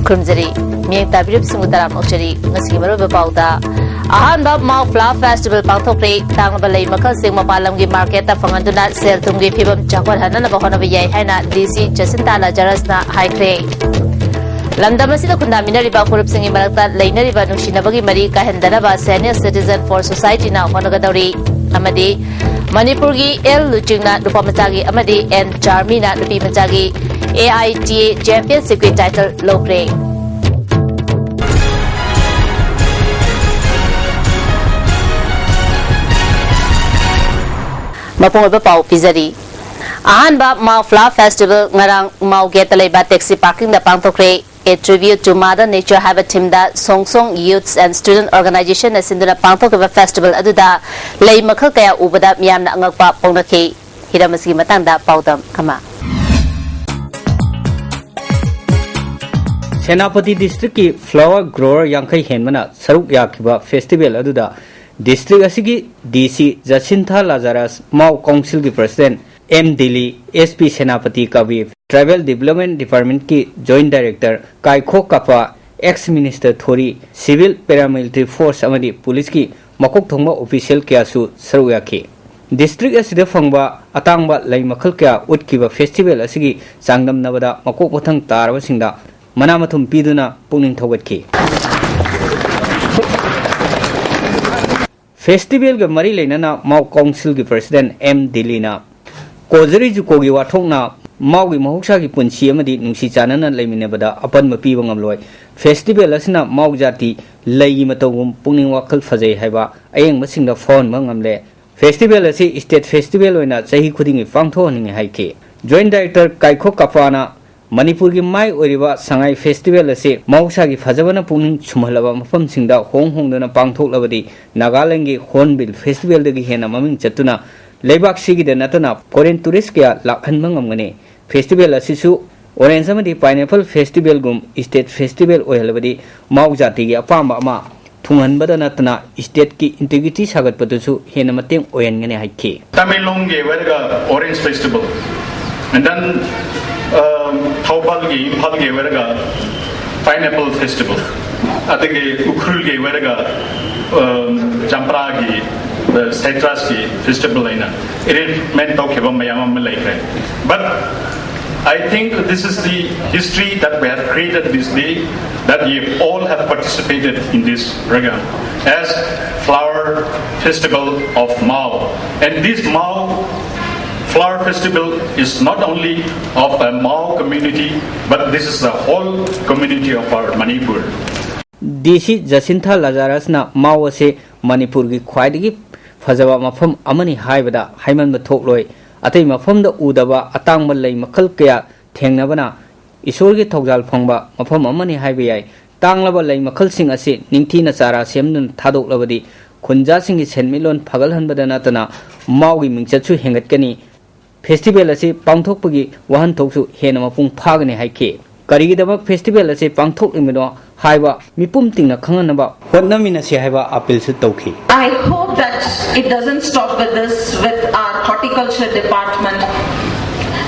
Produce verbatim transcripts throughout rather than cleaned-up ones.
ꯈꯨꯔꯨꯝꯖꯔꯤ꯫ ꯃꯤꯠꯌꯦꯡ ꯇꯥꯕꯤꯔꯤꯕꯁꯤꯡꯕꯨ ꯇꯔꯥꯝꯅ ꯑꯣꯛꯆꯔꯤ꯫ ꯉꯁꯤꯒꯤ ꯃꯔꯨꯑꯣꯏꯕ ꯄꯥꯎꯗ, ꯑꯍꯥꯟꯕ ꯃꯥꯎ ꯐ꯭ꯂꯥꯋꯔ ꯐꯦꯁꯇꯤꯚꯦꯜ ꯄꯥꯡꯊꯣꯛꯂꯦ꯫ ꯇꯥꯡꯂꯕ ꯂꯩ ꯃꯈꯜꯁꯤꯡ ꯃꯄꯥꯟ ꯂꯝꯒꯤ ꯃꯥꯔꯀꯦꯠꯇ ꯐꯪꯍꯟꯗꯨꯅ ꯁꯦꯜ ꯊꯨꯝꯒꯤ ꯐꯤꯕꯝ ꯆꯥꯎꯈꯠꯍꯟꯅꯅꯕ ꯍꯣꯠꯅꯕ ꯌꯥꯏ ꯍꯥꯏꯅ ꯗꯤ ꯁꯤ ꯖꯁꯤꯟꯇꯥ ꯂꯥꯖꯥꯔꯁꯅ ꯍꯥꯏꯈ꯭ꯔꯦ꯫ ꯂꯝꯗꯝ ꯑꯁꯤꯗ ꯈꯨꯟꯗꯥꯃꯤꯟꯅꯔꯤꯕ ꯐꯨꯔꯨꯞꯁꯤꯡꯒꯤ ꯃꯔꯛꯇ ꯂꯩꯅꯔꯤꯕ ꯅꯨꯡꯁꯤꯅꯕꯒꯤ ꯃꯔꯤ ꯀꯥꯏꯍꯟꯗꯅꯕ Senior Citizen for Society ꯅ ꯍꯣꯠꯅꯒꯗꯧꯔꯤ꯫ ꯑꯃꯗꯤ ꯃꯅꯤꯄꯨꯔꯒꯤ ꯑꯦꯜ ꯂꯨꯆꯤꯡꯅ ꯅꯨꯄꯥ ꯃꯆꯥꯒꯤ ꯑꯃꯗꯤ ꯑꯦꯟ ꯆꯥꯔꯃꯤꯅ ꯅꯨꯄꯤ ꯃꯆꯥꯒꯤ A I T A Championship ꯀꯤ title ꯂꯧꯈ꯭ꯔꯦ꯫ ꯃꯄꯨꯡ ꯑꯣꯏꯕ ꯄꯥꯎ ꯄꯤꯖꯔꯤ꯫ ꯑꯍꯥꯟꯕ ꯃꯥꯎ ꯐ꯭ꯂꯥꯋꯔ ꯐꯦꯁꯇꯤꯚꯦꯜ ꯉꯔꯥꯡ ꯃꯥꯎ ꯒꯦꯠꯇ ꯂꯩꯕ taxi ꯄꯥꯔꯀꯤꯡꯗ ꯄꯥꯡꯊꯣꯛꯈ꯭ꯔꯦ꯫ A Tribute to Mother Nature ꯍꯥꯏꯕ ꯊꯤꯝꯗ ꯁꯣꯡꯁꯣꯡ Youths and Student Organization ꯅ ꯁꯤꯟꯗꯨꯅ ꯄꯥꯡꯊꯣꯛꯈꯤꯕ ꯐꯦꯁꯇꯤꯚꯦꯜ ꯑꯗꯨꯗ ꯂꯩ ꯃꯈꯜ ꯀꯌꯥ ꯎꯕꯗ ꯃꯤꯌꯥꯝꯅ ꯑꯉꯛꯄ ꯐꯣꯡꯅꯈꯤ꯫ ꯍꯤꯔꯝ ꯑꯁꯤꯒꯤ ꯃꯇꯥꯡꯗ ꯄꯥꯎꯗꯝ ꯑꯃ꯫ ꯁꯦꯅꯥꯄꯇꯤ ꯗꯤꯁꯇ꯭ꯔꯤꯛꯀꯤ ꯐ꯭ꯂꯥꯋꯔ ꯒ꯭ꯔꯣꯋꯔ ꯌꯥꯡꯈꯩ ꯍꯦꯟꯕꯅ ꯁꯔꯨꯛ ꯌꯥꯈꯤꯕ ꯐꯦꯁꯇꯤꯚꯦꯜ ꯑꯗꯨꯗ ꯗꯤꯁꯇ꯭ꯔꯤꯛ ꯑꯁꯤꯒꯤ ꯗꯤ ꯁꯤ ꯖꯁꯤꯟꯊꯥ ꯂꯥꯖꯥꯔꯁ, ꯃꯥꯎ ꯀꯥꯎꯟꯁꯤꯜꯒꯤ president M Dili, S P Senapati Kabir, tribal development ꯗꯤꯄꯥꯔꯠꯃꯦꯟꯠꯀꯤ joint director Kaikho Kapa, ex minister Thori, civil paramilitary force ꯑꯃꯗꯤ ꯄꯨꯂꯤꯁꯀꯤ ꯃꯀꯣꯛ ꯊꯣꯡꯕ ꯑꯣꯐꯤꯁꯤꯌꯦꯜ ꯀꯌꯥꯁꯨ ꯁꯔꯨꯛ ꯌꯥꯈꯤ꯫ ꯗꯤꯁꯇ꯭ꯔꯤꯛ ꯑꯁꯤꯗ ꯐꯪꯕ ꯑꯇꯥꯡꯕ ꯂꯩ ꯃꯈꯜ ꯀꯌꯥ ꯎꯠꯈꯤꯕ ꯐꯦꯁꯇꯤꯚꯦꯜ ꯑꯁꯤꯒꯤ ꯆꯥꯡꯗꯝꯅꯕꯗ ꯃꯀꯣꯛ ꯃꯊꯪ ꯇꯥꯔꯕꯁꯤꯡꯗ ꯃꯅꯥ ꯃꯊꯨꯝ ꯄꯤꯗꯨꯅ ꯄꯨꯛꯅꯤꯡ ꯊꯧꯒꯠꯈꯤ꯫ ꯐꯦꯁꯇꯤꯚꯦꯜꯒ ꯃꯔꯤ ꯂꯩꯅꯅ ꯃꯥꯎ ꯀꯥꯎꯟꯁꯤꯜꯒꯤ ꯄ꯭ꯔꯁꯤꯗꯦꯟꯠ ꯑꯦꯝ ꯗꯤꯂꯤꯅ ꯀꯣꯖꯔꯤ ꯖꯨꯀꯣꯒꯤ ꯋꯥꯊꯣꯛꯅ ꯃꯥꯎꯒꯤ ꯃꯍꯧꯁꯥꯒꯤ ꯄꯨꯟꯁꯤ ꯑꯃꯗꯤ ꯅꯨꯡꯁꯤ ꯆꯥꯟꯅꯅ ꯂꯩꯃꯤꯟꯅꯕꯗ ꯑꯄꯟꯕ ꯄꯤꯕ ꯉꯝꯂꯣꯏ꯫ ꯐꯦꯁꯇꯤꯚꯦꯜ ꯑꯁꯤꯅ ꯃꯥꯎ ꯖꯥꯇꯤ ꯂꯩꯒꯤ ꯃꯇꯧꯒꯨꯝ ꯄꯨꯛꯅꯤꯡ ꯋꯥꯈꯜ ꯐꯖꯩ ꯍꯥꯏꯕ ꯑꯌꯦꯡꯕꯁꯤꯡꯗ ꯐꯥꯎꯍꯟꯕ ꯉꯝꯂꯦ꯫ ꯐꯦꯁꯇꯤꯚꯦꯜ ꯑꯁꯤ ꯁ꯭ꯇꯦꯠ ꯐꯦꯁꯇꯤꯚꯦꯜ ꯑꯣꯏꯅ ꯆꯍꯤ ꯈꯨꯗꯤꯡꯒꯤ ꯄꯥꯡꯊꯣꯛꯍꯟꯅꯤꯡꯏ ꯍꯥꯏꯈꯤ꯫ ꯖꯣꯏꯟꯠ ꯗꯥꯏꯔꯦꯛꯇꯔ ꯀꯥꯏꯈꯣ ꯀꯥꯄꯥꯅ ꯃꯅꯤꯄꯨꯔꯒꯤ ꯃꯥꯏ ꯑꯣꯏꯔꯤꯕ ꯁꯉꯥꯏ ꯐꯦꯁꯇꯤꯚꯦꯜ ꯑꯁꯤ ꯃꯍꯧꯁꯥꯒꯤ ꯐꯖꯕꯅ ꯄꯨꯛꯅꯤꯡ ꯁꯨꯝꯍꯜꯂꯕ ꯃꯐꯝꯁꯤꯡꯗ ꯍꯣꯡ ꯍꯣꯡꯗꯨꯅ ꯄꯥꯡꯊꯣꯛꯂꯕꯗꯤ ꯅꯥꯒꯥꯂꯦꯟꯒꯤ ꯍꯣꯔꯟꯕꯤꯜ ꯐꯦꯁꯇꯤꯚꯦꯜꯗꯒꯤ ꯍꯦꯟꯅ ꯃꯃꯤꯡ ꯆꯠꯇꯨꯅ ꯂꯩꯕꯥꯛꯁꯤꯒꯤꯗ ꯅꯠꯇꯅ ꯐꯣꯔꯦꯟ ꯇꯨꯔꯤꯁ ꯀꯌꯥ ꯂꯥꯛꯍꯟꯕ ꯉꯝꯒꯅꯤ꯫ ꯐꯦꯁꯇꯤꯚꯦꯜ ꯑꯁꯤꯁꯨ ꯑꯣꯔꯦꯟꯖ ꯑꯃꯗꯤ ꯄꯥꯏꯅꯦꯄꯜ ꯐꯦꯁꯇꯤꯚꯦꯜꯒꯨꯝ ꯁ꯭ꯇꯦꯠ ꯐꯦꯁꯇꯤꯚꯦꯜ ꯑꯣꯏꯍꯜꯂꯕꯗꯤ ꯃꯥꯎ ꯖꯥꯇꯤꯒꯤ ꯑꯄꯥꯝꯕ ꯑꯃ ꯊꯨꯡꯍꯟꯕꯗ ꯅꯠꯇꯅ ꯁ꯭ꯇꯦꯠꯀꯤ ꯏꯟꯇꯤꯒ꯭ꯔꯤꯇꯤ ꯁꯥꯒꯠꯄꯗꯁꯨ ꯍꯦꯟꯅ ꯃꯇꯦꯡ ꯑꯣꯏꯍꯟꯒꯅꯤ ꯍꯥꯏꯈꯤ꯫ ꯇꯃꯦꯡꯂꯣꯡꯒꯤ ꯑꯣꯏꯔꯒ orange festival, and then, um, ꯊꯧꯕꯥꯜꯒꯤ, ꯏꯝꯐꯥꯜꯒꯤ ꯑꯣꯏꯔꯒ Pineapple Festival, ꯑꯗꯒꯤ ꯎꯈ꯭ꯔꯨꯜꯒꯤ ꯑꯣꯏꯔꯒ, ꯎꯝ, ꯆꯝꯄ꯭ꯔꯥꯒꯤ, ꯑ, citrusꯀꯤ festival ꯑꯩꯅ arrangement ꯇꯧꯈꯤꯕ ꯃꯌꯥꯝ ꯑꯃ ꯂꯩꯈ꯭ꯔꯦ꯫ But I think this is the history that we have created this day, that you all have participated in this program as Flower Festival of Mao. And this Mao Flower Festival is not only of a Mao community, but this is the whole community of our Manipur. ꯗꯤ ꯁꯤ ꯖꯁꯤꯟꯊꯥ ꯂꯖꯥꯔꯁꯅ ꯃꯥꯎ ꯑꯁꯤ ꯃꯅꯤꯄꯨꯔꯒꯤ ꯈ꯭ꯋꯥꯏꯗꯒꯤ ꯐꯖꯕ ꯃꯐꯝ ꯑꯃꯅꯤ ꯍꯥꯏꯕꯗ ꯍꯥꯏꯃꯟꯕ ꯊꯣꯛꯂꯣꯏ꯫ ꯑꯇꯩ ꯃꯐꯝꯗ ꯎꯗꯕ ꯑꯇꯥꯡꯕ ꯂꯩ ꯃꯈꯜ ꯀꯌꯥ ꯊꯦꯡꯅꯕꯅ ꯏꯁꯣꯔꯒꯤ ꯊꯧꯖꯥꯜ ꯐꯪꯕ ꯃꯐꯝ ꯑꯃꯅꯤ ꯍꯥꯏꯕ ꯌꯥꯏ꯫ ꯇꯥꯡꯂꯕ ꯂꯩ ꯃꯈꯜꯁꯤꯡ ꯑꯁꯤ ꯅꯤꯡꯊꯤꯅ ꯆꯥꯔꯥ ꯁꯦꯝꯗꯨꯅ ꯊꯥꯗꯣꯛꯂꯕꯗꯤ ꯈꯨꯟꯖꯥꯁꯤꯡꯒꯤ ꯁꯦꯟꯃꯤꯠꯂꯣꯟ ꯐꯒꯠꯍꯟꯕꯗ ꯅꯠꯇꯅ ꯃꯥꯎꯒꯤ ꯃꯤꯡꯆꯠꯁꯨ ꯍꯦꯟꯒꯠꯀꯅꯤ꯫ ꯐꯦꯁꯇꯤꯚꯦꯜ ꯑꯁꯤ ꯄꯥꯡꯊꯣꯛꯄꯒꯤ ꯋꯥꯍꯟꯊꯣꯛꯁꯨ ꯍꯦꯟꯅ ꯃꯄꯨꯡ ꯐꯥꯒꯅꯤ ꯍꯥꯏꯈꯤ꯫ ꯀꯔꯤꯒꯤꯗꯃꯛ ꯐꯦꯁꯇꯤꯚꯦꯜ ꯑꯁꯤ ꯄꯥꯡꯊꯣꯛꯂꯤꯕꯅꯣ ꯍꯥꯏꯕ ꯃꯤꯄꯨꯝ ꯇꯤꯡꯅ ꯈꯪꯍꯟꯅꯕ ꯍꯣꯠꯅꯃꯤꯟꯅꯁꯤ ꯍꯥꯏꯕ ꯑꯄꯤꯜꯁꯨ ꯇꯧꯈꯤ꯫ I hope that it doesn't stop with this, with our horticulture department.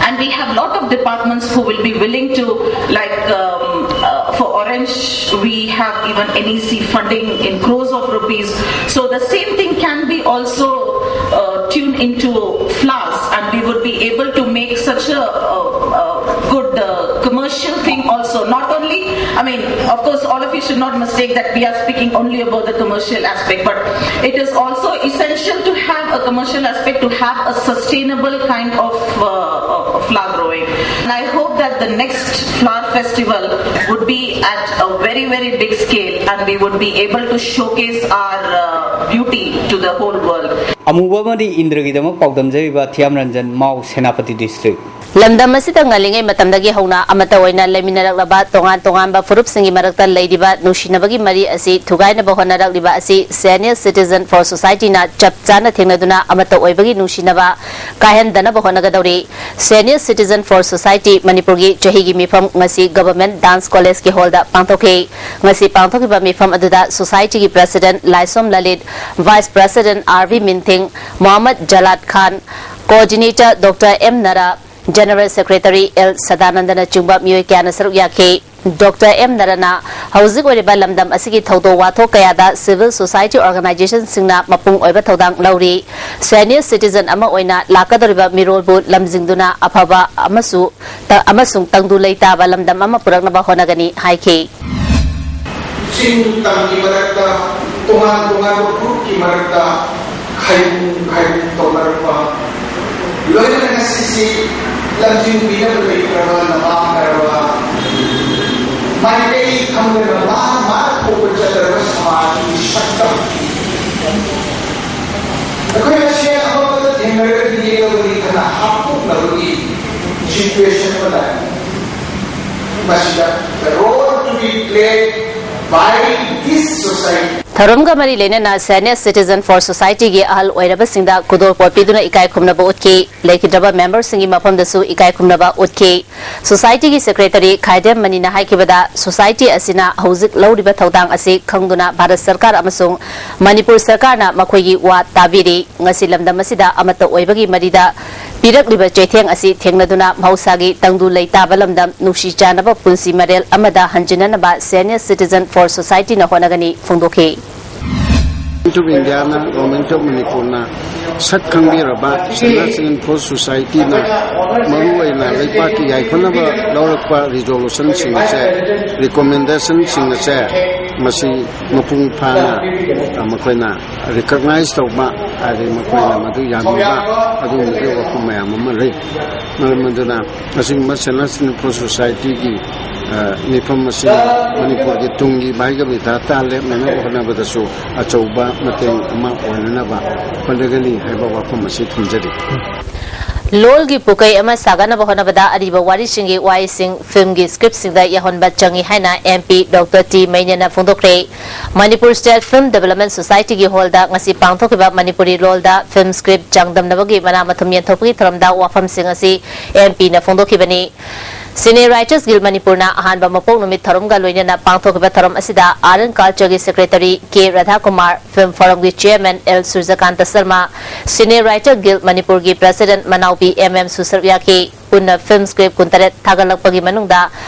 And we have lot of departments who will be willing to, like, um, uh, for orange, we have even N E C funding in crores of rupees. So the same thing can be also uh, tuned into flowers, and we would be able to make such a, uh uh good uh, commercial thing also. Not only, I mean, of course, all of you should not mistake that we are speaking only about the commercial aspect, but it is also essential to have a commercial aspect, to have a sustainable kind of uh, uh, flower growing. And I hope that the next flower festival would be at a very, very big scale, and we would be able to showcase our uh, beauty to the whole world. ꯑꯃꯨꯕ ꯑꯃꯗꯤ ꯏꯟꯗ꯭ꯔꯒꯤꯗꯃꯛ ꯄꯥꯎꯗꯝꯖꯔꯤꯕ ꯊꯤꯌꯥꯝ ꯔꯟꯖꯟ, ꯃꯥꯎ, Senapati district꯫ ꯂꯝꯗꯝ ꯑꯁꯤꯗ ꯉꯜꯂꯤꯉꯩ ꯃꯇꯝꯗꯒꯤ ꯍꯧꯅ ꯑꯃꯠꯇ ꯑꯣꯏꯅ ꯂꯩꯃꯤꯟꯅꯔꯛꯂꯕ ꯇꯣꯉꯥꯟ ꯇꯣꯉꯥꯟꯕ ꯐꯨꯔꯨꯞꯁꯤꯡꯒꯤ ꯃꯔꯛꯇ ꯂꯩꯔꯤꯕ ꯅꯨꯡꯁꯤꯅꯕꯒꯤ ꯃꯔꯤ ꯑꯁꯤ ꯊꯨꯒꯥꯏꯅꯕ ꯍꯣꯠꯅꯔꯛꯂꯤꯕ ꯑꯁꯤ Senior Citizen for Society ꯅ ꯆꯞ ꯆꯥꯅ ꯊꯦꯡꯅꯗꯨꯅ ꯑꯃꯠꯇ ꯑꯣꯏꯕꯒꯤ ꯅꯨꯡꯁꯤꯅꯕ ꯀꯥꯏꯍꯟꯗꯅꯕ ꯍꯣꯠꯅꯒꯗꯧꯔꯤ꯫ Senior Citizen for Society ꯃꯅꯤꯄꯨꯔꯒꯤ ꯆꯍꯤꯒꯤ ꯃꯤꯐꯝ ꯉꯁꯤ Government Dance College ꯀꯤ hall ꯗ ꯄꯥꯡꯊꯣꯛꯈꯤ꯫ ꯉꯁꯤ ꯄꯥꯡꯊꯣꯛꯈꯤꯕ ꯃꯤꯐꯝ ꯑꯗꯨꯗ society ꯒꯤ President ꯂꯥꯏꯁꯣꯝ Lalit, Vice President R V ꯃꯤꯟꯊꯤꯡ, Mohammad ꯖꯂꯥꯠ ꯈꯥꯟ, Coordinator Doctor M ꯅꯔꯥ, General Secretary L ꯁꯗꯥꯅꯟꯗꯅꯆꯤꯡꯕ ꯃꯤꯑꯣꯏ ꯀꯌꯥꯅ ꯁꯔꯨꯛ ꯌꯥꯈꯤ꯫ ꯗꯣꯛꯇꯔ ꯑꯦꯝ ꯅꯔꯅ ꯍꯧꯖꯤꯛ ꯑꯣꯏꯔꯤꯕ ꯂꯝꯗꯝ ꯑꯁꯤꯒꯤ ꯊꯧꯗꯣꯛ ꯋꯥꯊꯣꯛ ꯀꯌꯥꯗ civil society organizationꯁꯤꯡꯅ ꯃꯄꯨꯡ ꯑꯣꯏꯕ ꯊꯧꯗꯥꯡ ꯂꯧꯔꯤ꯫ Senior citizen ꯑꯃ ꯑꯣꯏꯅ ꯂꯥꯛꯀꯗꯧꯔꯤꯕ ꯃꯤꯔꯣꯜꯕꯨ ꯂꯝꯖꯤꯡꯗꯨꯅ ꯑꯐꯕ ꯑꯃꯁꯨ ꯇ-, ꯑꯃꯁꯨꯡ ꯇꯪꯗꯨ ꯂꯩꯇꯥꯕ ꯂꯝꯗꯝ ꯑꯃ ꯄꯨꯔꯛꯅꯕ ꯍꯣꯠꯅꯒꯅꯤ ꯍꯥꯏꯈꯤ꯫ ꯆꯤꯡ ꯇꯝꯒꯤ ꯃꯔꯛꯇ ꯇꯣꯉꯥꯟ ꯇꯣꯉꯥꯟꯕ groupꯀꯤ ꯃꯔꯛꯇ ꯈꯥꯏꯕꯨ ꯈꯥꯏꯕꯨ ꯇꯧꯅꯔꯛꯄ, ꯂꯣꯏꯅꯅ ꯉꯁꯤꯁꯤ ꯂꯝꯖꯤꯡꯕꯤꯅꯕ ꯂꯩꯇ꯭ꯔꯕ, ꯂꯝꯃꯥꯡꯅꯔꯕ, ꯃꯥꯏꯀꯩ ꯈꯪꯗꯅ ꯃꯥꯅ ꯃꯥꯅ ꯊꯣꯛꯄ ꯆꯠꯇ꯭ꯔꯕ ꯁꯃꯥꯖꯒꯤ ꯁꯛꯇꯝ ꯑꯩꯈꯣꯏ ꯃꯁꯦꯟ ꯑꯃꯠꯇ ꯊꯦꯡꯅꯔꯒꯗꯤ ꯌꯦꯛꯂꯕꯅꯤ ꯈꯟꯅ ꯍꯥꯞꯇꯣꯛꯅꯕꯒꯤ situation ꯑꯃ ꯂꯥꯛꯏ꯫ ꯃꯁꯤꯗ the role to be played by this society꯫ ꯊꯧꯔꯝꯒ ꯃꯔꯤ ꯂꯩꯅꯅ Senior Citizen for Societyꯒꯤ ꯑꯍꯜ ꯑꯣꯏꯔꯕꯁꯤꯡꯗ ꯈꯨꯗꯣꯜꯄꯣꯠ ꯄꯤꯗꯨꯅ ꯏꯀꯥꯏ ꯈꯨꯝꯅꯕ ꯎꯠꯈꯤ꯫ ꯂꯩꯈꯤꯗ꯭ꯔꯕ memberꯁꯤꯡꯒꯤ ꯃꯐꯝꯗꯁꯨ ꯏꯀꯥꯏ ꯈꯨꯝꯅꯕ ꯎꯠꯈꯤ꯫ Societyꯒꯤ secretary ꯈꯥꯏꯗꯦꯝ ꯃꯅꯤꯅ ꯍꯥꯏꯈꯤꯕꯗ, society ꯑꯁꯤꯅ ꯍꯧꯖꯤꯛ ꯂꯧꯔꯤꯕ ꯊꯧꯗꯥꯡ ꯑꯁꯤ ꯈꯪꯗꯨꯅ ꯚꯥꯔꯠ ꯁꯔꯀꯥꯔ ꯑꯃꯁꯨꯡ ꯃꯅꯤꯄꯨꯔ ꯁꯔꯀꯥꯔꯅ ꯃꯈꯣꯏꯒꯤ ꯋꯥ ꯇꯥꯕꯤꯔꯤ꯫ ꯉꯁꯤ ꯂꯝꯗꯝ ꯑꯁꯤꯗ ꯑꯃꯠꯇ ꯑꯣꯏꯕꯒꯤ ꯃꯔꯤꯗ ꯄꯤꯔꯛꯂꯤꯕ ꯆꯩꯊꯦꯡ ꯑꯁꯤ ꯊꯦꯡꯅꯗꯨꯅ ꯃꯍꯧꯁꯥꯒꯤ ꯇꯪꯗꯨ ꯂꯩꯇꯥꯕ ꯂꯝꯗꯝ, ꯅꯨꯡꯁꯤ ꯆꯥꯟꯅꯕ ꯄꯨꯟꯁꯤ ꯃꯔꯦꯜ ꯑꯃꯗ ꯍꯟꯖꯤꯟꯅꯅꯕ Senior Citizen for Societyꯅ ꯍꯣꯠꯅꯒꯅꯤ ꯐꯣꯡꯗꯣꯛꯈꯤ꯫ Government of Indiaꯅ, Government of ꯃꯅꯤꯄꯨꯔꯅ ꯁꯛ ꯈꯪꯕꯤꯔꯕ Senior Citizen for Societyꯅ ꯃꯔꯨꯑꯣꯏꯅ ꯂꯩꯕꯥꯛꯀꯤ ꯌꯥꯏꯐꯅꯕ ꯂꯧꯔꯛꯄ resolutionꯁꯤꯡ ꯑꯁꯦ, recommendationꯁꯤꯡ ꯑꯁꯦ ꯃꯁꯤ ꯃꯄꯨꯡ ꯐꯥꯅ, ꯑ, ꯃꯈꯣꯏꯅ recognize ꯇꯧꯕ, ꯍꯥꯏꯗꯤ ꯃꯈꯣꯏꯅ ꯃꯗꯨ ꯌꯥꯅꯤꯡꯕ ꯑꯗꯨꯒꯨꯝꯕꯒꯤ ꯋꯥꯐꯝ ꯃꯌꯥꯝ ꯑꯃ ꯂꯩ꯫ ꯃꯔꯝ ꯑꯗꯨꯅ ꯑꯁꯤꯒꯨꯝꯕ Senior Citizen for Societyꯒꯤ, ꯑ, ꯃꯤꯐꯝ ꯑꯁꯤꯅ ꯃꯅꯤꯄꯨꯔꯒꯤ ꯇꯨꯡꯒꯤ ꯚꯥꯏꯒ ꯕꯤꯙꯥꯇꯥ ꯂꯦꯞꯅꯅꯕ ꯍꯣꯠꯅꯕꯗꯁꯨ ꯑꯆꯧꯕ ꯃꯇꯦꯡ ꯑꯃ ꯑꯣꯏꯅꯅꯕ ꯍꯣꯠꯅꯒꯅꯤ ꯍꯥꯏꯕ ꯋꯥꯐꯝ ꯑꯁꯤ ꯊꯝꯖꯔꯤ꯫ ꯂꯣꯜꯒꯤ ꯄꯨꯀꯩ ꯑꯃ ꯁꯥꯒꯠꯅꯕ ꯍꯣꯠꯅꯕꯗ ꯑꯔꯤꯕ ꯋꯥꯔꯤꯁꯤꯡꯒꯤ ꯋꯥꯍꯩꯁꯤꯡ filmꯒꯤ scriptꯁꯤꯡꯗ ꯌꯥꯎꯍꯟꯕ ꯆꯪꯏ ꯍꯥꯏꯅ MP Doctor T ꯃꯩꯅꯦꯅ ꯐꯣꯡꯗꯣꯛꯈ꯭ꯔꯦ꯫ Manipur State Film Development Societyꯒꯤ hallꯗ ꯉꯁꯤ ꯄꯥꯡꯊꯣꯛꯈꯤꯕ ꯃꯅꯤꯄꯨꯔꯤ ꯂꯣꯜꯗ film script ꯆꯥꯡꯗꯝꯅꯕꯒꯤ ꯃꯅꯥ ꯃꯊꯨꯝ ꯌꯦꯟꯊꯣꯛꯄꯒꯤ ꯊꯧꯔꯝꯗ ꯋꯥꯐꯝꯁꯤꯡ ꯑꯁꯤ MPꯅ ꯐꯣꯡꯗꯣꯛꯈꯤꯕꯅꯤ꯫ Cine Writers Guild ꯃꯅꯤꯄꯨꯔꯅ ꯑꯍꯥꯟꯕ ꯃꯄꯣꯛ ꯅꯨꯃꯤꯠ ꯊꯧꯔꯝꯒ ꯂꯣꯏꯅꯅ ꯄꯥꯡꯊꯣꯛꯈꯤꯕ ꯊꯧꯔꯝ ꯑꯁꯤꯗ Art and Cultureꯒꯤ secretary K ꯔꯥꯙꯥꯀꯨꯃꯥꯔ, Film Forumꯒꯤ chairman L Surajkanta Sharma, Cine Writer Guild ꯃꯅꯤꯄꯨꯔꯒꯤ president ꯃꯅꯥꯎꯕꯤ MM ꯁꯨ ꯁꯔꯨꯛ ꯌꯥꯈꯤ꯫ ꯄꯨꯟꯅ ꯐꯤꯜꯝ ꯁꯀ꯭ꯔꯤꯞ ꯀꯨꯟꯇꯔꯦꯠ ꯊꯥꯒꯠꯂꯛꯄꯒꯤ ꯃꯅꯨꯡꯗ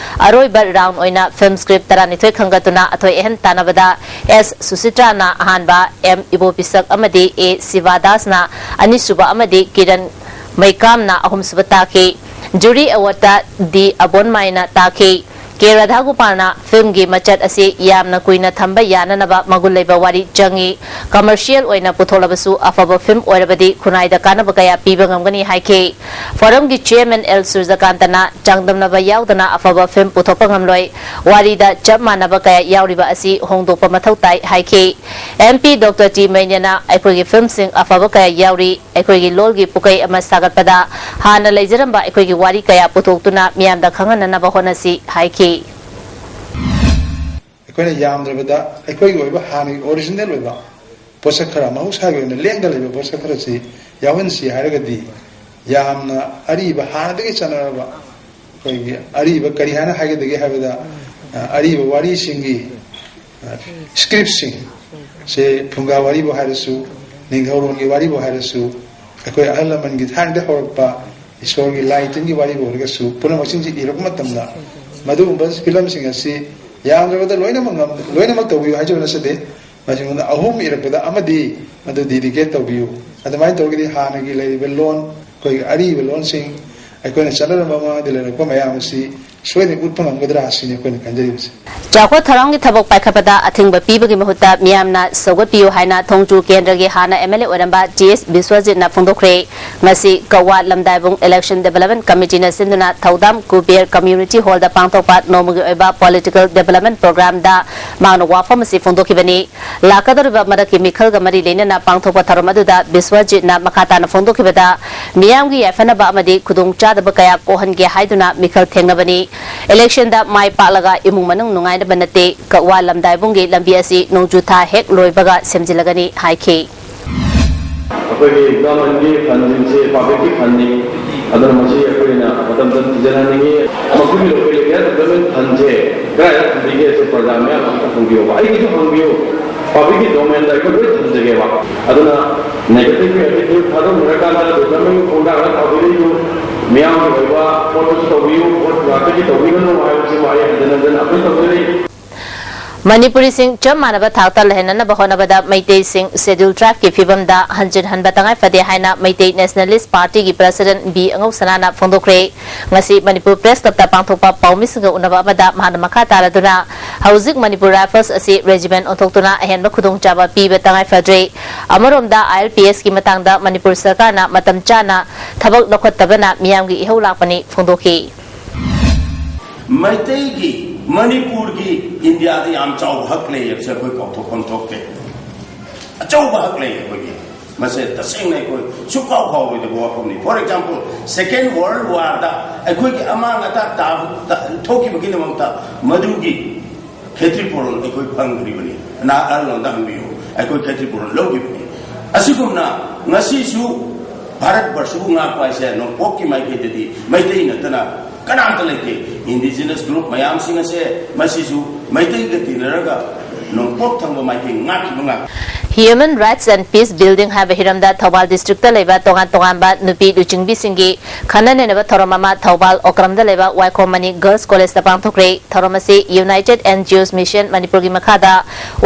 ꯑꯔꯣꯏꯕ ꯔꯥꯎꯟ ꯑꯣꯏꯅ ꯐꯤꯜꯝ ꯁꯀ꯭ꯔꯤꯞ ꯇꯔꯥꯅꯤꯊꯣꯏ ꯈꯟꯒꯠꯇꯨꯅ ꯑꯊꯣꯏ ꯑꯍꯦꯟ ꯇꯥꯟꯅꯕꯗ ꯑꯦꯁ ꯁꯨꯁꯤꯇ꯭ꯔꯥꯅ ꯑꯍꯥꯟꯕ, ꯑꯦꯝ ꯏꯕꯣꯄꯤꯁꯛ ꯑꯃꯗꯤ ꯑꯦ ꯁꯤꯕꯥꯗꯥꯁꯅ ꯑꯅꯤꯁꯨꯕ ꯑꯃꯗꯤ ꯀꯤꯔꯟ ꯃꯩꯀꯥꯝꯅ ꯑꯍꯨꯝꯁꯨꯕ ꯇꯥꯈꯤ꯫ ꯖꯨꯔꯤ ꯑꯦꯋꯥꯔꯗꯇ ꯗꯤ ꯑꯕꯣꯟꯃꯥꯏꯅ ꯇꯥꯈꯤ꯫ ꯀꯦ ꯔꯥꯙꯥꯒꯣꯄꯥꯜꯅ ꯐꯤꯜꯝꯒꯤ ꯃꯆꯠ ꯑꯁꯤ ꯌꯥꯝꯅ ꯀꯨꯏꯅ ꯊꯝꯕ ꯌꯥꯅꯅꯕ ꯃꯒꯨꯟ ꯂꯩꯕ ꯋꯥꯔꯤ ꯆꯪꯏ꯫ ꯀꯃꯔꯁꯤꯌꯦꯜ ꯑꯣꯏꯅ ꯄꯨꯊꯣꯛꯂꯕꯁꯨ ꯑꯐꯕ ꯐꯤꯜꯝ ꯑꯣꯏꯔꯕꯗꯤ ꯈꯨꯟꯅꯥꯏꯗ ꯀꯥꯟꯅꯕ ꯀꯌꯥ ꯄꯤꯕ ꯉꯝꯒꯅꯤ ꯍꯥꯏꯈꯤ꯫ ꯐꯣꯔꯝꯒꯤ ꯆꯤꯌꯔꯃꯦꯟ ꯑꯦꯜ ꯁꯨꯔꯖꯀꯥꯟꯇꯅ ꯆꯥꯡꯗꯝꯅꯕ ꯌꯥꯎꯗꯅ ꯑꯐꯕ ꯐꯤꯜꯝ ꯄꯨꯊꯣꯛꯄ ꯉꯝꯂꯣꯏ꯫ ꯋꯥꯔꯤꯗ ꯆꯞ ꯃꯥꯟꯅꯕ ꯀꯌꯥ ꯌꯥꯎꯔꯤꯕ ꯑꯁꯤ ꯍꯣꯡꯗꯣꯛꯄ ꯃꯊꯧ ꯇꯥꯏ ꯍꯥꯏꯈꯤ꯫ ꯑꯦꯝ ꯄꯤ ꯗꯣꯛꯇꯔ ꯇꯤ ꯃꯩꯅꯦꯅ ꯑꯩꯈꯣꯏꯒꯤ ꯐꯤꯜꯝꯁꯤꯡ ꯑꯐꯕ ꯀꯌꯥ ꯌꯥꯎꯔꯤ꯫ ꯑꯩꯈꯣꯏꯒꯤ ꯂꯣꯜꯒꯤ ꯄꯨꯀꯩ ꯑꯃ ꯁꯥꯒꯠꯄꯗ ꯍꯥꯟꯅ ꯂꯩꯖꯔꯝꯕ ꯑꯩꯈꯣꯏꯒꯤ ꯋꯥꯔꯤ ꯀꯌꯥ ꯄꯨꯊꯣꯛꯇꯨꯅ ꯃꯤꯌꯥꯝꯗ ꯈꯪꯍꯟꯅꯅꯕ ꯍꯣꯠꯅꯁꯤ ꯍꯥꯏꯈꯤ꯫ ꯑꯩꯈꯣꯏꯅ ꯌꯥꯝꯗ꯭ꯔꯕꯗ ꯑꯩꯈꯣꯏꯒꯤ ꯑꯣꯏꯕ ꯍꯥꯟꯅꯒꯤ ꯑꯣꯔꯤꯖꯤꯅꯦꯜ ꯑꯣꯏꯕ ꯄꯣꯠꯁꯛ ꯈꯔ, ꯃꯍꯧꯁꯥꯒꯤ ꯑꯣꯏꯅ ꯂꯦꯡꯗ ꯂꯩꯕ ꯄꯣꯠꯁꯛ ꯈꯔꯁꯤ ꯌꯥꯎꯍꯟꯁꯤ ꯍꯥꯏꯔꯒꯗꯤ, ꯌꯥꯝꯅ ꯑꯔꯤꯕ ꯍꯥꯟꯅꯗꯒꯤ ꯆꯠꯅꯔꯕ ꯑꯩꯈꯣꯏꯒꯤ ꯑꯔꯤꯕ ꯀꯔꯤ ꯍꯥꯏꯅ ꯍꯥꯏꯒꯗꯒꯦ ꯍꯥꯏꯕꯗ, ꯑ, ꯑꯔꯤꯕ ꯋꯥꯔꯤꯁꯤꯡꯒꯤ, ꯑ, ꯁ꯭ꯀ꯭ꯔꯤꯞꯁꯤꯡ, ꯁꯦ ꯐꯨꯡꯒꯥ ꯋꯥꯔꯤꯕꯨ ꯍꯥꯏꯔꯁꯨ, ꯅꯤꯡꯊꯧꯔꯣꯟꯒꯤ ꯋꯥꯔꯤꯕꯨ ꯍꯥꯏꯔꯁꯨ, ꯑꯩꯈꯣꯏ ꯑꯍꯜ ꯂꯃꯟꯒꯤ ꯊꯥꯏꯅꯗꯒꯤ ꯍꯧꯔꯛꯄ ꯏꯁꯣꯔꯒꯤ ꯂꯥꯏ ꯇꯤꯟꯒꯤ ꯋꯥꯔꯤꯕꯨ ꯑꯣꯏꯔꯒꯁꯨ, ꯄꯨꯝꯅꯃꯛꯁꯤꯡꯁꯤ ꯏꯔꯛꯄ ꯃꯇꯝꯗ ꯃꯗꯨꯒꯨꯝꯕ ꯐꯤꯂꯝꯁꯤꯡ ꯑꯁꯤ ꯌꯥꯝꯗ꯭ꯔꯕꯗ ꯂꯣꯏꯅꯃꯛ ꯉꯝ-, ꯂꯣꯏꯅꯃꯛ ꯇꯧꯕꯤꯌꯨ ꯍꯥꯏꯖꯕ ꯅꯠꯆꯗꯦ꯫ ꯃꯁꯤꯉꯣꯟꯗ ꯑꯍꯨꯝ ꯏꯔꯛꯄꯗ ꯑꯃꯗꯤ ꯃꯗꯨ ꯗꯤꯗꯤꯀꯦꯠ ꯇꯧꯕꯤꯌꯨ꯫ ꯑꯗꯨꯃꯥꯏꯅ ꯇꯧꯔꯒꯗꯤ ꯍꯥꯟꯅꯒꯤ ꯂꯩꯔꯤꯕ ꯂꯣꯟ, ꯑꯩꯈꯣꯏꯒꯤ ꯑꯔꯤꯕ ꯂꯣꯟꯁꯤꯡ ꯑꯩꯈꯣꯏꯅ ꯆꯠꯅꯔꯝꯕ ꯃꯃꯥꯡꯗ ꯂꯩꯔꯛꯄ ꯃꯌꯥꯝ ꯑꯁꯤ ꯁꯣꯏꯗꯅ ꯎꯠꯄ ꯉꯝꯒꯗ꯭ꯔꯥ ꯍꯥꯏꯁꯤꯅꯤ ꯑꯩꯈꯣꯏꯅ ꯈꯟꯖꯔꯤꯕꯁꯦ꯫ ꯆꯥꯎꯈꯠ ꯊꯧꯔꯥꯡꯒꯤ ꯊꯕꯛ ꯄꯥꯏꯈꯠꯄꯗ ꯑꯊꯤꯡꯕ ꯄꯤꯕꯒꯤ ꯃꯍꯨꯠꯇ ꯃꯤꯌꯥꯝꯅ ꯁꯧꯒꯠꯄꯤꯌꯨ ꯍꯥꯏꯅ ꯊꯣꯡꯖꯨ ꯀꯦꯟꯗ꯭ꯔꯒꯤ ꯍꯥꯟꯅ ꯑꯦꯝ ꯑꯦꯜ ꯑꯦ ꯑꯣꯏꯔꯝꯕ ꯖꯤ ꯑꯦꯁ ꯕꯤꯁ꯭ꯋꯖꯤꯠꯅ ꯐꯣꯡꯗꯣꯛꯈ꯭ꯔꯦ꯫ ꯉꯁꯤ ꯀꯛꯋꯥ ꯂꯝꯗꯥꯏꯕꯨꯡ ꯏꯂꯦꯛꯁꯟ ꯗꯦꯕꯂꯞꯃꯦꯟ ꯀꯃꯤꯇꯤꯅ ꯁꯤꯟꯗꯨꯅ ꯊꯧꯗꯥꯝ ꯀꯨꯕꯦꯔ ꯀꯝꯃ꯭ꯌꯨꯅꯤꯇꯤ ꯍꯣꯜꯗ ꯄꯥꯡꯊꯣꯛꯄ ꯅꯣꯡꯃꯒꯤ ꯑꯣꯏꯕ ꯄꯣꯂꯤꯇꯤꯀꯦꯜ ꯗꯦꯕꯂꯞꯃꯦꯟ ꯄ꯭ꯔꯣꯒ꯭ꯔꯥꯝꯗ ꯃꯍꯥꯛꯅ ꯋꯥꯐꯝ ꯑꯁꯤ ꯐꯣꯡꯗꯣꯛꯈꯤꯕꯅꯤ꯫ ꯂꯥꯛꯀꯗꯧꯔꯤꯕ ꯃꯔꯛꯀꯤ ꯃꯤꯈꯜꯒ ꯃꯔꯤ ꯂꯩꯅꯅ ꯄꯥꯡꯊꯣꯛꯄ ꯊꯧꯔꯝ ꯑꯗꯨꯗ ꯕꯤꯁ꯭ꯋꯖꯤꯠꯅ ꯃꯈꯥ ꯇꯥꯅ ꯐꯣꯡꯗꯣꯛꯈꯤꯕꯗ, ꯃꯤꯌꯥꯝꯒꯤ ꯌꯥꯏꯐꯅꯕ ꯑꯃꯗꯤ ꯈꯨꯗꯣꯡꯆꯥꯗꯕ ꯀꯌꯥ ꯀꯣꯛꯍꯟꯒꯦ ꯍꯥꯏꯗꯨꯅ ꯃꯤꯈꯜ ꯊꯦꯡꯅꯕꯅꯤ꯫ ꯏꯂꯦꯛꯁꯟꯗ ꯃꯥꯏ ꯄꯥꯛꯂꯒ ꯏꯃꯨꯡ ꯃꯅꯨꯡ ꯅꯨꯡꯉꯥꯏꯅꯕ ꯅꯠꯇꯦ, ꯀꯛꯋꯥ ꯂꯝꯗꯥꯏꯕꯨꯡꯒꯤ ꯂꯝꯕꯤ ꯑꯁꯤ ꯅꯣꯡꯖꯨ ꯊꯥ ꯍꯦꯛ ꯂꯣꯏꯕꯒ ꯁꯦꯝꯖꯤꯜꯂꯒꯅꯤ ꯍꯥꯏꯈꯤ꯫ ꯑꯩꯈꯣꯏꯒꯤ ꯒꯚꯔꯟꯃꯦꯟꯠꯀꯤ ꯐꯟꯁꯤꯡꯁꯦ ꯄꯕ꯭ꯂꯤꯛꯀꯤ ꯐꯟꯅꯤ꯫ ꯑꯗꯨꯅ ꯃꯁꯤ ꯑꯩꯈꯣꯏꯅ ꯃꯇꯝ ꯆꯥꯅ ꯊꯤꯖꯤꯟꯍꯟꯅꯤꯡꯉꯤ꯫ ꯃꯈꯣꯏꯒꯤ ꯂꯣꯀꯦꯜ ꯑꯦꯔꯤꯌꯥ ꯗꯦꯕꯂꯞꯃꯦꯟ ꯐꯟꯁꯦ ꯀꯗꯥꯏꯗ ꯊꯝꯕꯤꯒꯦꯁꯦ ꯄ꯭ꯔꯖꯥ ꯃꯌꯥꯝ ꯑꯝꯇ ꯍꯪꯕꯤꯌꯣꯕ꯫ ꯑꯩꯒꯤꯁꯨ ꯍꯪꯕꯤꯌꯨ꯫ ꯄꯕ꯭ꯂꯤꯛꯀꯤ ꯗꯣꯃꯦꯟꯗ ꯑꯩꯈꯣꯏ ꯂꯣꯏ ꯊꯝꯖꯒꯦꯕ꯫ ꯑꯗꯨꯅ ꯅꯦꯒꯦꯇꯤꯚ ꯑꯦꯇꯤꯇ꯭ꯌꯨꯠ ꯊꯥꯗꯣꯛꯅꯔꯀꯥꯟꯗ ꯗꯦꯕꯂꯞꯃꯦꯟꯒꯤ ꯈꯣꯡꯊꯥꯡꯗ ꯊꯥꯕꯤꯔꯛꯏꯗꯨ ꯃꯤꯌꯥꯝꯒꯤ ꯑꯣꯏꯕ ꯄꯣꯠꯇꯨꯁꯨ ꯇꯧꯕꯤꯌꯨ, ꯄꯣꯠ ꯉꯥꯛꯇꯒꯤ ꯇꯧꯕꯤꯒꯅꯨ ꯍꯥꯏꯕꯁꯤꯃ ꯑꯩ ꯍꯟꯖꯤꯟ ꯍꯟꯖꯤꯟ ꯑꯄꯤꯜ ꯇꯧꯖꯔꯤ꯫ ꯃꯅꯤꯄꯨꯔꯤꯁꯤꯡ ꯆꯞ ꯃꯥꯟꯅꯕ ꯊꯥꯛꯇ ꯂꯩꯍꯟꯅꯅꯕ ꯍꯣꯠꯅꯕꯗ ꯃꯩꯇꯩꯁꯤꯡ ꯁꯦꯗ꯭ꯌꯨꯜ ꯇ꯭ꯔꯥꯏꯕꯀꯤ ꯐꯤꯕꯝꯗ ꯍꯟꯖꯤꯟꯍꯟꯕ ꯇꯉꯥꯏꯐꯗꯦ ꯍꯥꯏꯅ ꯃꯩꯇꯩ ꯅꯦꯁꯅꯦꯂꯤꯁ ꯄꯥꯔꯇꯤꯒꯤ ꯄ꯭ꯔꯁꯤꯗꯦꯟꯠ ꯕꯤ ꯑꯉꯧꯁꯅꯥꯅ ꯐꯣꯡꯗꯣꯛꯈ꯭ꯔꯦ꯫ ꯉꯁꯤ ꯃꯅꯤꯄꯨꯔ ꯄ꯭ꯔꯦꯁ ꯀ꯭ꯂꯕꯇ ꯄꯥꯡꯊꯣꯛꯄ ꯄꯥꯎꯃꯤꯁꯤꯡꯒ ꯎꯅꯕ ꯑꯃꯗ ꯃꯍꯥꯛꯅ ꯃꯈꯥ ꯇꯥꯔꯗꯨꯅ, ꯍꯧꯖꯤꯛ ꯃꯅꯤꯄꯨꯔ ꯔꯥꯏꯐꯜꯁ ꯑꯁꯤ ꯔꯦꯖꯤꯃꯦꯟꯠ ꯑꯣꯟꯊꯣꯛꯇꯨꯅ ꯑꯍꯦꯟꯕ ꯈꯨꯗꯣꯡꯆꯥꯕ ꯄꯤꯕ ꯇꯉꯥꯏꯐꯗ꯭ꯔꯦ꯫ ꯑꯃꯔꯣꯝꯗ, ꯑꯥꯏ ꯑꯦꯜ ꯄꯤ ꯑꯦꯁꯀꯤ ꯃꯇꯥꯡꯗ ꯃꯅꯤꯄꯨꯔ ꯁꯔꯀꯥꯔꯅ ꯃꯇꯝ ꯆꯥꯅ ꯊꯕꯛ ꯂꯧꯈꯠꯇꯕꯅ ꯃꯤꯌꯥꯝꯒꯤ ꯏꯍꯧ ꯂꯥꯛꯄꯅꯤ ꯐꯣꯡꯗꯣꯛꯈꯤ꯫ ꯃꯩꯇꯩꯒꯤ, ꯃꯅꯤꯄꯨꯔꯒꯤ ꯏꯟꯗꯤꯌꯥꯗ ꯌꯥꯝ ꯆꯥꯎꯕ ꯍꯛ ꯂꯩ ꯍꯥꯏꯕꯁꯦ ꯑꯩꯈꯣꯏ ꯀꯥꯎꯊꯣꯛꯐꯝ ꯊꯣꯛꯇꯦ꯫ ꯑꯆꯧꯕ ꯍꯛ ꯂꯩ ꯑꯩꯈꯣꯏꯒꯤ꯫ ꯃꯁꯦ ꯇꯁꯦꯡꯅ ꯑꯩꯈꯣꯏ ꯁꯨꯛꯀꯥꯎ ꯀꯥꯎꯔꯣꯏꯗꯕ ꯋꯥꯐꯝꯅꯤ꯫ For example, Second World War ꯗ ꯑꯩꯈꯣꯏꯒꯤ ꯑꯃꯥꯡ ꯑꯇꯥ ꯇꯥꯕ-, ꯇ-, ꯊꯣꯛꯈꯤꯕꯒꯤꯗꯃꯛꯇ ꯃꯗꯨꯒꯤ ꯈꯦꯇ꯭ꯔꯤ ꯄꯨꯔꯣꯜ ꯑꯩꯈꯣꯏ ꯐꯪꯈ꯭ꯔꯤꯕꯅꯤ꯫ ꯅꯍꯥꯛ ꯑꯍꯜꯂꯣꯟꯗ ꯍꯪꯕꯤꯌꯨ, ꯑꯩꯈꯣꯏ ꯈꯦꯇ꯭ꯔꯤ ꯄꯨꯔꯣꯜ ꯂꯧꯈꯤꯕꯅꯤ꯫ ꯑꯁꯤꯒꯨꯝꯅ ꯉꯁꯤꯁꯨ ꯚꯥꯔꯠ ꯕꯔꯁꯕꯨ ꯉꯥꯛꯄ ꯍꯥꯏꯁꯦ ꯅꯣꯡꯄꯣꯛꯀꯤ ꯃꯥꯏꯀꯩꯗꯗꯤ ꯃꯩꯇꯩ ꯅꯠꯇꯅ ꯀꯅꯥꯝꯇ ꯂꯩꯇꯦ꯫ Indigenous group ꯃꯌꯥꯝꯁꯤꯡ ꯑꯁꯦ ꯃꯁꯤꯁꯨ ꯃꯩꯇꯩꯒ ꯇꯤꯟꯅꯔꯒ ꯅꯣꯡꯄꯣꯛ ꯊꯪꯕ ꯃꯥꯏꯀꯩ ꯉꯥꯛꯈꯤꯕ ꯉꯥꯛꯇꯅꯤ꯫ Human Rights and Peace Building ꯍꯥꯏꯕ ꯍꯤꯔꯝꯗ ꯊꯧꯕꯥꯜ ꯗꯤꯁꯇ꯭ꯔꯤꯛꯇ ꯂꯩꯕ ꯇꯣꯉꯥꯟ ꯇꯣꯉꯥꯟꯕ ꯅꯨꯄꯤ ꯂꯨꯆꯤꯡꯕꯤꯁꯤꯡꯒꯤ ꯈꯟꯅ ꯅꯩꯅꯕ ꯊꯧꯔꯝ ꯑꯃ ꯊꯧꯕꯥꯜ ꯑꯣꯀ꯭ꯔꯝꯗ ꯂꯩꯕ ꯋꯥꯏꯈꯣꯝ ꯃꯅꯤ ꯒꯔꯜꯁ ꯀꯣꯂꯦꯖꯇ ꯄꯥꯡꯊꯣꯛꯈ꯭ꯔꯦ꯫ ꯊꯧꯔꯝ ꯑꯁꯤ United N G Os Mission ꯃꯅꯤꯄꯨꯔꯒꯤ ꯃꯈꯥꯗ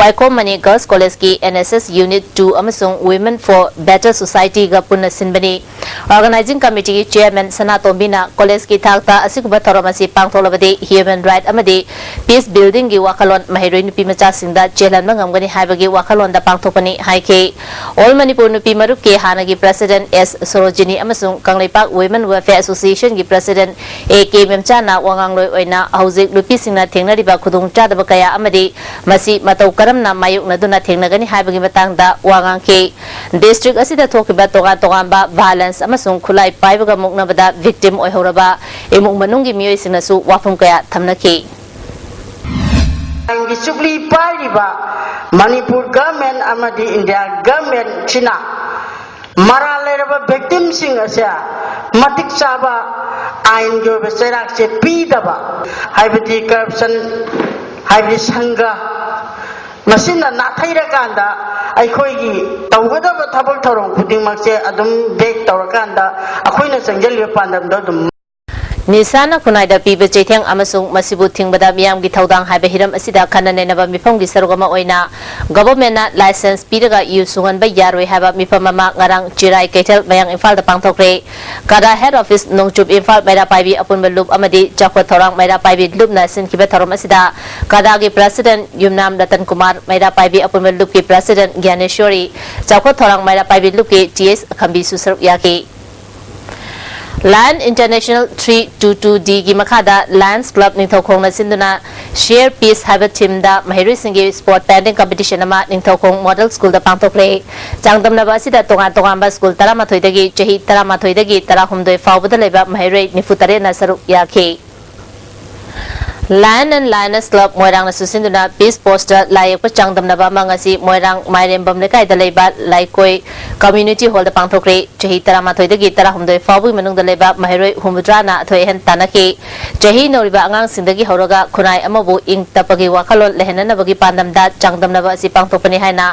ꯋꯥꯏꯈꯣꯝ ꯃꯅꯤ ꯒꯔꯜꯁ ꯀꯣꯂꯦꯖꯀꯤ N S S Unit two ꯑꯃꯁꯨꯡ Women for Better Society ꯒ ꯄꯨꯟꯅ ꯁꯤꯟꯕꯅꯤ꯫ ꯑꯣꯔꯒꯅꯥꯏꯖꯤꯡ ꯀꯃꯤꯇꯤꯒꯤ ꯆꯤꯌꯔꯃꯦꯟ ꯁꯅꯥꯇꯣꯝꯕꯤꯅ ꯀꯣꯂꯦꯖꯀꯤ ꯊꯥꯛꯇ ꯑꯁꯤꯒꯨꯝꯕ ꯊꯧꯔꯝ ꯑꯁꯤ ꯄꯥꯡꯊꯣꯛꯂꯕꯗꯤ human right ꯑꯃꯗꯤ peace buildingꯒꯤ ꯋꯥꯈꯜꯂꯣꯟ ꯃꯍꯩꯔꯣꯏ ꯅꯨꯄꯤ ꯃꯆꯥꯁꯤꯡꯗ ꯆꯦꯜꯍꯟꯕ ꯉꯝꯒꯅꯤ ꯍꯥꯏꯕꯒꯤ ꯋꯥꯈꯜꯂꯣꯟꯗ ꯄꯥꯡꯊꯣꯛꯄꯅꯤ ꯍꯥꯏꯈꯤ꯫ All ꯃꯅꯤꯄꯨꯔ ꯅꯨꯄꯤ ꯃꯔꯨꯞꯀꯤ ꯍꯥꯟꯅꯒꯤ president S ꯁꯣꯔꯣꯖꯤꯅꯤ ꯑꯃꯁꯨꯡ Kangleipak Women Welfare Associationꯒꯤ president A K ꯃꯦꯝꯆꯥꯅ ꯋꯥꯉꯥꯡꯂꯣꯏ ꯑꯣꯏꯅ ꯍꯧꯖꯤꯛ ꯅꯨꯄꯤꯁꯤꯡꯅ ꯊꯦꯡꯅꯔꯤꯕ ꯈꯨꯗꯣꯡꯆꯥꯗꯕ ꯀꯌꯥ ꯑꯃꯗꯤ ꯃꯁꯤ ꯃꯇꯧ ꯀꯔꯝꯅ ꯃꯥꯌꯣꯛꯅꯗꯨꯅ ꯊꯦꯡꯅꯒꯅꯤ ꯍꯥꯏꯕꯒꯤ ꯃꯇꯥꯡꯗ ꯋꯥ ꯉꯥꯡꯈꯤ꯫ ꯗꯤꯁꯇ꯭ꯔꯤꯛ ꯑꯁꯤꯗ ꯊꯣꯛꯈꯤꯕ ꯇꯣꯉꯥꯟ ꯇꯣꯉꯥꯟꯕ violence ꯑꯃꯁꯨꯡ ꯈꯨꯠꯂꯥꯏ ꯄꯥꯏꯕꯒ ꯃꯨꯛꯅꯕꯗ victim ꯑꯣꯏꯍꯧꯔꯕ ꯏꯃꯨꯡ ꯃꯅꯨꯡꯒꯤ ꯃꯤꯑꯣꯏꯁꯤꯡꯅꯁꯨ ꯋꯥꯐꯝ ꯀꯌꯥ ꯊꯝꯅꯈꯤ꯫ ꯑꯥꯏꯟꯒꯤ ꯆꯨꯞꯂꯤ ꯄꯥꯏꯔꯤꯕ ꯃꯅꯤꯄꯨꯔ government ꯑꯃꯗꯤ ꯏꯟꯗꯤꯌꯥ governmentꯁꯤꯅ ꯃꯔꯥꯜ ꯂꯩꯔꯕ victimꯁꯤꯡ ꯑꯁꯦ ꯃꯇꯤꯛ ꯆꯥꯕ ꯑꯥꯏꯟꯒꯤ ꯑꯣꯏꯕ ꯆꯩꯔꯥꯛꯁꯦ ꯄꯤꯗꯕ, ꯍꯥꯏꯕꯗꯤ corruption, ꯍꯥꯏꯕꯗꯤ ꯁꯪꯒ, ꯃꯁꯤꯅ ꯅꯥꯊꯩꯔꯀꯥꯟꯗ ꯑꯩꯈꯣꯏꯒꯤ ꯇꯧꯒꯗꯕ ꯊꯕꯛ ꯊꯧꯔꯝ ꯈꯨꯗꯤꯡꯃꯛꯁꯦ ꯑꯗꯨꯝ ꯕꯦꯛ ꯇꯧꯔꯀꯥꯟꯗ ꯑꯩꯈꯣꯏꯅ ꯆꯪꯁꯤꯜꯂꯤꯕ ꯄꯥꯟꯗꯝꯗꯣ ꯑꯗꯨꯝ ꯅꯤꯁꯥꯅ ꯈꯨꯟꯅꯥꯏꯗ ꯄꯤꯕ ꯆꯩꯊꯦꯡ ꯑꯃꯁꯨꯡ ꯃꯁꯤꯕꯨ ꯊꯤꯡꯕꯗ ꯃꯤꯌꯥꯝꯒꯤ ꯊꯧꯗꯥꯡ ꯍꯥꯏꯕ ꯍꯤꯔꯝ ꯑꯁꯤꯗ ꯈꯟꯅ ꯅꯩꯅꯕ ꯃꯤꯐꯝꯒꯤ ꯁꯔꯨꯛ ꯑꯃ ꯑꯣꯏꯅ ꯒꯚꯔꯟꯃꯦꯟꯠꯅ ꯂꯥꯏꯁꯦꯟꯁ ꯄꯤꯔꯒ ꯌꯨ ꯁꯨꯡꯍꯟꯕ ꯌꯥꯔꯣꯏ ꯍꯥꯏꯕ ꯃꯤꯐꯝ ꯑꯃ ꯉꯔꯥꯡ ꯆꯤꯔꯥꯏ ꯀꯩꯊꯦꯜ ꯃꯌꯥꯡ ꯏꯝꯐꯥꯜꯗ ꯄꯥꯡꯊꯣꯛꯈ꯭ꯔꯦ꯫ ꯀꯗꯥ ꯍꯦꯗ ꯑꯣꯐꯤꯁ ꯅꯣꯡꯆꯨꯞ ꯏꯝꯐꯥꯜ ꯃꯩꯔꯥ ꯄꯥꯏꯕꯤ ꯑꯄꯨꯟꯕ ꯂꯨꯞ ꯑꯃꯗꯤ ꯆꯥꯎꯈꯠ ꯊꯧꯔꯥꯡ ꯃꯩꯔꯥ ꯄꯥꯏꯕꯤ ꯂꯨꯞꯅ ꯁꯤꯟꯈꯤꯕ ꯊꯧꯔꯝ ꯑꯁꯤꯗ ꯀꯗꯥꯒꯤ ꯄ꯭ꯔꯁꯤꯗꯦꯟꯠ ꯌꯨꯝꯅꯥꯝ ꯔꯇꯟ ꯀꯨꯃꯥꯔ, ꯃꯩꯔꯥ ꯄꯥꯏꯕꯤ ꯑꯄꯨꯟꯕ ꯂꯨꯞꯀꯤ ꯄ꯭ꯔꯁꯤꯗꯦꯟꯠ ꯒ꯭ꯌꯥꯅꯦꯁ꯭ꯋꯔꯤ, ꯆꯥꯎꯈꯠ ꯊꯧꯔꯥꯡ ꯃꯩꯔꯥ ꯄꯥꯏꯕꯤ ꯂꯨꯞꯀꯤ ꯇꯤ ꯑꯦꯁ ꯈꯝꯕꯤꯁꯨ ꯁꯔꯨꯛ ꯌꯥꯈꯤ꯫ Lion International three two two ꯗꯤꯒꯤ ꯃꯈꯥꯗ ꯂꯥꯌꯟꯁ ꯀ꯭ꯂꯕ ꯅꯤꯡꯊꯧꯈꯣꯡꯅ ꯁꯤꯟꯗꯨꯅ ꯁꯤꯌꯔ ꯄꯤꯁ ꯍꯥꯏꯕ ꯊꯤꯝꯗ ꯃꯍꯩꯔꯣꯏꯁꯤꯡꯒꯤ ꯁ꯭ꯄꯣꯔꯠ ꯄꯦꯟꯇꯤꯡ ꯀꯝꯄꯤꯇꯤꯁꯟ ꯑꯃ ꯅꯤꯡꯊꯧꯈꯣꯡ ꯃꯣꯗꯦꯜ ꯁ꯭ꯀꯨꯜꯗ ꯄꯥꯡꯊꯣꯛꯂꯦ꯫ ꯆꯥꯡꯗꯝꯅꯕ ꯑꯁꯤꯗ ꯇꯣꯉꯥꯟ ꯇꯣꯉꯥꯟꯕ ꯁ꯭ꯀꯨꯜ ꯇꯔꯥꯃꯥꯊꯣꯏꯗꯒꯤ ꯆꯍꯤ ꯇꯔꯥꯃꯥꯊꯣꯏꯗꯒꯤ ꯇꯔꯥꯍꯨꯝꯗꯣꯏ ꯐꯥꯎꯕꯗ ꯂꯩꯕ ꯃꯍꯩꯔꯣꯏ ꯅꯤꯐꯨ ꯇꯔꯦꯠꯅ ꯁꯔꯨꯛ ꯌꯥꯈꯤ꯫ ꯂꯥꯌꯟ ꯑꯦꯟ ꯂꯥꯌꯟꯁ ꯀ꯭ꯂꯕ ꯃꯣꯏꯔꯥꯡꯅꯁꯨ ꯁꯤꯟꯗꯨꯅ ꯄꯤꯁ ꯄꯣꯁꯇ ꯂꯥꯏ ꯌꯦꯛꯄ ꯆꯥꯡꯗꯝꯅꯕ ꯑꯃ ꯉꯁꯤ ꯃꯣꯏꯔꯥꯡ ꯃꯥꯏꯔꯦꯝꯕꯝ ꯂꯩꯀꯥꯏꯗ ꯂꯩꯕ ꯂꯥꯏꯀꯣꯏ ꯀꯝꯃ꯭ꯌꯨꯅꯤꯇꯤ ꯍꯣꯜꯗ ꯄꯥꯡꯊꯣꯛꯈ꯭ꯔꯦ꯫ ꯆꯍꯤ ꯇꯔꯥꯃꯥꯊꯣꯏꯗꯒꯤ ꯇꯔꯥꯍꯨꯝꯗꯣꯏ ꯐꯥꯎꯕꯒꯤ ꯃꯅꯨꯡꯗ ꯂꯩꯕ ꯃꯍꯩꯔꯣꯏ ꯍꯨꯝꯐꯨꯇꯔꯥꯅ ꯑꯊꯣꯏ ꯑꯍꯦꯟ ꯇꯥꯟꯅꯈꯤ꯫ ꯆꯍꯤ ꯅꯧꯔꯤꯕ ꯑꯉꯥꯡꯁꯤꯡꯗꯒꯤ ꯍꯧꯔꯒ ꯈꯨꯟꯅꯥꯏ ꯑꯃꯕꯨ ꯏꯪ ꯇꯞꯄꯒꯤ ꯋꯥꯈꯜꯂꯣꯟ ꯂꯩꯍꯟꯅꯅꯕꯒꯤ ꯄꯥꯟꯗꯝꯗ ꯆꯥꯡꯗꯝꯅꯕ ꯑꯁꯤ ꯄꯥꯡꯊꯣꯛꯄꯅꯤ ꯍꯥꯏꯅ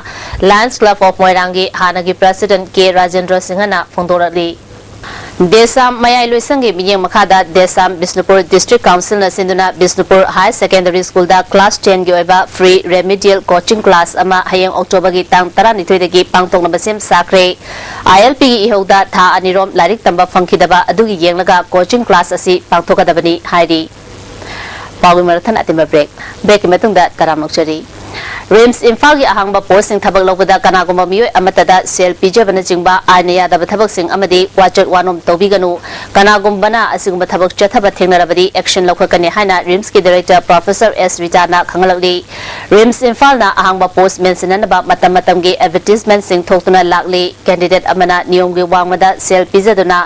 ꯂꯥꯌꯟꯁ ꯀ꯭ꯂꯕ ꯑꯣꯐ ꯃꯣꯏꯔꯥꯡꯒꯤ ꯍꯥꯟꯅꯒꯤ ꯄ꯭ꯔꯁꯤꯗꯦꯟꯠ ꯀꯦ ꯔꯥꯖꯦꯟꯗ꯭ꯔ ꯁꯤꯡꯍꯅ ꯐꯣꯡꯗꯣꯔꯛꯂꯤ꯫ ꯗꯦꯁꯥꯝ ꯃꯌꯥꯏ ꯂꯣꯏꯁꯪꯒꯤ ꯃꯤꯠꯌꯦꯡ ꯃꯈꯥꯗ ꯗꯦꯁꯥꯝ ꯕꯤꯁꯅꯨꯄꯨꯔ ꯗꯤꯁꯇ꯭ꯔꯤꯛ ꯀꯥꯎꯟꯁꯤꯜꯅ ꯁꯤꯟꯗꯨꯅ ꯕꯤꯁꯅꯨꯄꯨꯔ ꯍꯥꯌꯔ ꯁꯦꯀꯦꯟꯗꯔꯤ ꯁ꯭ꯀꯨꯜꯗ ꯀ꯭ꯂꯥꯁ ꯇꯦꯟꯒꯤ ꯑꯣꯏꯕ ꯐ꯭ꯔꯤ ꯔꯦꯃꯤꯗꯤꯌꯦꯜ ꯀꯣꯆꯤꯡ ꯀ꯭ꯂꯥꯁ ꯑꯃ ꯍꯌꯦꯡ ꯑꯣꯛꯇꯣꯕꯔꯒꯤ ꯇꯥꯡ ꯇꯔꯥꯅꯤꯊꯣꯏꯗꯒꯤ ꯄꯥꯡꯊꯣꯛꯅꯕ ꯁꯦꯝ ꯁꯥꯈ꯭ꯔꯦ꯫ ꯑꯥꯏ ꯑꯦꯜ ꯄꯤꯒꯤ ꯏꯍꯧꯗ ꯊꯥ ꯑꯅꯤꯔꯣꯝ ꯂꯥꯏꯔꯤꯛ ꯇꯝꯕ ꯐꯪꯈꯤꯗꯕ ꯑꯗꯨꯒꯤ ꯌꯦꯡꯂꯒ ꯀꯣꯆꯤꯡ ꯀ꯭ꯂꯥꯁ ꯑꯁꯤ ꯄꯥꯡꯊꯣꯛꯀꯗꯕꯅꯤ ꯍꯥꯏꯔꯤ꯫ ꯄꯥꯎꯒꯤ ꯃꯔꯛ ꯊꯠꯅ ꯑꯇꯦꯟꯕ ꯕ꯭ꯔꯦꯛ꯫ ꯕ꯭ꯔꯦꯛꯀꯤ ꯃꯇꯨꯡꯗ ꯇꯔꯥꯝꯅ ꯑꯣꯛꯆꯔꯤ꯫ ꯔꯤꯝꯁ ꯏꯝꯐꯥꯜꯒꯤ ꯑꯍꯥꯡꯕ ꯄꯣꯁꯁꯤꯡ ꯊꯕꯛ ꯂꯧꯕꯗ ꯀꯅꯥꯒꯨꯝꯕ ꯃꯤꯑꯣꯏ ꯑꯃꯠꯇꯗ ꯁꯦꯜ ꯄꯤꯖꯕꯅꯆꯤꯡꯕ ꯑꯥꯏꯟꯅ ꯌꯥꯗꯕ ꯊꯕꯛꯁꯤꯡ ꯑꯃꯗꯤ ꯋꯥꯆꯠ ꯋꯥꯅꯣꯝ ꯇꯧꯕꯤꯒꯅꯨ꯫ ꯀꯅꯥꯒꯨꯝꯕꯅ ꯑꯁꯤꯒꯨꯝꯕ ꯊꯕꯛ ꯆꯠꯊꯕ ꯊꯦꯡꯅꯔꯕꯗꯤ ꯑꯦꯛꯁꯟ ꯂꯧꯈꯠꯀꯅꯤ ꯍꯥꯏꯅ ꯔꯤꯝꯁꯀꯤ ꯗꯥꯏꯔꯦꯛꯇꯔ ꯄ꯭ꯔꯣꯐꯦꯁꯔ ꯑꯦꯁ ꯔꯤꯇꯥꯅ ꯈꯪꯍꯜꯂꯛꯂꯤ꯫ ꯔꯤꯝꯁ ꯏꯝꯐꯥꯜꯅ ꯑꯍꯥꯡꯕ ꯄꯣꯁ ꯃꯦꯟꯁꯤꯟꯅꯅꯕ ꯃꯇꯝ ꯃꯇꯝꯒꯤ ꯑꯦꯗꯚꯔꯇꯤꯁꯃꯦꯟꯠꯁꯤꯡ ꯊꯣꯛꯇꯨꯅ ꯂꯥꯛꯂꯤ꯫ ꯀꯦꯟꯗꯤꯗꯦꯠ ꯑꯃꯅ ꯅꯤꯌꯣꯝꯒꯤ ꯋꯥꯡꯃꯗ ꯁꯦꯜ ꯄꯤꯖꯗꯨꯅ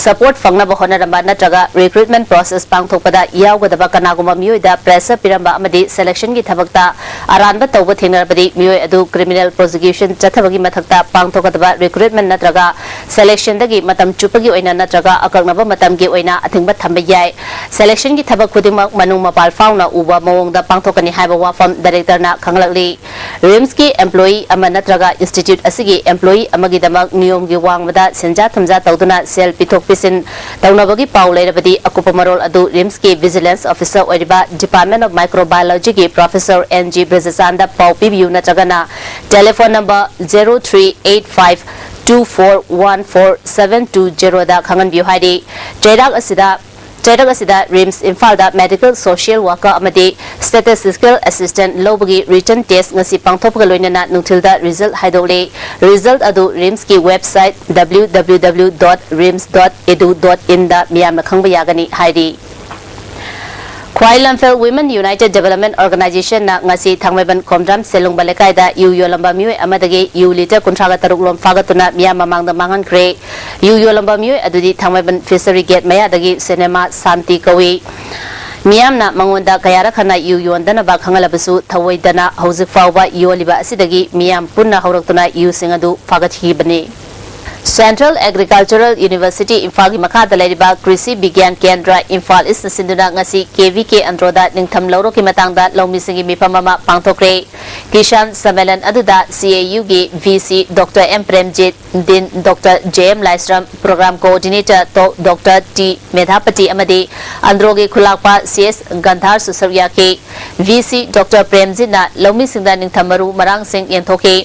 ꯁꯄꯣꯔꯠ ꯐꯪꯅꯕ ꯍꯣꯠꯅꯔꯝꯕ ꯅꯠꯇ꯭ꯔꯒ ꯔꯤꯀ꯭ꯔꯨꯠꯃꯦꯟꯠ ꯄ꯭ꯔꯣꯁꯦꯁ ꯄꯥꯡꯊꯣꯛꯄꯗ ꯌꯥꯎꯒꯗꯕ ꯀꯅꯥꯒꯨꯝꯕ ꯃꯤꯑꯣꯏꯗ ꯄ꯭ꯔꯦꯁꯔ ꯄꯤꯔꯝꯕ ꯑꯃꯗꯤ ꯁꯦꯂꯦꯛꯁꯟꯒꯤ ꯊꯕꯛꯇ ꯑꯔꯥꯟꯕ ꯇꯧ ꯊꯦꯡꯅꯔꯕꯗꯤ ꯃꯤꯑꯣꯏ ꯑꯗꯨ criminal prosecution ꯆꯠꯊꯕꯒꯤ ꯃꯊꯛꯇ ꯄꯥꯡꯊꯣꯛꯀꯗꯕ recruitment ꯅꯠꯇ꯭ꯔꯒ selectionꯗꯒꯤ ꯃꯇꯝ ꯆꯨꯞꯄꯒꯤ ꯑꯣꯏꯅ ꯅꯠꯇ꯭ꯔꯒ ꯑꯀꯛꯅꯕ ꯃꯇꯝꯒꯤ ꯑꯣꯏꯅ ꯑꯊꯤꯡꯕ ꯊꯝꯕ ꯌꯥꯏ꯫ Selectionꯒꯤ ꯊꯕꯛ ꯈꯨꯗꯤꯡꯃꯛ ꯃꯅꯨꯡ ꯃꯄꯥꯜ ꯐꯥꯎꯅ ꯎꯕ ꯃꯑꯣꯡꯗ ꯄꯥꯡꯊꯣꯛꯀꯅꯤ ꯍꯥꯏꯕ ꯋꯥꯐꯝ directorꯅ ꯈꯪꯂꯛꯂꯤ꯫ RIMSꯀꯤ employee ꯑꯃ ꯅꯠꯇ꯭ꯔꯒ institute ꯑꯁꯤꯒꯤ employee ꯑꯃꯒꯤꯗꯃꯛ ꯅꯤꯌꯣꯝꯒꯤ ꯋꯥꯡꯃꯗ ꯁꯦꯟꯖꯥ ꯊꯨꯝꯖꯥ ꯇꯧꯗꯨꯅ ꯁꯦꯜ ꯄꯤꯊꯣꯛ ꯄꯤꯁꯤꯟ ꯇꯧꯅꯕꯒꯤ ꯄꯥꯎ ꯂꯩꯔꯕꯗꯤ ꯑꯀꯨꯞꯄ ꯃꯔꯣꯜ ꯑꯗꯨ RIMSꯀꯤ vigilance officer ꯑꯣꯏꯔꯤꯕ Department of Microbiologyꯒꯤ professor N G ꯕ꯭ꯔꯖꯆꯥꯟꯗ ꯄꯥꯎ ꯄꯤꯕꯤꯌꯨ ꯅꯠꯇ꯭ꯔꯒꯅ telephone number zero three eight five two four one four seven two zeroꯗ ꯈꯪꯍꯟꯕꯤꯌꯨ ꯍꯥꯏꯔꯤ꯫ ꯆꯩꯔꯥꯛ ꯑꯁꯤꯗ ꯆꯩꯔꯛ ꯑꯁꯤꯗ RIMS ꯏꯝꯐꯥꯜꯗ medical social worker ꯑꯃꯗꯤ statistical assistant ꯂꯧꯕꯒꯤ written test ꯉꯁꯤ ꯄꯥꯡꯊꯣꯛꯄꯒ ꯂꯣꯏꯅꯅ ꯅꯨꯡꯊꯤꯜꯗ result ꯍꯥꯏꯗꯣꯛꯂꯦ꯫ Result ꯑꯗꯨ RIMSꯀꯤ website W W W dot rims dot edu dot inꯗ ꯃꯤꯌꯥꯝꯅ ꯈꯪꯕ ꯌꯥꯒꯅꯤ ꯍꯥꯏꯔꯤ꯫ ꯈ꯭ꯋꯥꯏ ꯂꯝꯐꯦꯜ Women United Development Organizationꯅ ꯉꯁꯤ ꯊꯥꯡꯃꯩꯕꯟ ꯈꯣꯝꯗ꯭ꯔꯥꯝ ꯁꯦꯂꯨꯡꯕ ꯂꯩꯀꯥꯏꯗ ꯌꯨ ꯌꯣꯜꯂꯝꯕ ꯃꯤꯑꯣꯏ ꯑꯃꯗꯒꯤ ꯌꯨ litre ꯀꯨꯟꯊ꯭ꯔꯥꯒ ꯇꯔꯨꯛ ꯂꯣꯝ ꯐꯥꯒꯠꯇꯨꯅ ꯃꯤꯌꯥꯝ ꯃꯃꯥꯡꯗ ꯃꯥꯡꯍꯟꯈ꯭ꯔꯦ꯫ ꯌꯨ ꯌꯣꯜꯂꯝꯕ ꯃꯤꯑꯣꯏ ꯑꯗꯨꯗꯤ ꯊꯥꯡꯃꯩꯕꯟ Fishery Gate ꯃꯌꯥꯗꯒꯤ ꯁꯤꯅꯦꯃꯥ ꯁꯥꯟꯇꯤ ꯀꯧꯏ꯫ ꯃꯤꯌꯥꯝꯅ ꯃꯉꯣꯟꯗ ꯀꯌꯥꯔꯛ ꯍꯟꯅ ꯌꯨ ꯌꯣꯟꯗꯅꯕ ꯈꯪꯍꯜꯂꯕꯁꯨ ꯊꯧꯑꯣꯏꯗꯅ ꯍꯧꯖꯤꯛ ꯐꯥꯎꯕ ꯌꯣꯜꯂꯤꯕ ꯑꯁꯤꯗꯒꯤ ꯃꯤꯌꯥꯝ ꯄꯨꯟꯅ ꯍꯧꯔꯛꯇꯨꯅ ꯌꯨꯁꯤꯡ ꯑꯗꯨ ꯐꯥꯒꯠꯈꯤꯕꯅꯤ꯫ Central Agricultural University ꯏꯝꯐꯥꯜꯒꯤ ꯃꯈꯥꯗ ꯂꯩꯔꯤꯕ ꯀ꯭ꯔꯤꯁꯤ ꯕꯤꯒ꯭ꯌꯥꯟ ꯀꯦꯟꯗ꯭ꯔ ꯏꯝꯐꯥꯜ ꯏꯁꯅ ꯁꯤꯟꯗꯨꯅ ꯉꯁꯤ ꯀꯦ ꯚꯤ ꯀꯦ ꯑꯟꯗ꯭ꯔꯣꯗ ꯅꯤꯡꯊꯝ ꯂꯧꯔꯣꯛꯀꯤ ꯃꯇꯥꯡꯗ ꯂꯧꯃꯤꯁꯤꯡꯒꯤ ꯃꯤꯐꯝ ꯑꯃ ꯄꯥꯡꯊꯣꯛꯈ꯭ꯔꯦ꯫ ꯀꯤꯁꯥꯟ ꯁꯝꯃꯦꯂꯟ ꯑꯗꯨꯗ ꯁꯤ ꯑꯦ ꯌꯨꯒꯤ V C doctor M Premjit, ꯗꯤꯟ ꯗꯣꯛꯇꯔ ꯖꯦ ꯑꯦꯝ ꯂꯥꯏꯁ꯭ꯔꯝ, ꯄ꯭ꯔꯣꯒ꯭ꯔꯥꯝ ꯀꯣꯑꯣꯔꯗꯤꯅꯦꯇꯔ ꯗꯣꯛꯇꯔ ꯇꯤ ꯃꯦꯙꯥꯄꯇꯤ ꯑꯃꯗꯤ ꯑꯟꯗ꯭ꯔꯣꯒꯤ ꯈꯨꯂꯥꯛꯄ ꯁꯤ ꯑꯦꯁ ꯒꯟꯙꯥꯔꯁꯨ ꯁꯔꯨꯛ ꯌꯥꯈꯤ꯫ ꯚꯤ ꯁꯤ ꯗꯣꯛꯇꯔ ꯄ꯭ꯔꯦꯝꯖꯤꯠꯅ ꯂꯧꯃꯤꯁꯤꯡꯗ ꯅꯤꯡꯊꯝ ꯃꯔꯨ ꯃꯔꯥꯡꯁꯤꯡ ꯌꯦꯟꯊꯣꯛꯈꯤ꯫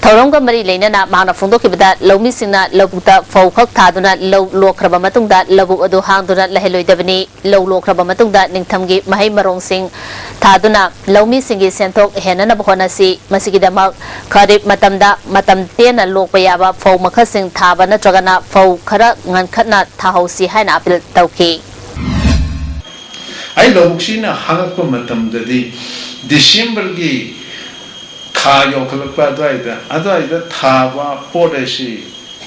ꯊꯧꯔꯝꯒ ꯃꯔꯤ ꯂꯩꯅꯅ ꯃꯍꯥꯛꯅ ꯐꯣꯡꯗꯣꯛꯈꯤꯕꯗ, ꯂꯧꯃꯤꯁꯤꯡꯅ ꯂꯧꯕꯨꯛꯇ ꯐꯧ ꯈꯛ ꯊꯥꯗꯨꯅ ꯂꯧ ꯂꯣꯛꯈ꯭ꯔꯕ ꯃꯇꯨꯡꯗ ꯂꯧꯕꯨꯛ ꯑꯗꯨ ꯍꯥꯡꯗꯨꯅ ꯂꯩꯍꯜꯂꯣꯏꯗꯕꯅꯤ꯫ ꯂꯧ ꯂꯣꯛꯈ꯭ꯔꯕ ꯃꯇꯨꯡꯗ ꯅꯤꯡꯊꯝꯒꯤ ꯃꯍꯩ ꯃꯔꯣꯡꯁꯤꯡ ꯊꯥꯗꯨꯅ ꯂꯧꯃꯤꯁꯤꯡꯒꯤ ꯁꯦꯟꯊꯣꯛ ꯍꯦꯟꯅꯅꯕ ꯍꯣꯠꯅꯁꯤ꯫ ꯃꯁꯤꯒꯤꯗꯃꯛ ꯈꯔꯤꯞ ꯃꯇꯝꯗ ꯃꯇꯝ ꯇꯦꯟꯅ ꯂꯣꯛꯄ ꯌꯥꯕ ꯐꯧ ꯃꯈꯜꯁꯤꯡ ꯊꯥꯕ ꯅꯠꯇ꯭ꯔꯒꯅ ꯐꯧ ꯈꯔ ꯉꯟꯈꯠꯅ ꯊꯥꯍꯧꯁꯤ ꯍꯥꯏꯅ ꯑꯥꯄꯤꯜ ꯇꯧꯈꯤ꯫ ꯑꯩ ꯂꯧꯕꯨꯛꯁꯤꯅ ꯍꯥꯡꯉꯛꯄ ꯃꯇꯝꯗꯗꯤ ꯗꯤꯁꯦꯝꯕꯔꯒꯤ ꯊꯥ ꯌꯧꯈꯠꯂꯛꯄ ꯑꯗꯨꯋꯥꯏꯗ, ꯑꯗꯨꯋꯥꯏꯗ ꯊꯥꯕ ꯄꯣꯠ ꯑꯁꯤ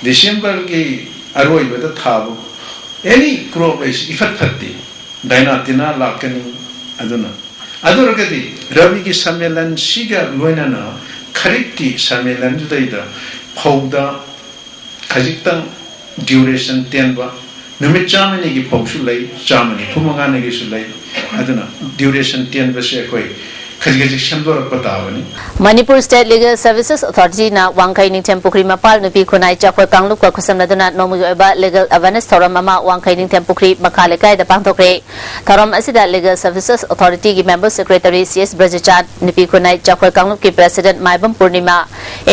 ꯗꯤꯁꯦꯝꯕꯔꯒꯤ ꯑꯔꯣꯏꯕꯗ ꯊꯥꯕ any crop ꯑꯁꯤ ꯏꯐꯠ ꯐꯠꯇꯦ꯫ ꯗꯥꯏꯅꯥ ꯇꯤꯅꯥ ꯂꯥꯛꯀꯅꯤ꯫ ꯑꯗꯨꯅ ꯑꯗꯨ ꯑꯣꯏꯔꯒꯗꯤ ꯔꯕꯤꯒꯤ ꯁꯝꯃꯦꯂꯟꯁꯤꯒ ꯂꯣꯏꯅꯅ ꯈꯔꯤꯞꯀꯤ ꯁꯝꯃꯦꯂꯟꯗꯨꯗꯩꯗ ꯐꯧꯗ ꯈꯖꯤꯛꯇꯪ ꯗ꯭ꯌꯨꯔꯦꯁꯟ ꯇꯦꯟꯕ, ꯅꯨꯃꯤꯠ ꯆꯥꯝꯃꯅꯤꯒꯤ ꯐꯧꯁꯨ ꯂꯩ, ꯆꯥꯝꯃ ꯅꯤꯐꯨ ꯃꯉꯥꯅꯤꯒꯤꯁꯨ ꯂꯩ꯫ ꯑꯗꯨꯅ ꯗ꯭ꯌꯨꯔꯦꯁꯟ ꯇꯦꯟꯕꯁꯦ ꯑꯩꯈꯣꯏ ꯈꯖꯤꯛ ꯈꯖꯤꯛ ꯁꯦꯝꯗꯣꯔꯛꯄ ꯇꯥꯕꯅꯤ꯫ Manipur State Legal Services Authority ꯅ ꯋꯥꯡꯈꯩ ꯅꯤꯡꯊꯦꯝ ꯄꯨꯈ꯭ꯔꯤ ꯃꯄꯥꯜ ꯅꯨꯄꯤ ꯈꯨꯟꯅꯥꯏ ꯆꯥꯎꯈꯣꯏ ꯀꯥꯡꯂꯨꯞꯀ ꯈꯨꯠꯁꯝꯅꯗꯨꯅ ꯅꯣꯡꯃꯒꯤ ꯑꯣꯏꯕ ꯂꯤꯒꯦꯜ ꯑꯦꯋꯦꯔꯅꯦꯁ ꯊꯧꯔꯝ ꯑꯃ ꯋꯥꯡꯈꯩ ꯅꯤꯡꯊꯦꯝ ꯄꯨꯈ꯭ꯔꯤ ꯃꯈꯥ ꯂꯩꯀꯥꯏꯗ ꯄꯥꯡꯊꯣꯛꯈ꯭ꯔꯦ꯫ ꯊꯧꯔꯝ ꯑꯁꯤꯗ Legal Services Authority ꯒꯤ member secretary C S ꯕ꯭ꯔꯖꯆꯥꯟ, ꯅꯨꯄꯤ ꯈꯨꯟꯅꯥꯏ ꯆꯥꯎꯈꯣꯏ ꯀꯥꯡꯂꯨꯞꯀꯤ president ꯃꯥꯏꯕꯝ ꯄꯨꯔꯅꯤꯃꯥ,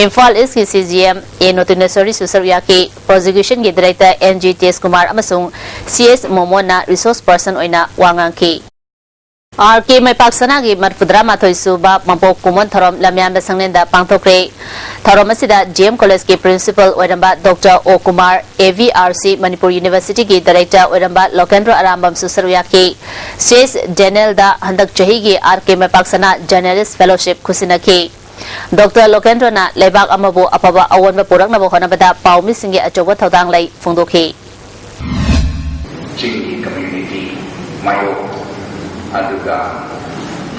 ꯏꯝꯐꯥꯜ East ꯀꯤ C G M A ꯅꯣꯇꯤꯅꯦꯁꯣꯔꯤꯁꯨ ꯁꯔꯨꯛ ꯌꯥꯈꯤ꯫ Prosecution ꯒꯤ director N G ꯇꯦꯖꯀꯨꯃꯥꯔ ꯑꯃꯁꯨꯡ C S ꯃꯣꯃꯣꯟꯅ resource person ꯑꯣꯏꯅ ꯋꯥ ꯉꯥꯡꯈꯤ꯫ R K ꯃꯩꯄꯥꯛ ꯁꯅꯥꯒꯤ ꯃꯔꯐꯨꯇꯔꯥ ꯃꯥꯊꯣꯏ ꯁꯨꯕ ꯃꯄꯣꯛ ꯀꯨꯝꯑꯣꯟ ꯊꯧꯔꯝ ꯂꯝꯌꯥꯟꯕ ꯁꯪꯂꯦꯟꯗ ꯄꯥꯡꯊꯣꯛꯈ꯭ꯔꯦ꯫ ꯊꯧꯔꯝ ꯑꯁꯤꯗ G M College ꯀꯤ principal ꯑꯣꯏꯔꯝꯕ Doctor O Kumar, A V R C Manipur University ꯒꯤ director ꯑꯣꯏꯔꯝꯕ ꯂꯣꯀꯦꯟꯗ꯭ꯔꯣ ꯑꯔꯥꯝꯕꯝꯁꯨ ꯁꯔꯨꯛ ꯌꯥꯈꯤ꯫ C S Daniel ꯗ ꯍꯟꯗꯛ ꯆꯍꯤꯒꯤ R K ꯃꯩꯄꯥꯛ ꯁꯅꯥ Journalist Fellowship ꯈꯨꯠꯁꯤꯟꯅꯈꯤ꯫ Doctor ꯂꯣꯀꯦꯟꯗ꯭ꯔꯣꯅ ꯂꯩꯕꯥꯛ ꯑꯃꯕꯨ ꯑꯐꯕ ꯑꯑꯣꯟꯕ ꯄꯨꯔꯛꯅꯕ ꯍꯣꯠꯅꯕꯗ ꯄꯥꯎꯃꯤꯁꯤꯡꯒꯤ ꯑꯆꯧꯕ ꯊꯧꯗꯥꯡ ꯂꯩ ꯐꯣꯡꯗꯣꯛꯈꯤ꯫ ꯆꯤꯡꯒꯤ community ꯃꯥꯌꯣꯛ, ꯑꯗꯨꯒ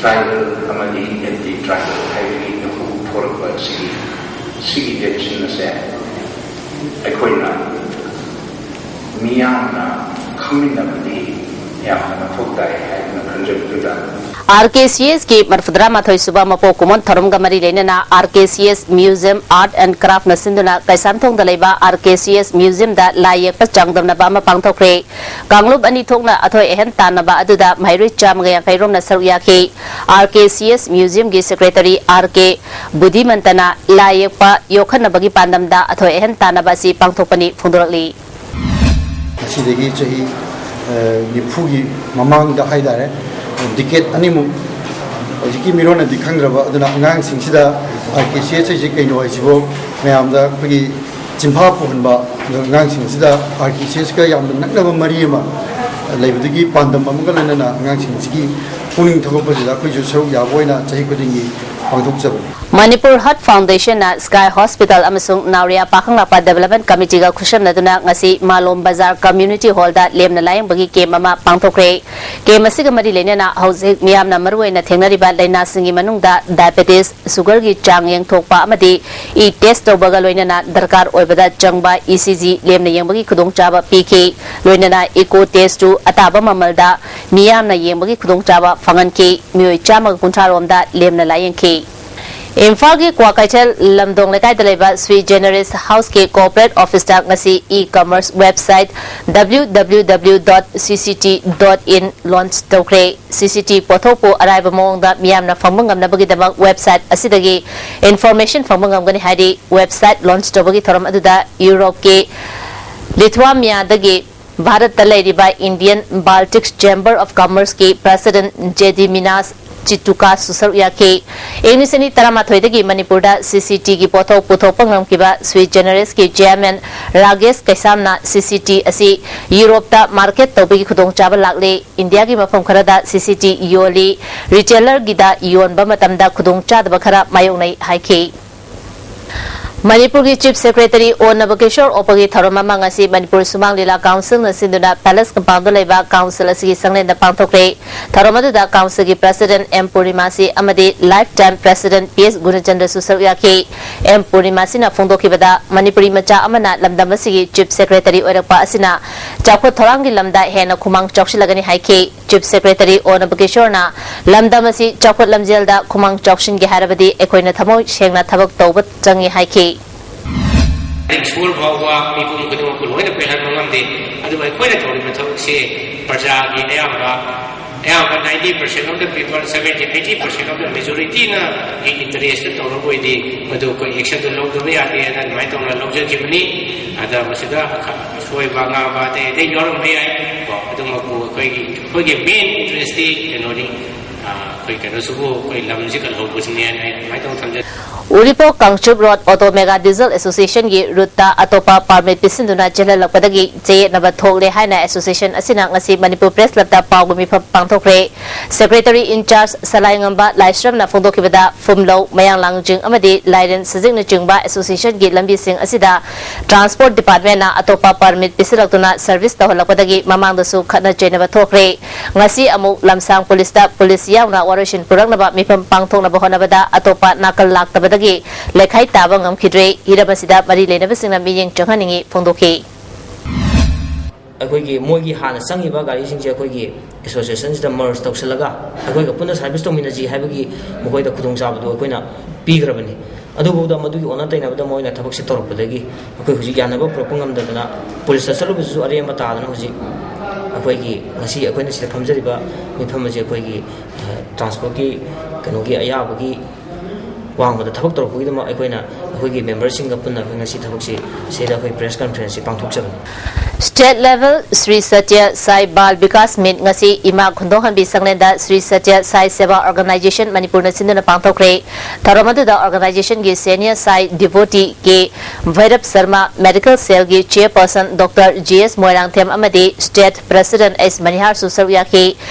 tribal ꯑꯃꯗꯤ anti tribal ꯍꯥꯏꯕꯒꯤ ꯏꯍꯨ ꯊꯣꯛꯂꯛꯄ ꯑꯁꯤꯒꯤ, ꯁꯤꯒꯤ tension ꯑꯁꯦ ꯑꯩꯈꯣꯏꯅ ꯃꯤꯌꯥꯝꯅ ꯈꯪꯃꯤꯟꯅꯕꯗꯤ ꯌꯥꯝꯅ ꯃꯊꯧ ꯇꯥꯏ ꯍꯥꯏꯗꯨꯅ ꯈꯟꯖꯕꯗꯨꯗ, R K C S ꯀꯤ ꯃꯔꯐꯨꯇꯔꯥ ꯃꯥꯊꯣꯏ ꯁꯨꯕ ꯃꯄꯣꯛ ꯀꯨꯝꯑꯣꯟ ꯊꯧꯔꯝꯒ ꯃꯔꯤ ꯂꯩꯅꯅ R K C S Museum Art and Craft ꯅ ꯁꯤꯟꯗꯨꯅ ꯀꯩꯁꯥꯝꯊꯣꯡꯗ ꯂꯩꯕ R K C S Museum ꯗ ꯂꯥꯏ ꯌꯦꯛꯄ ꯆꯥꯡꯗꯝꯅꯕ ꯑꯃ ꯄꯥꯡꯊꯣꯛꯈ꯭ꯔꯦ꯫ ꯀꯥꯡꯂꯨꯞ ꯑꯅꯤ ꯊꯣꯛꯅ ꯑꯊꯣꯏ ꯑꯍꯦꯟ ꯇꯥꯟꯅꯕ ꯑꯗꯨꯗ ꯃꯍꯩꯔꯣꯏ ꯆꯥꯝꯃꯒ ꯌꯥꯡꯈꯩ ꯔꯣꯝꯅ ꯁꯔꯨꯛ ꯌꯥꯈꯤ꯫ R K C S Museum ꯒꯤ secretary R K ꯕꯨꯙꯤꯃꯟꯇꯅ ꯂꯥꯏ ꯌꯦꯛꯄ ꯌꯣꯛꯈꯠꯅꯕꯒꯤ ꯄꯥꯟꯗꯝꯗ ꯑꯊꯣꯏ ꯑꯍꯦꯟ ꯇꯥꯟꯅꯕ ꯑꯁꯤ ꯄꯥꯡꯊꯣꯛꯄꯅꯤ ꯐꯣꯡꯗꯣꯔꯛꯂꯤ꯫ ꯉꯁꯤꯗꯒꯤ ꯆꯍꯤ, ꯑ, ꯅꯤꯐꯨꯒꯤ ꯃꯃꯥꯡꯗ ꯍꯥꯏꯇꯥꯔꯦ, decade ꯑꯅꯤꯃꯨꯛ ꯍꯧꯖꯤꯛꯀꯤ ꯃꯤꯔꯣꯟꯅꯗꯤ ꯈꯪꯗ꯭ꯔꯕ, ꯑꯗꯨꯅ ꯑꯉꯥꯡꯁꯤꯡꯁꯤꯗ R K C S ꯍꯥꯏꯁꯤ ꯀꯩꯅꯣ ꯍꯥꯏꯁꯤꯕꯨ ꯃꯌꯥꯝꯗ ꯑꯩꯈꯣꯏꯒꯤ ꯆꯤꯟꯐꯥ ꯄꯨꯍꯟꯕ, ꯑꯗꯨꯒ ꯑꯉꯥꯡꯁꯤꯡꯁꯤꯗ R K C S ꯀ ꯌꯥꯝꯅ ꯅꯛꯅꯕ ꯃꯔꯤ ꯑꯃ ꯂꯩꯕꯗꯨꯒꯤ ꯄꯥꯟꯗꯝ ꯑꯃꯒ ꯂꯣꯏꯅꯅ ꯑꯉꯥꯡꯁꯤꯡꯁꯤꯒꯤ ꯄꯨꯛꯅꯤꯡ ꯊꯧꯒꯠꯄꯁꯤꯗ ꯑꯩꯈꯣꯏꯁꯨ ꯁꯔꯨꯛ ꯌꯥꯕ ꯑꯣꯏꯅ ꯆꯍꯤ ꯈꯨꯗꯤꯡꯒꯤ ꯄꯥꯡꯊꯣꯛꯆꯕꯅꯤ꯫ ꯃꯅꯤꯄꯨꯔ ꯍꯔꯠ ꯐꯥꯎꯟꯗꯦꯁꯟꯅ ꯁ꯭ꯀꯥꯏ ꯍꯣꯁꯄꯤꯇꯥꯜ ꯑꯃꯁꯨꯡ ꯅꯥꯎꯔꯤꯌꯥ ꯄꯥꯈꯪꯂꯥꯛꯄ ꯗꯦꯕꯂꯞꯃꯦꯟ ꯀꯃꯤꯇꯤꯒ ꯈꯨꯠꯁꯝꯅꯗꯨꯅ ꯉꯁꯤ ꯃꯥꯂꯣꯝ ꯕꯖꯥꯔ ꯀꯝꯃ꯭ꯌꯨꯅꯤꯇꯤ ꯍꯣꯜꯗ ꯂꯦꯝꯅ ꯂꯥꯌꯦꯡꯕꯒꯤ ꯀꯦꯝ ꯑꯃ ꯄꯥꯡꯊꯣꯛꯈ꯭ꯔꯦ꯫ ꯀꯦꯝ ꯑꯁꯤꯒ ꯃꯔꯤ ꯂꯩꯅꯅ ꯍꯧꯖꯤꯛ ꯃꯤꯌꯥꯝꯅ ꯃꯔꯨꯑꯣꯏꯅ ꯊꯦꯡꯅꯔꯤꯕ ꯂꯥꯏꯅꯥꯁꯤꯡꯒꯤ ꯃꯅꯨꯡꯗ ꯗꯥꯏꯕꯦꯇꯤꯁ, ꯁꯨꯒꯔꯒꯤ ꯆꯥꯡ ꯌꯦꯡꯊꯣꯛꯄ ꯑꯃꯗꯤ ꯏ ꯇꯦꯁ ꯇꯧꯕꯒ ꯂꯣꯏꯅꯅ ꯗꯔꯀꯥꯔ ꯑꯣꯏꯕꯗ ꯆꯪꯕ ꯏ ꯁꯤ ꯖꯤ ꯂꯦꯝꯅ ꯌꯦꯡꯕꯒꯤ ꯈꯨꯗꯣꯡꯆꯥꯕ ꯄꯤꯈꯤ꯫ ꯂꯣꯏꯅꯅ ꯏꯀꯣ ꯇꯦꯁꯇꯨ ꯑꯇꯥꯕ ꯃꯃꯜꯗ ꯃꯤꯌꯥꯝꯅ ꯌꯦꯡꯕꯒꯤ ꯈꯨꯗꯣꯡꯆꯥꯕ ꯐꯪꯍꯟꯈꯤ꯫ ꯃꯤꯑꯣꯏ ꯆꯥꯝꯃꯒ ꯀꯨꯟꯊ꯭ꯔꯥ ꯔꯣꯝꯗ ꯂꯦꯝꯅ ꯂꯥꯌꯦꯡꯈꯤ꯫ ꯏꯝꯐꯥꯜꯒꯤ ꯀ꯭ꯋꯥꯀꯩꯊꯦꯜ ꯂꯝꯗꯣꯡ ꯂꯩꯀꯥꯏꯗ ꯂꯩꯕ ꯁ꯭ꯔꯤ ꯖꯦꯅꯔꯦꯁ ꯍꯥꯎꯁꯀꯤ ꯀꯣꯑꯣꯄꯔꯦꯠ ꯑꯣꯐꯤꯁꯇ ꯉꯁꯤ E commerce website W W W dot C C T dot in ꯂꯣꯟꯆ ꯇꯧꯈ꯭ꯔꯦ꯫ ꯁꯤ ꯁꯤ ꯇꯤ ꯄꯣꯠꯊꯣꯛꯄꯨ ꯑꯔꯥꯏꯕ ꯃꯑꯣꯡꯗ ꯃꯤꯌꯥꯝꯅ ꯐꯪꯕ ꯉꯝꯅꯕꯒꯤꯗꯃꯛ ꯋꯦꯕꯁꯥꯏꯠ ꯑꯁꯤꯗꯒꯤ ꯏꯟꯐꯣꯔꯃꯦꯁꯟ ꯐꯪꯕ ꯉꯝꯒꯅꯤ ꯍꯥꯏꯔꯤ꯫ ꯋꯦꯕꯁꯥꯏꯠ ꯂꯣꯟꯆ ꯇꯧꯕꯒꯤ ꯊꯧꯔꯝ ꯑꯗꯨꯗ ꯌꯨꯔꯣꯞꯀꯤ ꯂꯤꯊꯨꯋꯥꯃꯤꯌꯥꯗꯒꯤ ꯚꯥꯔꯠꯇ ꯂꯩꯔꯤꯕ ꯏꯟꯗꯤꯌꯟ ꯕꯥꯜꯇꯤꯛꯁ ꯆꯦꯝꯕꯔ ꯑꯣꯐ ꯀꯃꯔꯁꯀꯤ ꯄ꯭ꯔꯦꯁꯤꯗꯦꯟꯠ ꯖꯦꯗꯤꯃꯤꯅꯥꯁ ꯆꯤꯇꯨꯀꯥꯁꯨ ꯁꯔꯨꯛ ꯌꯥꯈꯤ꯫ ꯏꯪ ꯂꯤꯁꯤꯡ ꯑꯅꯤ ꯇꯔꯥꯃꯥꯊꯣꯏꯗꯒꯤ ꯃꯅꯤꯄꯨꯔꯗ ꯁꯤ ꯁꯤ ꯇꯤꯒꯤ ꯄꯣꯠꯊꯣꯛ ꯄꯨꯊꯣꯛꯄ ꯉꯝꯈꯤꯕ ꯁ꯭ꯔꯤ ꯖꯦꯅꯔꯦꯁꯀꯤ ꯆꯦꯌꯔꯃꯦꯟ ꯔꯥꯒꯦꯁ ꯀꯩꯁꯥꯝꯅ ꯁꯤ ꯁꯤ ꯇꯤ ꯑꯁꯤ ꯌꯨꯔꯣꯞꯇ ꯃꯥꯔꯀꯦꯠ ꯇꯧꯕꯒꯤ ꯈꯨꯗꯣꯡꯆꯥꯕ ꯂꯥꯛꯂꯦ꯫ ꯏꯟꯗꯤꯌꯥꯒꯤ ꯃꯐꯝ ꯈꯔꯗ ꯁꯤ ꯁꯤ ꯇꯤ ꯌꯣꯜꯂꯤ꯫ ꯔꯤꯇꯦꯂꯔꯒꯤꯗ ꯌꯣꯟꯕ ꯃꯇꯝꯗ ꯈꯨꯗꯣꯡꯆꯥꯗꯕ ꯈꯔ ꯃꯥꯌꯣꯛꯅꯩ ꯍꯥꯏꯈꯤ꯫ ꯃꯅꯤꯄꯨꯔꯒꯤ ꯆꯤꯐ ꯁꯦꯀ꯭ꯔꯦꯇꯔꯤ ꯑꯣ ꯅꯕꯀꯤꯁꯣꯔ ꯑꯣꯛꯄꯒꯤ ꯊꯧꯔꯝ ꯑꯃ ꯉꯁꯤ ꯃꯅꯤꯄꯨꯔ ꯁꯨꯃꯥꯡ ꯂꯤꯂꯥ ꯀꯥꯎꯟꯁꯤꯜꯅ ꯁꯤꯟꯗꯨꯅ ꯄꯦꯂꯦꯁ ꯀꯝꯄꯥꯎꯟꯗ ꯂꯩꯕ ꯀꯥꯎꯟꯁꯤꯜ ꯑꯁꯤꯒꯤ ꯁꯪꯂꯦꯟꯗ ꯄꯥꯡꯊꯣꯛꯈ꯭ꯔꯦ꯫ ꯊꯧꯔꯝ ꯑꯗꯨꯗ ꯀꯥꯎꯟꯁꯤꯜꯒꯤ ꯄ꯭ꯔꯦꯁꯤꯗꯦꯟꯠ ꯑꯦꯝ ꯄꯨꯔꯅꯤꯃꯥꯁꯤ ꯑꯃꯗꯤ life time president P S ꯒꯨꯅꯆꯟꯗ꯭ꯔꯁꯨ ꯁꯔꯨꯛ ꯌꯥꯈꯤ꯫ ꯑꯦꯝ ꯄꯨꯔꯅꯤꯃꯥꯁꯤꯅ ꯐꯣꯡꯗꯣꯛꯈꯤꯕꯗ, ꯃꯅꯤꯄꯨꯔꯤ ꯃꯆꯥ ꯑꯃꯅ ꯂꯝꯗꯝ ꯑꯁꯤꯒꯤ ꯆꯤꯐ ꯁꯦꯀ꯭ꯔꯦꯇꯔꯤ ꯑꯣꯏꯔꯛꯄ ꯑꯁꯤꯅ ꯆꯥꯎꯈꯠ ꯊꯧꯔꯥꯡꯒꯤ ꯂꯝꯗ ꯍꯦꯟꯅ ꯈꯨꯃꯥꯡ ꯆꯥꯎꯁꯤꯜꯂꯒꯅꯤ ꯍꯥꯏꯈꯤ꯫ ꯆꯤꯐ ꯁꯦꯀ꯭ꯔꯦꯇꯔꯤ ꯑꯣ ꯅꯕꯀꯤꯁꯣꯔꯅ ꯂꯝꯗꯝ ꯑꯁꯤ ꯆꯥꯎꯈꯠ ꯂꯝꯖꯦꯜꯗ ꯈꯨꯃꯥꯡ ꯆꯥꯎꯁꯤꯟꯒꯦ ꯍꯥꯏꯔꯕꯗꯤ ꯑꯩꯈꯣꯏꯅ ꯊꯃꯣꯏ ꯁꯦꯡꯅ ꯊꯕꯛ ꯇꯧꯕ ꯆꯪꯏ ꯍꯥꯏꯈꯤ꯫ ꯁꯣꯔ ꯐꯥꯎꯕ ꯃꯤꯄꯨꯝ ꯈꯨꯗꯤꯡꯃꯛꯄꯨ ꯂꯣꯏꯅ ꯄꯦꯜꯍꯟꯕ ꯉꯝꯗꯦ꯫ ꯑꯗꯨꯕꯨ ꯑꯩꯈꯣꯏꯅ ꯇꯧꯔꯤꯕ ꯊꯕꯛꯁꯤ ꯄ꯭ꯔꯖꯥꯒꯤ ꯑꯌꯥꯝꯕ, ꯑꯌꯥꯝꯕ ninety percent of the people, seventy, eighty percent of the majority ꯅꯒꯤ interest ꯇꯧꯔꯕ ꯑꯣꯏꯗꯤ ꯃꯗꯨ ꯑꯩꯈꯣꯏ action ꯗꯨ ꯂꯧꯗꯕ ꯌꯥꯗꯦ ꯍꯥꯏꯅ ꯑꯗꯨꯃꯥꯏꯅ ꯇꯧꯅ ꯂꯧꯖꯈꯤꯕꯅꯤ꯫ ꯑꯗ ꯃꯁꯤꯗ ꯑꯁꯣꯏꯕ ꯑꯉꯥꯡꯕ ꯑꯇꯩ ꯑꯇꯩ ꯌꯥꯎꯔꯝꯕ ꯌꯥꯏ꯫ ꯀꯣ, ꯑꯗꯨꯃꯛꯄꯨ ꯑꯩꯈꯣꯏꯒꯤ, ꯑꯩꯈꯣꯏꯒꯤ main interest ꯇꯤ ꯀꯩꯅꯣꯅꯤ, ꯑꯩꯈꯣꯏ ꯀꯩꯅꯣꯁꯤꯕꯨ ꯑꯩꯈꯣꯏ ꯂꯝꯁꯤ ꯀꯜꯍꯧꯕꯁꯤꯅꯦ ꯍꯥꯏꯅ ꯑꯩ ꯑꯗꯨꯃꯥꯏꯅ ꯇꯧꯅ ꯊꯝꯖꯒꯦ꯫ ꯎꯔꯤꯄꯣꯛ Kangchup road auto mega diesel ꯑꯦꯁꯣꯁꯤꯌꯦꯁꯟꯒꯤ ꯔꯨꯠꯇ ꯑꯇꯣꯞꯄ ꯄꯥꯔꯃꯤꯠ ꯄꯤꯁꯤꯟꯗꯨꯅ ꯆꯦꯜꯍꯜꯂꯛꯄꯗꯒꯤ ꯆꯌꯦꯠꯅꯕ ꯊꯣꯛꯂꯦ ꯍꯥꯏꯅ ꯑꯦꯁꯣꯁꯤꯌꯦꯁꯟ ꯑꯁꯤꯅ ꯉꯁꯤ ꯃꯅꯤꯄꯨꯔ ꯄ꯭ꯔꯦꯁ ꯀ꯭ꯂꯕꯇ ꯄꯥꯎꯒꯤ ꯃꯤꯐꯝ ꯄꯥꯡꯊꯣꯛꯈ꯭ꯔꯦ꯫ ꯁꯦꯀ꯭ꯔꯦꯇꯔꯤ ꯏꯟꯆꯥꯔꯖ ꯁꯂꯥꯏꯉꯝꯕ ꯂꯥꯏꯁ꯭ꯔꯝꯅ ꯐꯣꯡꯗꯣꯛꯈꯤꯕꯗ, ꯐꯨꯝꯂꯧ, ꯃꯌꯥꯡꯂꯥꯡꯖꯤꯡ ꯑꯃꯗꯤ ꯂꯥꯏꯔꯦꯟ ꯁꯖꯤꯛꯅꯆꯤꯡꯕ ꯑꯦꯁꯣꯁꯤꯌꯦꯁꯟꯒꯤ ꯂꯝꯕꯤꯁꯤꯡ ꯑꯁꯤꯗ ꯇ꯭ꯔꯥꯟꯁꯄꯣꯔꯠ ꯗꯤꯄꯥꯔꯠꯃꯦꯟꯅ ꯑꯇꯣꯞꯄ ꯄꯥꯔꯃꯤꯠ ꯄꯤꯁꯤꯜꯂꯛꯇꯨꯅ ꯁꯔꯚꯤꯁ ꯇꯧꯍꯜꯂꯛꯄꯗꯒꯤ ꯃꯃꯥꯡꯗꯁꯨ ꯈꯠꯅ ꯆꯩꯅꯕ ꯊꯣꯛꯈ꯭ꯔꯦ꯫ ꯉꯁꯤ ꯑꯃꯨꯛ ꯂꯝꯁꯥꯡ ꯄꯨꯂꯤꯁꯇ ꯄꯨꯂꯤꯁ ꯌꯥꯎꯅ ꯋꯥꯔꯣꯏꯁꯤꯟ ꯄꯨꯔꯛꯅꯕ ꯃꯤꯐꯝ ꯄꯥꯡꯊꯣꯛꯅꯕ ꯍꯣꯠꯅꯕꯗ ꯑꯇꯣꯞꯄ ꯅꯥꯀꯜ ꯂꯥꯛꯇꯕꯗꯒꯤ ꯂꯩꯈꯥꯏ ꯇꯥꯕ ꯉꯝꯈꯤꯗ꯭ꯔꯦ꯫ ꯍꯤꯔꯝ ꯑꯁꯤꯗ ꯃꯔꯤ ꯂꯩꯅꯕꯁꯤꯡꯅ ꯃꯤꯠꯌꯦꯡ ꯆꯪꯍꯟꯅꯤꯡꯏ ꯐꯣꯡꯗꯣꯛꯈꯤ꯫ ꯑꯩꯈꯣꯏꯒꯤ ꯃꯣꯏꯒꯤ ꯍꯥꯟꯅ ꯆꯪꯉꯤꯕ ꯒꯥꯔꯤꯁꯤꯡꯁꯦ ꯑꯩꯈꯣꯏꯒꯤ ꯑꯦꯁꯣꯁꯤꯌꯦꯁꯟꯁꯤꯗ ꯃꯔꯖ ꯇꯧꯁꯤꯜꯂꯒ ꯑꯩꯈꯣꯏꯒ ꯄꯨꯟꯅ ꯁꯥꯔꯚꯤꯁ ꯇꯧꯃꯤꯟꯅꯁꯤ ꯍꯥꯏꯕꯒꯤ ꯃꯈꯣꯏꯗ ꯈꯨꯗꯣꯡꯆꯥꯕꯗꯨ ꯑꯩꯈꯣꯏꯅ ꯄꯤꯈ꯭ꯔꯕꯅꯤ꯫ ꯑꯗꯨꯐꯥꯎꯗ ꯃꯗꯨꯒꯤ ꯑꯣꯟꯅ ꯇꯩꯅꯕꯗ ꯃꯣꯏꯅ ꯊꯕꯛꯁꯦ ꯇꯧꯔꯛꯄꯗꯒꯤ ꯑꯩꯈꯣꯏ ꯍꯧꯖꯤꯛ ꯌꯥꯅꯕ ꯄꯨꯔꯛꯄ ꯉꯝꯗꯗꯅ ꯄꯨꯂꯤꯁꯇ ꯆꯠꯂꯨꯕꯁꯤꯁꯨ ꯑꯔꯦꯝꯕ ꯇꯥꯗꯅ ꯍꯧꯖꯤꯛ ꯑꯩꯈꯣꯏꯒꯤ ꯉꯁꯤ ꯑꯩꯈꯣꯏꯅ ꯁꯤꯗ ꯐꯝꯖꯔꯤꯕ ꯃꯤꯐꯝ ꯑꯁꯤ ꯑꯩꯈꯣꯏꯒꯤ ꯇ꯭ꯔꯥꯟꯁꯄꯣꯔꯠꯀꯤ ꯀꯩꯅꯣꯒꯤ ꯑꯌꯥꯕꯒꯤ ꯋꯥꯡꯃꯗ ꯊꯕꯛ ꯇꯧꯔꯛꯄꯒꯤꯗꯃꯛ ꯑꯩꯈꯣꯏꯅ ꯑꯩꯈꯣꯏꯒꯤ ꯃꯦꯝꯕꯔꯁꯤꯡꯒ ꯄꯨꯟꯅ ꯑꯩꯈꯣꯏ ꯉꯁꯤ ꯊꯕꯛꯁꯤ ꯁꯤꯗ ꯑꯩꯈꯣꯏ press ꯀꯟꯐꯔꯦꯟꯁꯁꯤ ꯄꯥꯡꯊꯣꯛꯆꯕꯅꯤ꯫ State level Sri Satya Sai Bal Vikas Meet ꯉꯁꯤ ꯏꯃꯥ ꯈꯨꯟꯗꯣꯡꯍꯟꯕꯤ ꯁꯪꯂꯦꯟꯗ ꯁ꯭ꯔꯤ ꯁꯇ꯭ꯌ ꯁꯥꯏ ꯁꯦꯕꯥ ꯑꯣꯔꯒꯅꯥꯏꯖꯦꯁꯟ ꯃꯅꯤꯄꯨꯔꯅ ꯁꯤꯟꯗꯨꯅ ꯄꯥꯡꯊꯣꯛꯈ꯭ꯔꯦ꯫ ꯊꯧꯔꯝ ꯑꯗꯨꯗ ꯑꯣꯔꯒꯅꯥꯏꯖꯦꯁꯟꯒꯤ ꯁꯦꯅꯤꯌꯔ ꯁꯥꯏ ꯗꯤꯚꯣꯇꯤ ꯀꯦ ꯚꯩꯔꯞ ꯁꯔꯃ, ꯃꯦꯗꯤꯀꯦꯜ ꯁꯦꯜꯒꯤ ꯆꯦꯌꯔꯄꯔꯁꯟ ꯗꯣꯛꯇꯔ ꯖꯤ ꯑꯦꯁ ꯃꯣꯏꯔꯥꯡꯊꯦꯝ ꯑꯃꯗꯤ ꯁ꯭ꯇꯦꯠ ꯄ꯭ꯔꯦꯁꯤꯗꯦꯟꯠ ꯑꯦꯁ ꯃꯅꯤꯍꯥꯔꯁꯨ ꯁꯔꯨꯛ ꯌꯥꯈꯤ꯫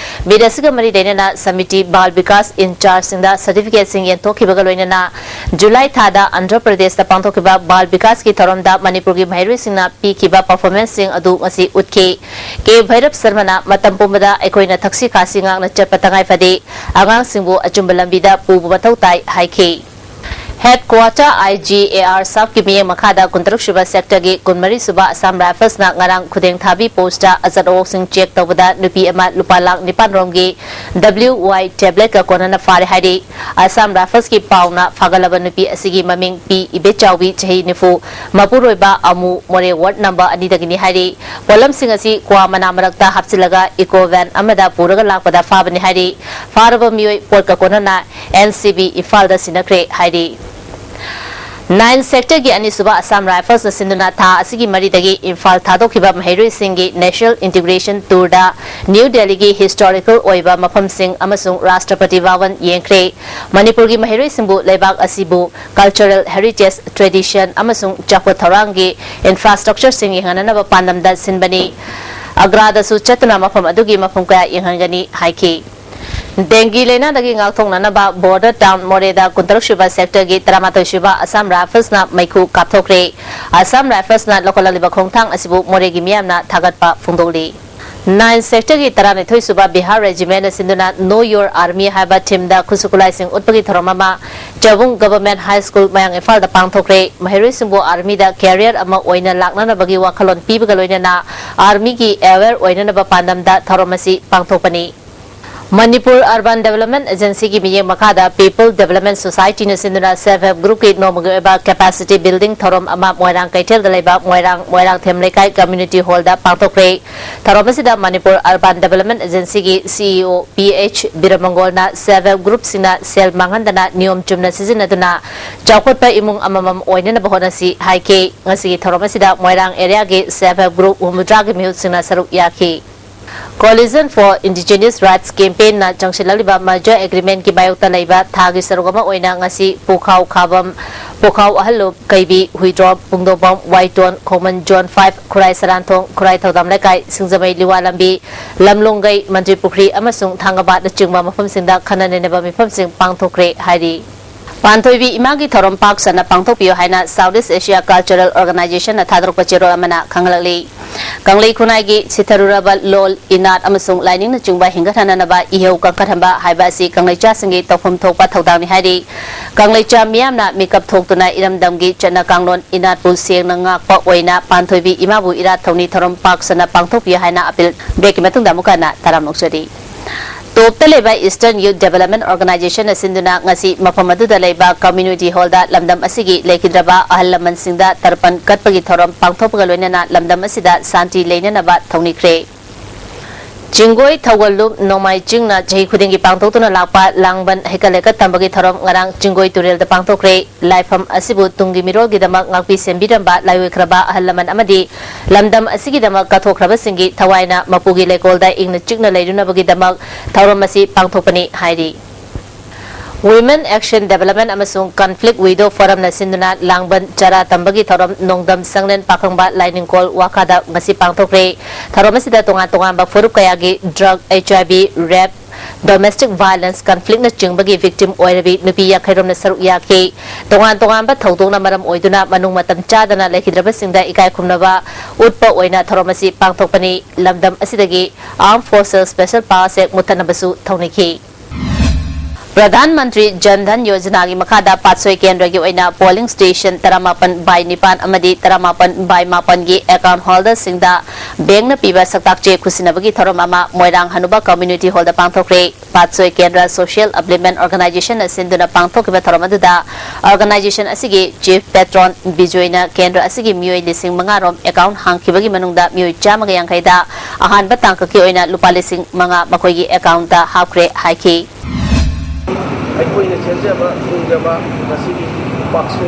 ꯃꯤꯠ ꯑꯁꯤꯒ ꯃꯔꯤ ꯂꯩꯅꯅ ꯁꯃꯤꯇꯤ ꯕꯥꯜ ꯕꯤꯀꯥꯁ ꯏꯟꯆꯥꯔꯖꯁꯤꯡꯗ ꯁꯔꯇꯤꯐꯤꯀꯦꯠꯁꯤꯡ ꯌꯦꯟꯊꯣꯛꯈꯤꯕꯒ ꯂꯣꯏꯅꯅ ꯖꯨꯂꯥꯏ ꯊꯥꯗ ꯑꯟꯙ꯭ꯔ ꯄ꯭ꯔꯗꯦꯁꯇ ꯄꯥꯡꯊꯣꯛꯈꯤꯕ ꯕꯥꯜ ꯕꯤꯀꯥꯁꯀꯤ ꯊꯧꯔꯝꯗ ꯃꯅꯤꯄꯨꯔꯒꯤ ꯃꯍꯩꯔꯣꯏꯁꯤꯡꯅ ꯄꯤꯈꯤꯕ ꯄꯔꯐꯣꯔꯃꯦꯟꯁꯁꯤꯡ ꯑꯗꯨ ꯉꯁꯤ ꯎꯠꯈꯤ꯫ ꯀꯦ ꯚꯩꯔꯞ ꯁꯔꯃꯅ ꯃꯇꯝ ꯄꯨꯝꯕꯗ ꯑꯩꯈꯣꯏꯅ ꯊꯛꯁꯤ ꯈꯥꯁꯤ ꯉꯥꯛꯅ ꯆꯠꯄ ꯇꯉꯥꯏ ꯐꯗꯦ, ꯑꯉꯥꯡꯁꯤꯡꯕꯨ ꯑꯆꯨꯝꯕ ꯂꯝꯕꯤꯗ ꯄꯨꯕ ꯃꯊꯧ ꯇꯥꯏ ꯍꯥꯏꯈꯤ꯫ Head quarter I G A R ꯁꯥꯐꯀꯤ ꯃꯤꯠꯌꯦꯡ ꯃꯈꯥꯗ ꯀꯨꯟꯇꯔꯨꯛ ꯁꯨꯕ ꯁꯦꯛꯇꯔꯒꯤ ꯀꯨꯟꯃꯔꯤ ꯁꯨꯕ ꯑꯁꯥꯝ ꯔꯥꯏꯐꯜꯁꯅ ꯉꯔꯥꯡ ꯈꯨꯗꯦꯡ ꯊꯥꯕꯤ ꯄꯣꯁꯇ ꯑꯆꯠ ꯑꯋꯣꯛꯁꯤꯡ ꯆꯦꯛ ꯇꯧꯕꯗ ꯅꯨꯄꯤ ꯑꯃ ꯂꯨꯄꯥ ꯂꯥꯈ ꯅꯤꯄꯥꯟ ꯔꯣꯝꯒꯤ ꯗꯕ꯭ꯂꯤꯎ ꯋꯥꯏ ꯇꯦꯕ꯭ꯂꯦꯠꯀ ꯀꯣꯟꯅꯅ ꯐꯥꯔꯦ ꯍꯥꯏꯔꯤ꯫ ꯑꯁꯥꯝ ꯔꯥꯏꯐꯜꯁꯀꯤ ꯄꯥꯎꯅ ꯐꯥꯒꯠꯂꯕ ꯅꯨꯄꯤ ꯑꯁꯤꯒꯤ ꯃꯃꯤꯡ ꯄꯤ ꯏꯕꯦꯆꯥꯎꯕꯤ, ꯆꯍꯤ ꯅꯤꯐꯨ, ꯃꯄꯨꯔꯣꯏꯕ ꯑꯃꯨ ꯃꯣꯔꯦ ꯋꯥꯔꯗ ꯅꯝꯕꯔ ꯑꯅꯤꯗꯒꯤꯅꯤ ꯍꯥꯏꯔꯤ꯫ ꯄꯣꯠꯂꯝꯁꯤꯡ ꯑꯁꯤ ꯀ꯭ꯋꯥ ꯃꯅꯥ ꯃꯔꯛꯇ ꯍꯥꯞꯆꯤꯜꯂꯒ ꯏꯀꯣ ꯚꯦꯟ ꯑꯃꯗ ꯄꯨꯔꯒ ꯂꯥꯛꯄꯗ ꯐꯥꯕꯅꯤ ꯍꯥꯏꯔꯤ꯫ ꯐꯥꯔꯕ ꯃꯤꯑꯣꯏ ꯄꯣꯠꯀ ꯀꯣꯟꯅꯅ ꯑꯦꯟ ꯁꯤ ꯕꯤ ꯏꯝꯐꯥꯜꯗ ꯁꯤꯟꯅꯈ꯭ꯔꯦ ꯍꯥꯏꯔꯤ꯫ Nine Sector ꯒꯤ ꯑꯅꯤꯁꯨꯕ Assam Rifles ꯅ ꯁꯤꯟꯗꯨꯅ ꯊꯥ ꯑꯁꯤꯒꯤ ꯃꯔꯤꯗꯒꯤ ꯏꯝꯐꯥꯜ ꯊꯥꯗꯣꯛꯈꯤꯕ ꯃꯍꯩꯔꯣꯏꯁꯤꯡꯒꯤ National Integration Tour ꯗ ꯅ꯭ꯌꯨ ꯗꯦꯜꯂꯤꯒꯤ historical ꯑꯣꯏꯕ ꯃꯐꯝꯁꯤꯡ ꯑꯃꯁꯨꯡ ꯔꯥꯁꯇ꯭ꯔꯄꯇꯤ ꯚꯋꯟ ꯌꯦꯡꯈ꯭ꯔꯦ꯫ ꯃꯅꯤꯄꯨꯔꯒꯤ ꯃꯍꯩꯔꯣꯏꯁꯤꯡꯕꯨ ꯂꯩꯕꯥꯛ ꯑꯁꯤꯕꯨ cultural heritage, tradition ꯑꯃꯁꯨꯡ ꯆꯥꯎꯈꯠ ꯊꯧꯔꯥꯡꯒꯤ infrastructure ꯁꯤꯡ ꯌꯦꯡꯍꯟꯅꯅꯕ ꯄꯥꯟꯗꯝꯗ ꯁꯤꯟꯕꯅꯤ꯫ ꯑꯒ꯭ꯔꯥꯗꯁꯨ ꯆꯠꯇꯨꯅ ꯃꯐꯝ ꯑꯗꯨꯒꯤ ꯃꯐꯝ ꯀꯌꯥ ꯌꯦꯡꯍꯟꯒꯅꯤ ꯍꯥꯏꯈꯤ꯫ ꯗꯦꯡꯒꯤ ꯂꯥꯏꯅꯥꯗꯒꯤ ꯉꯥꯛꯊꯣꯛꯅꯅꯕ border town ꯃꯣꯔꯦꯗ ꯀꯨꯟꯇꯔꯨꯛ ꯁꯨꯕ sector ꯒꯤ ꯇꯔꯥꯃꯥꯊꯣꯏ ꯁꯨꯕ Assam Rifles ꯅ ꯃꯩꯈꯨ ꯀꯥꯞꯊꯣꯛꯈ꯭ꯔꯦ꯫ Assam Rifles ꯅ ꯂꯧꯈꯠꯂꯛꯂꯤꯕ ꯈꯣꯡꯊꯥꯡ ꯑꯁꯤꯕꯨ ꯃꯣꯔꯦꯒꯤ ꯃꯤꯌꯥꯝꯅ ꯊꯥꯒꯠꯄ ꯐꯣꯡꯗꯣꯛꯂꯤ꯫ Nine Sector ꯒꯤ ꯇꯔꯥꯅꯤꯊꯣꯏ ꯁꯨꯕ Bihar Regiment ꯅ ꯁꯤꯟꯗꯨꯅ Know Your Army ꯍꯥꯏꯕ theme ꯗ ꯈꯨꯠꯁꯨ ꯈꯨꯠꯂꯥꯏꯁꯤꯡ ꯎꯠꯄꯒꯤ ꯊꯧꯔꯝ ꯑꯃ ꯆꯕꯨꯡ Government High School, ꯃꯌꯥꯡ ꯏꯝꯐꯥꯜꯗ ꯄꯥꯡꯊꯣꯛꯈ꯭ꯔꯦ꯫ ꯃꯍꯩꯔꯣꯏꯁꯤꯡꯕꯨ army ꯗ career ꯑꯃ ꯑꯣꯏꯅ ꯂꯥꯛꯅꯅꯕꯒꯤ ꯋꯥꯈꯜꯂꯣꯟ ꯄꯤꯕꯒ ꯂꯣꯏꯅꯅ army ꯒꯤ aware ꯑꯣꯏꯅꯅꯕ ꯄꯥꯟꯗꯝꯗ ꯊꯧꯔꯝ ꯑꯁꯤ ꯄꯥꯡꯊꯣꯛꯄꯅꯤ꯫ ꯃꯅꯤꯄꯨꯔ Urban Development Agency ꯒꯤ ꯃꯤꯠꯌꯦꯡ ꯃꯈꯥꯗ People Development Society ꯅ ꯁꯤꯟꯗꯨꯅ Self Help Group ꯀꯤ ꯅꯣꯡꯃꯒꯤ ꯑꯣꯏꯕ capacity building ꯊꯧꯔꯝ ꯑꯃ ꯃꯣꯏꯔꯥꯡ ꯀꯩꯊꯦꯜꯗ ꯂꯩꯕ ꯃꯣꯏꯔꯥꯡ ꯃꯣꯏꯔꯥꯡꯊꯦꯝ ꯂꯩꯀꯥꯏ community hall ꯗ ꯄꯥꯡꯊꯣꯛꯈ꯭ꯔꯦ꯫ ꯊꯧꯔꯝ ꯑꯁꯤꯗ ꯃꯅꯤꯄꯨꯔ Urban Development Agency ꯒꯤ CEO P H ꯕꯤꯔꯃꯪꯒꯣꯜꯅ Self Help Group ꯁꯤꯡꯅ ꯁꯦꯜ ꯃꯥꯡꯍꯟꯗꯅ ꯅꯤꯌꯣꯝ ꯆꯨꯝꯅ ꯁꯤꯖꯤꯟꯅꯗꯨꯅ ꯆꯥꯎꯈꯠꯄ ꯏꯃꯨꯡ ꯑꯃꯃꯝ ꯑꯣꯏꯅꯅꯕ ꯍꯣꯠꯅꯁꯤ ꯍꯥꯏꯈꯤ꯫ ꯉꯁꯤꯒꯤ ꯊꯧꯔꯝ ꯑꯁꯤꯗ ꯃꯣꯏꯔꯥꯡ area ꯒꯤ Self Help Group ꯍꯨꯝꯐꯨꯇꯔꯥꯒꯤ ꯃꯤꯍꯨꯠꯁꯤꯡꯅ ꯁꯔꯨꯛ ꯌꯥꯈꯤ꯫ Coalition for Indigenous Rights Campaign ꯅ ꯆꯪꯁꯤꯜꯂꯛꯂꯤꯕ Merger Agreement ꯀꯤ ꯃꯥꯌꯣꯛꯇ ꯂꯩꯕ ꯊꯥꯒꯤ ꯁꯔꯨꯛ ꯑꯃ ꯑꯣꯏꯅ ꯉꯁꯤ ꯄꯨꯈꯥꯎ ꯈꯥꯕꯝ, ꯄꯨꯈꯥꯎ ꯑꯍꯜꯂꯨꯞ, ꯀꯩꯕꯤ, ꯍꯨꯏꯗ꯭ꯔꯣꯝ, ꯄꯨꯡꯗꯣꯡꯕꯝ, ꯋꯥꯏꯇꯣꯟ, ꯈꯣꯡꯃꯟ Zone five, ꯈꯨꯔꯥꯏ ꯁꯔꯥꯟꯊꯣꯡ, ꯈꯨꯔꯥꯏ ꯊꯧꯗꯥꯝ ꯂꯩꯀꯥꯏ, ꯁꯤꯡꯖꯃꯩ ꯂꯤꯋꯥ ꯂꯝꯕꯤ, ꯂꯝꯂꯣꯡꯒꯩ, ꯃꯟꯇ꯭ꯔꯤ ꯄꯨꯈ꯭ꯔꯤ ꯑꯃꯁꯨꯡ ꯊꯥꯡꯒꯕꯥꯗꯅꯆꯤꯡꯕ ꯃꯐꯝꯁꯤꯡꯗ ꯈꯟꯅ ꯅꯩꯅꯕ ꯃꯤꯐꯝꯁꯤꯡ ꯄꯥꯡꯊꯣꯛꯈ꯭ꯔꯦ ꯍꯥꯏꯔꯤ꯫ ꯄꯥꯟꯊꯣꯏꯕꯤ ꯏꯃꯥꯒꯤ ꯊꯧꯔꯝ ꯄꯥꯛ ꯁꯟꯅ ꯄꯥꯡꯊꯣꯛꯄꯤꯌꯨ ꯍꯥꯏꯅ South East Asia Cultural Organization ꯅ ꯊꯥꯗꯣꯔꯛꯄ ꯆꯦꯔꯣꯜ ꯑꯃꯅ ꯈꯪꯍꯜꯂꯛꯂꯤ꯫ ꯀꯪꯂꯩ ꯈꯨꯟꯅꯥꯏꯒꯤ ꯁꯤꯊꯔꯨꯔꯕ ꯂꯣꯜ, ꯏꯅꯥꯠ ꯑꯃꯁꯨꯡ ꯂꯥꯏꯅꯤꯡꯅꯆꯤꯡꯕ ꯍꯤꯡꯒꯠꯍꯟꯅꯅꯕ ꯏꯍꯧ ꯀꯟꯈꯠꯍꯟꯕ ꯍꯥꯏꯕ ꯑꯁꯤ ꯀꯪꯂꯩꯆꯥꯁꯤꯡꯒꯤ ꯇꯧꯐꯝ ꯊꯣꯛꯄ ꯊꯧꯗꯥꯡꯅꯤ ꯍꯥꯏꯔꯤ꯫ ꯀꯪꯂꯩꯆꯥ ꯃꯤꯌꯥꯝꯅ ꯃꯤꯀꯞ ꯊꯣꯛꯇꯨꯅ ꯏꯔꯝꯗꯝꯒꯤ ꯆꯠꯅ ꯀꯥꯡꯂꯣꯟ ꯏꯅꯥꯠꯄꯨ ꯁꯦꯡꯅ ꯉꯥꯛꯄ ꯑꯣꯏꯅ ꯄꯥꯟꯊꯣꯏꯕꯤ ꯏꯃꯥꯕꯨ ꯏꯔꯥꯠ ꯊꯧꯅꯤ ꯊꯧꯔꯝ ꯄꯥꯛ ꯁꯟꯅ ꯄꯥꯡꯊꯣꯛꯄꯤꯌꯨ ꯍꯥꯏꯅ appeal꯫ Break ꯀꯤ ꯃꯇꯨꯡꯗ ꯑꯃꯨꯛ ꯍꯟꯅ ꯇꯔꯥꯝꯅ ꯑꯣꯛꯆꯔꯤ꯫ ꯇꯣꯞꯇ ꯂꯩꯕ Eastern Youth Development Organization ꯅ ꯁꯤꯟꯗꯨꯅ ꯉꯁꯤ ꯃꯐꯝ ꯑꯗꯨꯗ ꯂꯩꯕ community hall ꯗ ꯂꯝꯗꯝ ꯑꯁꯤꯒꯤ ꯂꯩꯈꯤꯗ꯭ꯔꯕ ꯑꯍꯜ ꯂꯃꯟꯁꯤꯡꯗ ꯇꯔꯄꯟ ꯀꯠꯄꯒꯤ ꯊꯧꯔꯝ ꯄꯥꯡꯊꯣꯛꯄꯒ ꯂꯣꯏꯅꯅ ꯂꯝꯗꯝ ꯑꯁꯤꯗ ꯁꯥꯟꯇꯤ ꯂꯩꯅꯅꯕ ꯊꯧꯅꯤꯈ꯭ꯔꯦ꯫ ꯆꯤꯡꯒꯣꯏ ꯊꯧꯒꯜꯂꯨꯞ ꯅꯣꯡꯃꯥꯏ ꯆꯤꯡꯅ ꯆꯍꯤ ꯈꯨꯗꯤꯡꯒꯤ ꯄꯥꯡꯊꯣꯛꯇꯨꯅ ꯂꯥꯛꯄ ꯂꯥꯡꯕꯟ ꯍꯩꯀꯠ ꯂꯩꯀꯠ ꯇꯝꯕꯒꯤ ꯊꯧꯔꯝ ꯉꯔꯥꯡ ꯆꯤꯡꯒꯣꯏ ꯇꯨꯔꯦꯜꯗ ꯄꯥꯡꯊꯣꯛꯈ꯭ꯔꯦ꯫ ꯂꯥꯏꯐꯝ ꯑꯁꯤꯕꯨ ꯇꯨꯡꯒꯤ ꯃꯤꯔꯣꯜꯒꯤꯗꯃꯛ ꯉꯥꯛꯄꯤ ꯁꯦꯝꯕꯤꯔꯝꯕ ꯂꯥꯏꯑꯣꯏꯈ꯭ꯔꯕ ꯑꯍꯜ ꯂꯃꯟ ꯑꯃꯗꯤ ꯂꯝꯗꯝ ꯑꯁꯤꯒꯤꯗꯃꯛ ꯀꯠꯊꯣꯛꯈ꯭ꯔꯕꯁꯤꯡꯒꯤ ꯊꯋꯥꯏꯅ ꯃꯄꯨꯒꯤ ꯂꯩꯀꯣꯜꯗ ꯏꯪꯅ ꯆꯤꯛꯅ ꯂꯩꯔꯨꯅꯕꯒꯤꯗꯃꯛ ꯊꯧꯔꯝ ꯑꯁꯤ ꯄꯥꯡꯊꯣꯛꯄꯅꯤ ꯍꯥꯏꯔꯤ꯫ Women Action Development ꯑꯃꯁꯨꯡ Conflict Widow Forumꯅ ꯁꯤꯟꯗꯨꯅ ꯂꯥꯡꯕꯟ ꯆꯔꯥ ꯇꯝꯕꯒꯤ ꯊꯧꯔꯝ ꯅꯣꯡꯗꯝ ꯁꯪꯂꯦꯟ ꯄꯥꯈꯪꯕ ꯂꯥꯏꯅꯤꯡꯀꯣꯜ ꯋꯥꯈꯥꯗ ꯉꯁꯤ ꯄꯥꯡꯊꯣꯛꯈ꯭ꯔꯦ꯫ ꯊꯧꯔꯝ ꯑꯁꯤꯗ ꯇꯣꯉꯥꯟ ꯇꯣꯉꯥꯟꯕ ꯐꯨꯔꯨꯞ ꯀꯌꯥꯒꯤ drug, H I V, rape, domestic violence, conflictꯅ ꯆꯤꯡꯕꯒꯤ victim ꯑꯣꯏꯔꯕꯤ ꯅꯨꯄꯤ ꯌꯥꯡꯈꯩ ꯔꯣꯝꯅ ꯁꯔꯨꯛ ꯌꯥꯈꯤ꯫ ꯇꯣꯉꯥꯟ ꯇꯣꯉꯥꯟꯕ ꯊꯧꯗꯣꯛꯅ ꯃꯔꯝ ꯑꯣꯏꯗꯨꯅ ꯃꯅꯨꯡ ꯃꯇꯝ ꯆꯥꯗꯅ ꯂꯩꯈꯤꯗ꯭ꯔꯕꯁꯤꯡꯗ ꯏꯀꯥꯏ ꯈꯨꯝꯅꯕ ꯎꯠꯄ ꯑꯣꯏꯅ ꯊꯧꯔꯝ ꯑꯁꯤ ꯄꯥꯡꯊꯣꯛꯄꯅꯤ꯫ ꯂꯝꯗꯝ ꯑꯁꯤꯗꯒꯤ Armed Forces Special Power Act ꯃꯨꯠꯊꯠꯅꯕꯁꯨ ꯊꯧꯅꯤꯈꯤ꯫ Pradhan Mantri Jan Dhan ꯌꯣꯖꯅꯥꯒꯤ ꯃꯈꯥꯗ ꯄꯥꯠꯁꯣꯏ ꯀꯦꯟꯗ꯭ꯔꯒꯤ ꯑꯣꯏꯅ polling station ꯇꯔꯥꯃꯥꯄꯟ by ꯅꯤꯄꯥꯟ ꯑꯃꯗꯤ ꯇꯔꯥꯃꯥꯄꯟ by ꯃꯥꯄꯟꯒꯤ account holderꯁꯤꯡꯗ bankꯅ ꯄꯤꯕ ꯁꯛꯇꯥꯛ ꯆꯦ ꯈꯨꯠꯁꯤꯟꯅꯕꯒꯤ ꯊꯧꯔꯝ ꯑꯃ ꯃꯣꯏꯔꯥꯡ ꯍꯅꯨꯕ community hallꯗ ꯄꯥꯡꯊꯣꯛꯈ꯭ꯔꯦ꯫ ꯄꯥꯠꯁꯣꯏ ꯀꯦꯟꯗ꯭ꯔ Social Upliftment Organizationꯅ ꯁꯤꯟꯗꯨꯅ ꯄꯥꯡꯊꯣꯛꯈꯤꯕ ꯊꯧꯔꯝ ꯑꯗꯨꯗ organization ꯑꯁꯤꯒꯤ chief patron ꯕꯤꯖꯣꯏꯅ ꯀꯦꯟꯗ꯭ꯔ ꯑꯁꯤꯒꯤ ꯃꯤꯑꯣꯏ ꯂꯤꯁꯤꯡ ꯃꯉꯥ ꯔꯣꯝ account ꯍꯥꯡꯈꯤꯕꯒꯤ ꯃꯅꯨꯡꯗ ꯃꯤꯑꯣꯏ ꯆꯥꯝꯃꯒ ꯌꯥꯡꯈꯩꯗ ꯑꯍꯥꯟꯕ ꯇꯥꯡꯀꯛꯀꯤ ꯑꯣꯏꯅ ꯂꯨꯄꯥ ꯂꯤꯁꯤꯡ ꯃꯉꯥ ꯃꯈꯣꯏꯒꯤ accountꯇ ꯍꯥꯞꯈ꯭ꯔꯦ ꯍꯥꯏꯈꯤ꯫ ꯑꯩꯈꯣꯏꯅ ꯆꯦꯟꯖꯕ ꯆꯣꯡꯖꯕ ꯉꯁꯤꯒꯤ ꯄꯥꯛꯁꯣ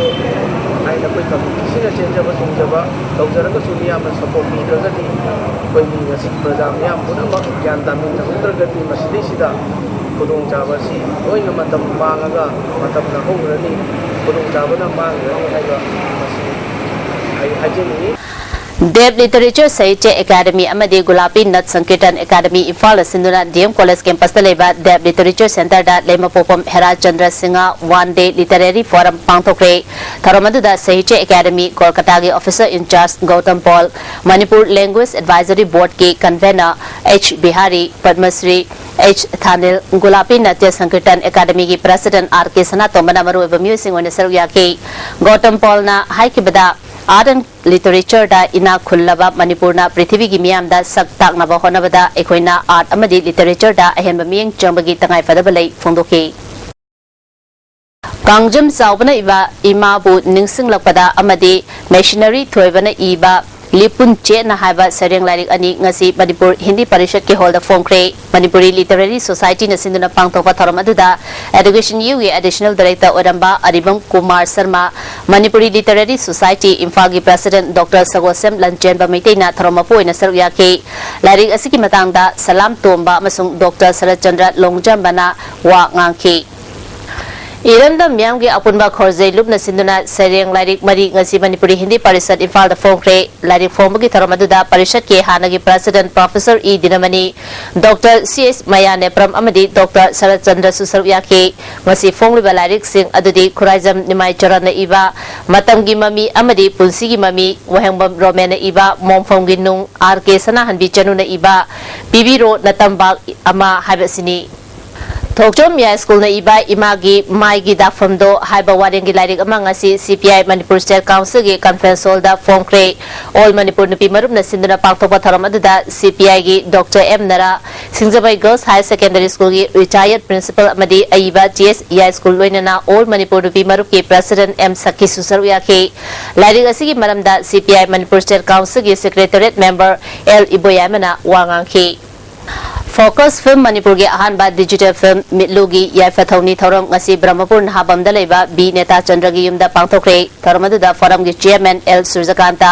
ꯍꯥꯏꯅ ꯑꯩꯈꯣꯏ committeeꯁꯤꯅ ꯆꯦꯟꯖꯕ ꯆꯣꯡꯖꯕ ꯇꯧꯖꯔꯒꯁꯨ ꯃꯤꯌꯥꯝꯅ support ꯄꯤꯗ꯭ꯔꯒꯗꯤ ꯑꯩꯈꯣꯏꯒꯤ ꯉꯁꯤ ꯄ꯭ꯔꯖꯥ ꯃꯤꯌꯥꯝ ꯄꯨꯝꯅꯃꯛ ꯒ꯭ꯌꯥꯟ ꯇꯥꯃꯤꯟꯅꯍꯧꯗ꯭ꯔꯒꯗꯤ ꯃꯁꯤꯗꯩꯁꯤꯗ ꯈꯨꯗꯣꯡꯆꯥꯕ ꯑꯁꯤ ꯂꯣꯏꯅ ꯃꯇꯝ ꯃꯥꯡꯉꯒ ꯃꯇꯝꯅ ꯍꯧꯈ꯭ꯔꯅꯤ, ꯈꯨꯗꯣꯡꯆꯥꯕꯅ ꯃꯥꯡꯈ꯭ꯔꯅꯤ ꯍꯥꯏꯕ ꯃꯁꯤ ꯑꯩ ꯍꯥꯏꯖꯅꯤꯡꯏ꯫ Deaf Literature Sahitya Academy ꯑꯃꯗꯤ Gulapi Nath Sankirtan Academy ꯏꯝꯐꯥꯜꯗ ꯁꯤꯟꯗꯨꯅ D M College campusꯇ ꯂꯩꯕ Deaf Literature Centreꯗ ꯂꯩꯃꯄꯣꯛꯄꯝ ꯍꯦꯔꯥ Chandra Singh One Day Literary Forum ꯄꯥꯡꯊꯣꯛꯈ꯭ꯔꯦ꯫ ꯊꯧꯔꯝ ꯑꯗꯨꯗ Sahitya Academy ꯀꯣꯜꯀꯇꯥꯒꯤ officer in charge Gautam Paul, Manipur Language Advisory Boardꯀꯤ convener H Bihari, Padmashri H Thanil, Gulapi Natya Sankirtan ꯑꯦꯀꯥꯗꯃꯤꯒꯤ president R K ꯁꯅꯥꯇꯣꯝꯕꯅ ꯃꯔꯨꯑꯣꯏꯕ ꯃꯤꯑꯣꯏꯁꯤꯡ ꯑꯣꯏꯅ ꯁꯔꯨꯛ ꯌꯥꯈꯤ꯫ ꯒꯧꯇꯝ ꯄꯣꯜꯅ ꯍꯥꯏꯈꯤꯕꯗ, art and literatureꯗ ꯏꯅꯥꯛ ꯈꯨꯜꯂꯕ ꯃꯅꯤꯄꯨꯔꯅ ꯄ꯭ꯔꯤꯊꯤꯕꯤꯒꯤ ꯃꯤꯌꯥꯝꯗ ꯁꯛ ꯇꯥꯛꯅꯕ ꯍꯣꯠꯅꯕꯗ ꯑꯩꯈꯣꯏꯅ art ꯑꯃꯗꯤ literatureꯗ ꯑꯍꯦꯟꯕ ꯃꯤꯠꯌꯦꯡ ꯆꯪꯕꯒꯤ ꯇꯉꯥꯏꯐꯗꯕ ꯂꯩ ꯐꯣꯡꯗꯣꯛꯈꯤ꯫ ꯀꯥꯡꯖꯝ ꯆꯥꯎꯕꯅ ꯏꯕ ꯏꯃꯥꯕꯨ ꯅꯤꯡꯁꯤꯡꯂꯛꯄꯗ ꯑꯃꯗꯤ ꯃꯤꯁꯅꯔꯤ ꯊꯣꯏꯕꯅ ꯏꯕ ꯂꯤꯄꯨꯟ ꯆꯦꯠꯅ ꯍꯥꯏꯕ ꯁꯩꯔꯦꯡ ꯂꯥꯏꯔꯤꯛ ꯑꯅꯤ ꯉꯁꯤ ꯃꯅꯤꯄꯨꯔ ꯍꯤꯟꯗꯤ ꯄꯔꯤꯁꯠꯀꯤ ꯍꯣꯜꯗ ꯐꯣꯡꯈ꯭ꯔꯦ꯫ ꯃꯅꯤꯄꯨꯔꯤ ꯂꯤꯇꯔꯦꯔꯤ ꯁꯣꯁꯥꯏꯇꯤꯅ ꯁꯤꯟꯗꯨꯅ ꯄꯥꯡꯊꯣꯛꯄ ꯊꯧꯔꯝ ꯑꯗꯨꯗ ꯑꯦꯗꯨꯀꯦꯁꯟ ꯌꯨꯒꯤ ꯑꯦꯗꯤꯁꯅꯦꯜ ꯗꯥꯏꯔꯦꯛꯇꯔ ꯑꯣꯏꯔꯝꯕ ꯑꯔꯤꯕꯝ ꯀꯨꯃꯥꯔ ꯁꯔꯃ, ꯃꯅꯤꯄꯨꯔꯤ ꯂꯤꯇꯔꯦꯔꯤ ꯁꯣꯁꯥꯏꯇꯤ ꯏꯝꯐꯥꯜꯒꯤ ꯄ꯭ꯔꯁꯤꯗꯦꯟꯠ ꯗꯣꯛꯇꯔ ꯁꯒꯣꯜꯁꯦꯝ ꯂꯟꯆꯦꯟꯕ ꯃꯩꯇꯩꯅ ꯊꯧꯔꯝ ꯃꯄꯨ ꯑꯣꯏꯅ ꯁꯔꯨꯛ ꯌꯥꯈꯤ꯫ ꯂꯥꯏꯔꯤꯛ ꯑꯁꯤꯒꯤ ꯃꯇꯥꯡꯗ ꯁꯂꯥꯝ ꯇꯣꯝꯕ ꯑꯃꯁꯨꯡ ꯗꯣꯛꯇꯔ ꯁꯔꯠꯆꯟꯗ꯭ꯔ ꯂꯣꯡꯖꯝꯕꯅ ꯋꯥ ꯉꯥꯡꯈꯤ꯫ ꯏꯔꯝꯗꯝ ꯃꯤꯌꯥꯝꯒꯤ ꯑꯄꯨꯟꯕ ꯈꯣꯔꯖꯩ ꯂꯨꯞꯅ ꯁꯤꯟꯗꯨꯅ ꯁꯩꯔꯦꯡ ꯂꯥꯏꯔꯤꯛ ꯃꯔꯤ ꯉꯁꯤ ꯃꯅꯤꯄꯨꯔꯤ ꯍꯤꯟꯗꯤ ꯄꯔꯤꯁꯠ ꯏꯝꯐꯥꯜꯗ ꯐꯣꯡꯈ꯭ꯔꯦ꯫ ꯂꯥꯏꯔꯤꯛ ꯐꯣꯡꯕꯒꯤ ꯊꯧꯔꯝ ꯑꯗꯨꯗ ꯄꯔꯤꯁꯠꯀꯤ ꯍꯥꯟꯅꯒꯤ president professor E ꯗꯤꯅꯃꯅꯤ, doctor C S ꯃꯌꯥ ꯅꯦꯄ꯭ꯔꯝ ꯑꯃꯗꯤ ꯗꯣꯛꯇꯔ ꯁꯔꯠ ꯆꯟꯗ꯭ꯔꯁꯨ ꯁꯔꯨꯛ ꯌꯥꯈꯤ꯫ ꯉꯁꯤ ꯐꯣꯡꯂꯤꯕ ꯂꯥꯏꯔꯤꯛꯁꯤꯡ ꯑꯗꯨꯗꯤ ꯈꯨꯔꯥꯏꯖꯝ ꯅꯤꯃꯥꯏ ꯆꯔꯟꯅ ꯏꯕ ꯃꯇꯝꯒꯤ ꯃꯃꯤ ꯑꯃꯗꯤ ꯄꯨꯟꯁꯤꯒꯤ ꯃꯃꯤ, ꯋꯥꯍꯦꯡꯕꯝ ꯔꯣꯃꯦꯟꯅ ꯏꯕ ꯃꯣꯡꯐꯝꯒꯤ ꯅꯨꯡ, ꯑꯥꯔ ꯀꯦ ꯁꯅꯥꯍꯟꯕꯤ ꯆꯅꯨꯅ ꯏꯕ ꯄꯤꯕꯤꯔꯣ ꯅꯇꯝꯕꯥꯛ ꯑꯃ ꯍꯥꯏꯕꯁꯤꯅꯤ꯫ ꯊꯣꯛꯆꯣꯝ ꯌꯥꯏ ꯁ꯭ꯀꯨꯜꯅ ꯏꯕ ꯏꯃꯥꯒꯤ ꯃꯥꯏꯒꯤ ꯗꯥꯛꯐꯝꯗꯣ ꯍꯥꯏꯕ ꯋꯥꯔꯦꯡꯒꯤ ꯂꯥꯏꯔꯤꯛ ꯑꯃ ꯉꯁꯤ ꯁꯤ ꯄꯤ ꯑꯥꯏ ꯃꯅꯤꯄꯨꯔ ꯁ꯭ꯇꯦꯠ ꯀꯥꯎꯟꯁꯤꯜꯒꯤ ꯀꯟꯐ꯭ꯔꯦꯟꯁ ꯍꯣꯜꯗ ꯐꯣꯡꯈ꯭ꯔꯦ꯫ ꯑꯣꯜ ꯃꯅꯤꯄꯨꯔ ꯅꯨꯄꯤ ꯃꯔꯨꯞꯅ ꯁꯤꯟꯗꯨꯅ ꯄꯥꯡꯊꯣꯛꯄ ꯊꯧꯔꯝ ꯑꯗꯨꯗ ꯁꯤ ꯄꯤ ꯑꯥꯏꯒꯤ ꯗꯣꯛꯇꯔ ꯑꯦꯝ ꯅꯔꯥ, ꯁꯤꯡꯖꯃꯩ ꯒꯔꯜꯁ ꯍꯥꯌꯔ ꯁꯦꯀꯦꯟꯗꯔꯤ ꯁ꯭ꯀꯨꯜꯒꯤ ꯔꯤꯇꯥꯌꯔꯗ ꯄ꯭ꯔꯤꯟꯁꯤꯄꯜ ꯑꯃꯗꯤ ꯑꯏꯕ ꯖꯤ ꯑꯦꯁ ꯌꯥꯏ ꯁ꯭ꯀꯨꯜ ꯂꯣꯏꯅꯅ ꯑꯣꯜ ꯃꯅꯤꯄꯨꯔ ꯅꯨꯄꯤ ꯃꯔꯨꯞꯀꯤ ꯄ꯭ꯔꯁꯤꯗꯦꯟꯠ ꯑꯦꯝ ꯁꯈꯤꯁꯨ ꯁꯔꯨꯛ ꯌꯥꯈꯤ꯫ ꯂꯥꯏꯔꯤꯛ ꯑꯁꯤꯒꯤ ꯃꯔꯝꯗ ꯁꯤ ꯄꯤ ꯑꯥꯏ ꯃꯅꯤꯄꯨꯔ ꯁ꯭ꯇꯦꯠ ꯀꯥꯎꯟꯁꯤꯜꯒꯤ ꯁꯦꯀ꯭ꯔꯦꯇꯔꯤꯌꯦꯠ ꯃꯦꯝꯕꯔ ꯑꯦꯜ ꯏꯕꯣꯌꯥꯏꯃꯅ ꯋꯥ ꯉꯥꯡꯈꯤ꯫ ꯐꯣꯀꯁ ꯐꯤꯜꯝ ꯃꯅꯤꯄꯨꯔꯒꯤ ꯑꯍꯥꯟꯕ ꯗꯤꯖꯤꯇꯦꯜ ꯐꯤꯜꯝ ꯃꯤꯠꯂꯨꯒꯤ ꯌꯥꯏꯐ ꯊꯧꯅꯤ ꯊꯧꯔꯝ ꯉꯁꯤ ꯕ꯭ꯔꯍꯃꯄꯨꯔ ꯅꯍꯥꯕꯝꯗ ꯂꯩꯕ ꯕꯤ ꯅꯦꯇꯥ ꯆꯟꯗ꯭ꯔꯒꯤ ꯌꯨꯝꯗ ꯄꯥꯡꯊꯣꯛꯈ꯭ꯔꯦ꯫ ꯊꯧꯔꯝ ꯑꯗꯨꯗ ꯐꯣꯔꯝꯒꯤ ꯆꯤꯌꯔꯃꯦꯟ ꯑꯦꯜ ꯁꯨꯔꯖꯀꯥꯟꯇ,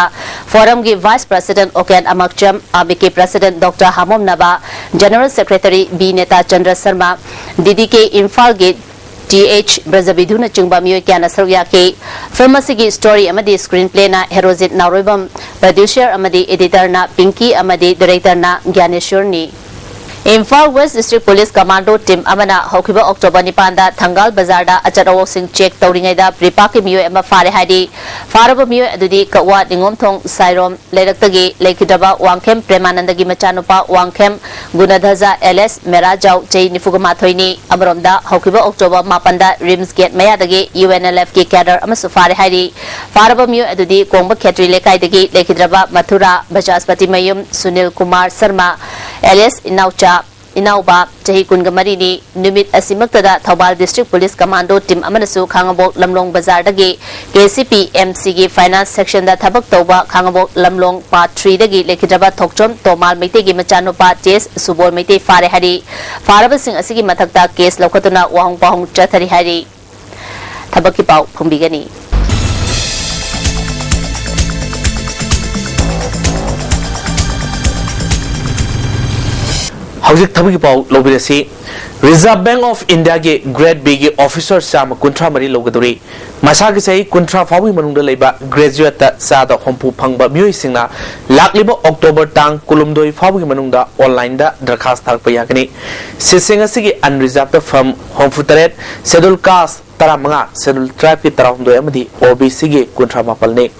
ꯐꯣꯔꯝꯒꯤ ꯚꯥꯏꯁ ꯄ꯭ꯔꯁꯤꯗꯦꯟꯠ ꯑꯣꯀꯦꯟ ꯑꯃꯛꯆꯝ, ꯑꯥꯕꯤꯛꯀꯤ president doctor Hamom Naba, general secretary B Netachandra Sharma, D D K ꯏꯝꯐꯥꯜꯒꯤ ꯇꯤ ꯑꯩꯆ ꯕ꯭ꯔꯖꯕꯤꯙꯨꯅꯆꯤꯡꯕ ꯃꯤꯑꯣꯏ ꯀꯌꯥꯅ ꯁꯔꯨꯛ ꯌꯥꯈꯤ꯫ ꯐꯤꯜꯝ ꯑꯁꯤꯒꯤ ꯁ꯭ꯇꯣꯔꯤ ꯑꯃꯗꯤ ꯁ꯭ꯀ꯭ꯔꯤꯟ ꯄ꯭ꯂꯦꯅ ꯍꯦꯔꯣꯖꯤꯠ ꯅꯥꯎꯔꯣꯏꯕꯝ, ꯄ꯭ꯔꯗ꯭ꯌꯨꯁꯔ ꯑꯃꯗꯤ ꯑꯦꯗꯤꯇꯔꯅ ꯄꯤꯡꯀꯤ ꯑꯃꯗꯤ ꯗꯥꯏꯔꯦꯛꯇꯔꯅ ꯒ꯭ꯌꯥꯅꯦꯁ꯭ꯋꯔꯅꯤ꯫ Imphal west district police commando team ꯑꯃꯅ ꯍꯧꯈꯤꯕ ꯑꯣꯛꯇꯣꯕꯔ ꯅꯤꯄꯥꯟꯗ ꯊꯪꯒꯥꯜ ꯕꯖꯥꯔꯗ ꯑꯆꯠ ꯑꯋꯣꯛꯁꯤꯡ ꯆꯦꯛ ꯇꯧꯔꯤꯉꯩꯗ ꯄ꯭ꯔꯤꯄꯥꯛꯀꯤ ꯃꯤꯑꯣꯏ ꯑꯃ ꯐꯥꯔꯦ ꯍꯥꯏꯔꯤ꯫ ꯐꯥꯔꯕ ꯃꯤꯑꯣꯏ ꯑꯗꯨꯗꯤ ꯀꯛꯋꯥ, ꯅꯤꯉꯣꯝꯊꯣꯡ, ꯁꯥꯏꯔꯣꯝ, ꯂꯩꯔꯛꯇꯒꯤ ꯂꯩꯈꯤꯗ꯭ꯔꯕ ꯋꯥꯡꯈꯦꯝ ꯄ꯭ꯔꯦꯃꯥꯅꯟꯗꯒꯤ ꯃꯆꯥꯅꯨꯄꯥ ꯋꯥꯡꯈꯦꯝ ꯒꯨꯅꯙꯖ ꯑꯦꯂꯤꯌꯥꯁ ꯃꯦꯔꯥꯖꯥꯎ, ꯆꯍꯤ ꯅꯤꯐꯨꯒ ꯃꯥꯊꯣꯏꯅꯤ꯫ ꯑꯃꯔꯣꯝꯗ, ꯍꯧꯈꯤꯕ ꯑꯣꯛꯇꯣꯕꯔ ꯃꯥꯄꯟꯗ ꯔꯤꯝꯁ ꯒꯦꯠ ꯃꯌꯥꯗꯒꯤ ꯌꯨ ꯑꯦꯟ ꯑꯦꯜ ꯑꯦꯐꯀꯤ ꯀꯦꯗꯔ ꯑꯃꯁꯨ ꯐꯥꯔꯦ ꯍꯥꯏꯔꯤ꯫ ꯐꯥꯔꯕ ꯃꯤꯑꯣꯏ ꯑꯗꯨꯗꯤ ꯀꯣꯡꯕ ꯈꯦꯇ꯭ꯔꯤ ꯂꯩꯀꯥꯏꯗꯒꯤ ꯂꯩꯈꯤꯗ꯭ꯔꯕ ꯃꯊꯨꯔꯥ ꯕ꯭ꯔꯖꯥꯁꯄꯇꯤ ꯃꯌꯨꯝ ꯁꯨꯅꯤꯜ ꯀꯨꯃꯥꯔ ꯁꯔꯃ, ꯑꯦꯂꯤꯌꯥꯁ ꯏꯅꯥꯎꯆꯥ, ꯏꯅꯥꯎꯕ, ꯆꯍꯤ ꯀꯨꯟꯒ ꯃꯔꯤꯅꯤ꯫ ꯅꯨꯃꯤꯠ ꯑꯁꯤꯃꯛꯇꯗ Thoubal District Police Commando team ꯑꯃꯅꯁꯨ ꯈꯥꯉꯕꯣꯛ ꯂꯝꯂꯣꯡ ꯕꯖꯥꯔꯗꯒꯤ K C P M C ꯒꯤ finance section ꯗ ꯊꯕꯛ ꯇꯧꯕ ꯈꯥꯉꯕꯣꯛ ꯂꯝꯂꯣꯡ Part three ꯗꯒꯤ ꯂꯩꯈꯤꯗ꯭ꯔꯕ ꯊꯣꯛꯆꯣꯝ ꯇꯣꯃꯥꯜ ꯃꯩꯇꯩꯒꯤ ꯃꯆꯥꯅꯨꯄꯥ J S ꯁꯨꯕꯣꯜ ꯃꯩꯇꯩ ꯐꯥꯔꯦ ꯍꯥꯏꯔꯤ꯫ ꯐꯥꯔꯕꯁꯤꯡ ꯑꯁꯤꯒꯤ ꯃꯊꯛꯇ case ꯂꯧꯈꯠꯇꯨꯅ ꯋꯥꯍꯪ ꯄꯥꯎꯍꯪ ꯆꯠꯊꯔꯤ ꯍꯥꯏꯔꯤ꯫ ꯊꯕꯛꯀꯤ ꯄꯥꯎ ꯐꯣꯡꯕꯤꯒꯅꯤ꯫ ꯍꯧꯖꯤꯛ ꯊꯕꯛꯀꯤ ꯄꯥꯎ ꯂꯧꯕꯤꯔꯁꯤ꯫ Reserve Bank of India ꯒꯤ Grade B ꯒꯤ officer ꯆꯥꯝꯃ ꯀꯨꯟꯊ꯭ꯔꯥ ꯃꯔꯤ ꯂꯧꯒꯗꯧꯔꯤ꯫ ꯃꯁꯥꯒꯤ ꯆꯍꯤ ꯀꯨꯟꯊ꯭ꯔꯥ ꯐꯥꯎꯕꯒꯤ ꯃꯅꯨꯡꯗ ꯂꯩꯕ graduate ꯇ ꯆꯥꯗ ꯍꯨꯝꯐꯨ ꯐꯪꯕ ꯃꯤꯑꯣꯏꯁꯤꯡꯅ ꯂꯥꯛꯂꯤꯕ October ꯇꯥꯡ ꯀꯨꯟꯍꯨꯝꯗꯣꯏ ꯐꯥꯎꯕꯒꯤ ꯃꯅꯨꯡꯗ online ꯗ ꯗꯔꯈꯥꯁ ꯊꯥꯔꯛꯄ ꯌꯥꯒꯅꯤ꯫ Seat ꯁꯤꯡ ꯑꯁꯤꯒꯤ unreserved ꯇ ꯐꯝ ꯍꯨꯝꯐꯨ ꯇꯔꯦꯠ, Scheduled Caste ꯇꯔꯥꯃꯉꯥ, Scheduled Tribe ꯀꯤ ꯇꯔꯥꯍꯨꯝꯗꯣꯏ ꯑꯃꯗꯤ O B C ꯒꯤ ꯀꯨꯟꯊ꯭ꯔꯥ ꯃꯥꯄꯜꯅꯤ꯫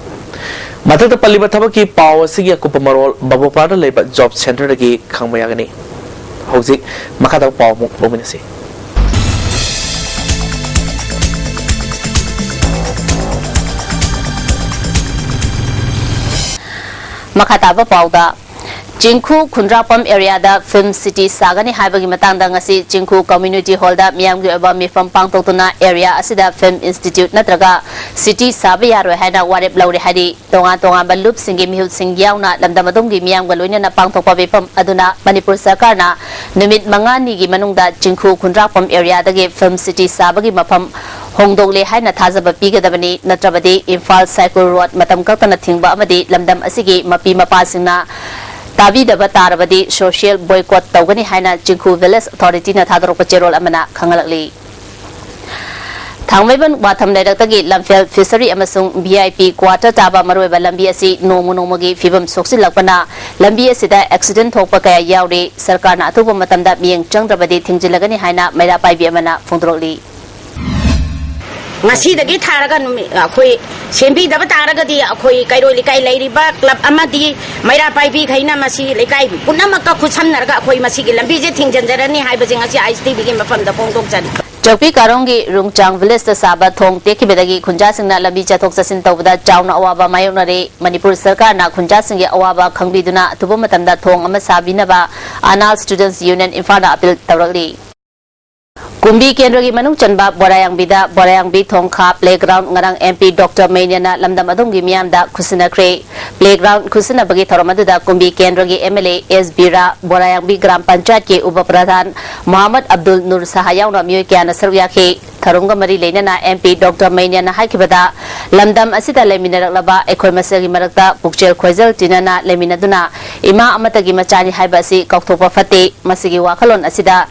ꯃꯊꯛꯇ ꯄꯜꯂꯤꯕ ꯊꯕꯛꯀꯤ ꯄꯥꯎ ꯑꯁꯤꯒꯤ ꯑꯀꯨꯞꯄ ꯃꯔꯣꯜ ꯕꯕꯣꯄꯥꯔꯗ ꯂꯩꯕ job centre ꯗꯒꯤ ꯈꯪꯕ ꯌꯥꯒꯅꯤ꯫ ꯍꯧꯖꯤꯛ ꯃꯈꯥ ꯇꯥꯕ ꯄꯥꯎ ꯑꯃꯨꯛ ꯂꯧꯃꯤꯟꯅꯁꯤ꯫ ꯃꯈꯥ ꯇꯥꯕ ꯄꯥꯎꯗ, ꯆꯤꯡꯈꯨ ꯈꯨꯟꯗ꯭ꯔꯥꯛꯄꯝ area ꯗ Film City ꯁꯥꯒꯅꯤ ꯍꯥꯏꯕꯒꯤ ꯃꯇꯥꯡꯗ ꯉꯁꯤ ꯆꯤꯡꯈꯨ Community Hall ꯗ ꯃꯤꯌꯥꯝꯒꯤ ꯑꯣꯏꯕ ꯃꯤꯐꯝ ꯄꯥꯡꯊꯣꯛꯇꯨꯅ area ꯑꯁꯤꯗ Film Institute ꯅꯠꯇ꯭ꯔꯒ city ꯁꯥꯕ ꯌꯥꯔꯣꯏ ꯍꯥꯏꯅ ꯋꯥꯔꯦꯞ ꯂꯧꯔꯦ ꯍꯥꯏꯔꯤ꯫ ꯇꯣꯉꯥꯟ ꯇꯣꯉꯥꯟꯕ ꯂꯨꯞꯁꯤꯡꯒꯤ ꯃꯤꯍꯨꯠꯁꯤꯡ ꯌꯥꯎꯅ ꯂꯝꯗꯝ ꯑꯗꯨꯝꯒꯤ ꯃꯤꯌꯥꯝꯒ ꯂꯣꯏꯅꯅ ꯄꯥꯡꯊꯣꯛꯄ ꯃꯤꯐꯝ ꯑꯗꯨꯅ ꯃꯅꯤꯄꯨꯔ ꯁꯔꯀꯥꯔꯅ ꯅꯨꯃꯤꯠ ꯃꯉꯥꯅꯤꯒꯤ ꯃꯅꯨꯡꯗ ꯆꯤꯡꯈꯨ ꯈꯨꯟꯗ꯭ꯔꯥꯛꯄꯝ area ꯗꯒꯤ Film City ꯁꯥꯕꯒꯤ ꯃꯐꯝ ꯍꯣꯡꯗꯣꯛꯂꯦ ꯍꯥꯏꯅ ꯊꯥꯖꯕ ꯄꯤꯒꯗꯕꯅꯤ, ꯅꯠꯇ꯭ꯔꯕꯗꯤ ꯏꯝꯐꯥꯜ ꯁꯥꯏꯀꯨꯜ ꯔꯣꯗ ꯃꯇꯝ ꯀꯛꯇꯅ ꯊꯤꯡꯕ ꯑꯃꯗꯤ ꯂꯝꯗꯝ ꯑꯁꯤꯒꯤ ꯃꯄꯤ ꯃꯄꯥꯁꯤꯡꯅ ꯇꯥꯕꯤꯗꯕ ꯇꯥꯔꯕꯗꯤ social boycott ꯇꯧꯒꯅꯤ ꯍꯥꯏꯅ ꯆꯤꯡꯈꯨ Village Authority ꯅ ꯊꯥꯗꯣꯔꯛꯄ ꯆꯦꯔꯣꯜ ꯑꯃꯅ ꯈꯪꯍꯜꯂꯛꯂꯤ꯫ ꯊꯥꯡꯃꯩꯕꯟ ꯋꯥꯊꯝ ꯂꯩꯔꯛꯇꯒꯤ ꯂꯝꯐꯦꯜ Fishery ꯑꯃꯁꯨꯡ V I P quarter ꯇꯥꯕ ꯃꯔꯨꯑꯣꯏꯕ ꯂꯝꯕꯤ ꯑꯁꯤ ꯅꯣꯡꯃ ꯅꯣꯡꯃꯒꯤ ꯐꯤꯕꯝ ꯁꯣꯛꯆꯤꯜꯂꯛꯄꯅ ꯂꯝꯕꯤ ꯑꯁꯤꯗ accident ꯊꯣꯛꯄ ꯀꯌꯥ ꯌꯥꯎꯔꯤ꯫ ꯁꯔꯀꯥꯔꯅ ꯑꯊꯨꯕ ꯃꯇꯝꯗ ꯃꯤꯠꯌꯦꯡ ꯆꯪꯗ꯭ꯔꯕꯗꯤ ꯊꯤꯡꯖꯤꯜꯂꯒꯅꯤ ꯍꯥꯏꯅ ꯃꯩꯔꯥ ꯄꯥꯏꯕꯤ ꯑꯃꯅ ꯐꯣꯡꯗꯣꯔꯛꯂꯤ꯫ ꯉꯁꯤꯗꯒꯤ ꯊꯥꯔꯒ ꯅꯨꯃꯤꯠ, ꯑꯩꯈꯣꯏ ꯁꯦꯝꯕꯤꯗꯕ ꯇꯥꯔꯒꯗꯤ ꯑꯩꯈꯣꯏ ꯀꯩꯔꯣꯏ ꯂꯩꯀꯥꯏ ꯂꯩꯔꯤꯕ club ꯑꯃꯗꯤ ꯃꯩꯔꯥ ꯄꯥꯏꯕꯤꯈꯩꯅ ꯃꯁꯤ ꯂꯩꯀꯥꯏ ꯄꯨꯝꯅꯃꯛꯀ ꯈꯨꯠꯁꯝꯅꯔꯒ ꯑꯩꯈꯣꯏ ꯃꯁꯤꯒꯤ ꯂꯝꯕꯤꯁꯦ ꯊꯤꯡꯖꯤꯟꯖꯔꯅꯤ ꯍꯥꯏꯕꯁꯦ ꯉꯁꯤ I S T V ꯒꯤ ꯃꯐꯝꯗ ꯐꯣꯡꯗꯣꯛꯆꯔꯤ꯫ ꯆꯥꯛꯄꯤ ꯀꯥꯔꯣꯡꯒꯤ ꯔꯨꯡꯆꯥꯡ ꯚꯤꯂꯦꯖꯇ ꯁꯥꯕ ꯊꯣꯡ ꯇꯦꯛꯈꯤꯕꯗꯒꯤ ꯈꯨꯟꯖꯥꯁꯤꯡꯅ ꯂꯝꯕꯤ ꯆꯠꯊꯣꯛ ꯆꯠꯁꯤꯟ ꯇꯧꯕꯗ ꯆꯥꯎꯅ ꯑꯋꯥꯕ ꯃꯥꯌꯣꯛꯅꯔꯦ꯫ ꯃꯅꯤꯄꯨꯔ ꯁꯔꯀꯥꯔꯅ ꯈꯨꯟꯖꯥꯁꯤꯡꯒꯤ ꯑꯋꯥꯕ ꯈꯪꯕꯤꯗꯨꯅ ꯑꯊꯨꯕ ꯃꯇꯝꯗ ꯊꯣꯡ ꯑꯃ ꯁꯥꯕꯤꯅꯕ ꯑꯅꯥꯜ ꯁ꯭ꯇꯨꯗꯦꯟꯠꯁ ꯌꯨꯅꯤꯌꯟ ꯏꯝꯐꯥꯜꯅ ꯑꯄꯤꯜ ꯇꯧꯔꯛꯂꯤ꯫ ꯀꯨꯝꯕꯤ ꯀꯦꯟꯗ꯭ꯔꯒꯤ ꯃꯅꯨꯡ ꯆꯟꯕ ꯕꯣꯔꯥꯌꯥꯡꯕꯤꯗ ꯕꯣꯔꯥꯌꯥꯡꯕꯤ ꯊꯣꯡꯈꯥ ꯄ꯭ꯂꯦꯒ꯭ꯔꯥꯎꯟ ꯉꯔꯥꯡ ꯑꯦꯝ ꯄꯤ ꯗꯣꯛꯇꯔ ꯃꯩꯅꯦꯅ ꯂꯝꯗꯝ ꯑꯗꯨꯝꯒꯤ ꯃꯤꯌꯥꯝꯗ ꯈꯨꯠꯁꯤꯟꯅꯈ꯭ꯔꯦ꯫ ꯄ꯭ꯂꯦꯒ꯭ꯔꯥꯎꯟ ꯈꯨꯠꯁꯤꯟꯅꯕꯒꯤ ꯊꯧꯔꯝ ꯑꯗꯨꯗ ꯀꯨꯝꯕꯤ ꯀꯦꯟꯗ꯭ꯔꯒꯤ M L A S Bira, Borayangbi ꯒ꯭ꯔꯥꯝ ꯄꯟꯆꯥꯌꯠꯀꯤ ꯎꯄ ꯄ꯭ꯔꯙꯥꯟ ꯃꯣꯍꯝꯃꯗ ꯑꯕꯗꯨꯜ ꯅꯨꯔ ꯁꯍꯥ ꯌꯥꯎꯅ ꯃꯤꯑꯣꯏ ꯀꯌꯥꯅ ꯁꯔꯨꯛ ꯌꯥꯈꯤ꯫ ꯊꯧꯔꯝꯒ ꯃꯔꯤ ꯂꯩꯅꯅ ꯑꯦꯝ ꯄꯤ ꯗꯣꯛꯇꯔ ꯃꯩꯅꯦꯅ ꯍꯥꯏꯈꯤꯕꯗ, ꯂꯝꯗꯝ ꯑꯁꯤꯗ ꯂꯩꯃꯤꯟꯅꯔꯛꯂꯕ ꯑꯩꯈꯣꯏ ꯃꯁꯦꯜꯒꯤ ꯃꯔꯛꯇ ꯄꯨꯛꯆꯦꯜ ꯈꯣꯏꯖꯦꯜ ꯇꯤꯟꯅꯅ ꯂꯩꯃꯤꯟꯅꯗꯨꯅ ꯏꯃꯥ ꯑꯃꯠꯇꯒꯤ ꯃꯆꯥꯅꯤ ꯍꯥꯏꯕ ꯑꯁꯤ ꯀꯥꯎꯊꯣꯛꯄ ꯐꯠꯇꯦ꯫ ꯃꯁꯤꯒꯤ ꯋꯥꯈꯜꯂꯣꯟ ꯑꯁꯤꯗ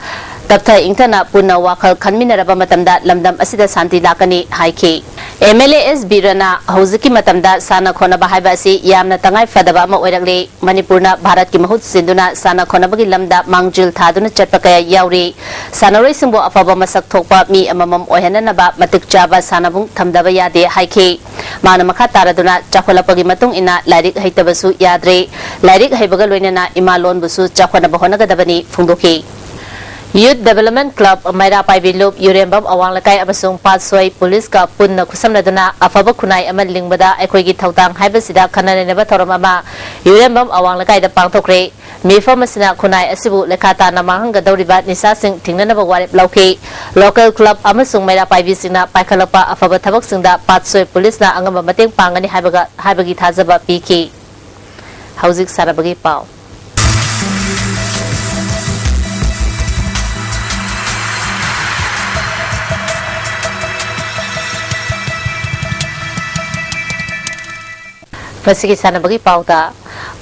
ꯇꯞꯊ ꯏꯪꯊꯅ ꯄꯨꯟꯅ ꯋꯥꯈꯜ ꯈꯟꯃꯤꯟꯅꯔꯕ ꯃꯇꯝꯗ ꯂꯝꯗꯝ ꯑꯁꯤꯗ ꯁꯥꯟꯇꯤ ꯂꯥꯛꯀꯅꯤ ꯍꯥꯏꯈꯤ꯫ ꯑꯦꯝ ꯑꯦꯜ ꯑꯦ ꯑꯦꯁ ꯕꯤꯔꯥꯅ ꯍꯧꯖꯤꯛꯀꯤ ꯃꯇꯝꯗ ꯁꯥꯟꯅ ꯈꯣꯠꯅꯕ ꯍꯥꯏꯕ ꯑꯁꯤ ꯌꯥꯝꯅ ꯇꯉꯥꯏ ꯐꯗꯕ ꯑꯃ ꯑꯣꯏꯔꯛꯂꯦ꯫ ꯃꯅꯤꯄꯨꯔꯅ ꯚꯥꯔꯠꯀꯤ ꯃꯍꯨꯠ ꯁꯤꯟꯗꯨꯅ ꯁꯥꯟꯅ ꯈꯣꯠꯅꯕꯒꯤ ꯂꯝꯗ ꯃꯥꯡꯖꯤꯜ ꯊꯥꯗꯨꯅ ꯆꯠꯄ ꯀꯌꯥ ꯌꯥꯎꯔꯤ꯫ ꯁꯥꯟꯅꯔꯣꯏꯁꯤꯡꯕꯨ ꯑꯐꯕ ꯃꯁꯛ ꯊꯣꯛꯄ ꯃꯤ ꯑꯃꯃꯝ ꯑꯣꯏꯍꯟꯅꯅꯕ ꯃꯇꯤꯛ ꯆꯥꯕ ꯁꯥꯟꯅꯕꯨꯡ ꯊꯝꯗꯕ ꯌꯥꯗꯦ ꯍꯥꯏꯈꯤ꯫ ꯃꯥꯅ ꯃꯈꯥ ꯇꯥꯔꯗꯨꯅ ꯆꯥꯎꯈꯠꯂꯛꯄꯒꯤ ꯃꯇꯨꯡ ꯏꯟꯅ ꯂꯥꯏꯔꯤꯛ ꯍꯩꯇꯕꯁꯨ ꯌꯥꯗ꯭ꯔꯦ꯫ ꯂꯥꯏꯔꯤꯛ ꯍꯩꯕꯒ ꯂꯣꯏꯅꯅ ꯏꯃꯥ ꯂꯣꯟꯕꯨꯁꯨ ꯆꯥꯎꯈꯠꯅꯕ ꯍꯣꯠꯅꯒꯗꯕꯅꯤ ꯐꯣꯡꯗꯣꯛꯈꯤ꯫ ꯌꯨꯠ ꯗꯦꯕꯂꯞꯃꯦꯟ ꯀ꯭ꯂꯕ, ꯃꯩꯔꯥ ꯄꯥꯏꯕꯤ ꯂꯨꯞ, ꯌꯨꯔꯦꯝꯕꯝ ꯑꯋꯥꯡ ꯂꯩꯀꯥꯏ ꯑꯃꯁꯨꯡ ꯄꯥꯠꯁꯣꯏ ꯄꯨꯂꯤꯁꯀ ꯄꯨꯟꯅ ꯈꯨꯠꯁꯝꯅꯗꯨꯅ ꯑꯐꯕ ꯈꯨꯟꯅꯥꯏ ꯑꯃ ꯂꯤꯡꯕꯗ ꯑꯩꯈꯣꯏꯒꯤ ꯊꯧꯗꯥꯡ ꯍꯥꯏꯕꯁꯤꯗ ꯈꯟꯅ ꯅꯩꯅꯕ ꯊꯧꯔꯝ ꯑꯃ ꯌꯨꯔꯦꯝꯕꯝ ꯑꯋꯥꯡ ꯂꯩꯀꯥꯏꯗ ꯄꯥꯡꯊꯣꯛꯈ꯭ꯔꯦ꯫ ꯃꯤꯐꯝ ꯑꯁꯤꯅ ꯈꯨꯟꯅꯥꯏ ꯑꯁꯤꯕꯨ ꯂꯩꯈꯥ ꯇꯥꯅ ꯃꯥꯡꯍꯟꯒꯗꯧꯔꯤꯕ ꯅꯤꯁꯥꯁꯤꯡ ꯊꯤꯡꯅꯅꯕ ꯋꯥꯔꯦꯞ ꯂꯧꯈꯤ꯫ ꯂꯣꯀꯦꯜ ꯀ꯭ꯂꯕ ꯑꯃꯁꯨꯡ ꯃꯩꯔꯥ ꯄꯥꯏꯕꯤꯁꯤꯡꯅ ꯄꯥꯏꯈꯠꯂꯛꯄ ꯑꯐꯕ ꯊꯕꯛꯁꯤꯡꯗ ꯄꯥꯠꯁꯣꯏ ꯄꯨꯂꯤꯁꯅ ꯑꯉꯝꯕ ꯃꯇꯦꯡ ꯄꯥꯡꯒꯅꯤ ꯍꯥꯏꯕꯒ, ꯍꯥꯏꯕꯒꯤ ꯊꯥꯖꯕ ꯄꯤꯈꯤ꯫ ꯍꯧꯖꯤꯛ ꯁꯥꯟꯅꯕꯒꯤ ꯄꯥꯎ꯫ ꯃꯁꯤꯒꯤ ꯁꯥꯟꯅꯕꯒꯤ ꯄꯥꯎꯗ,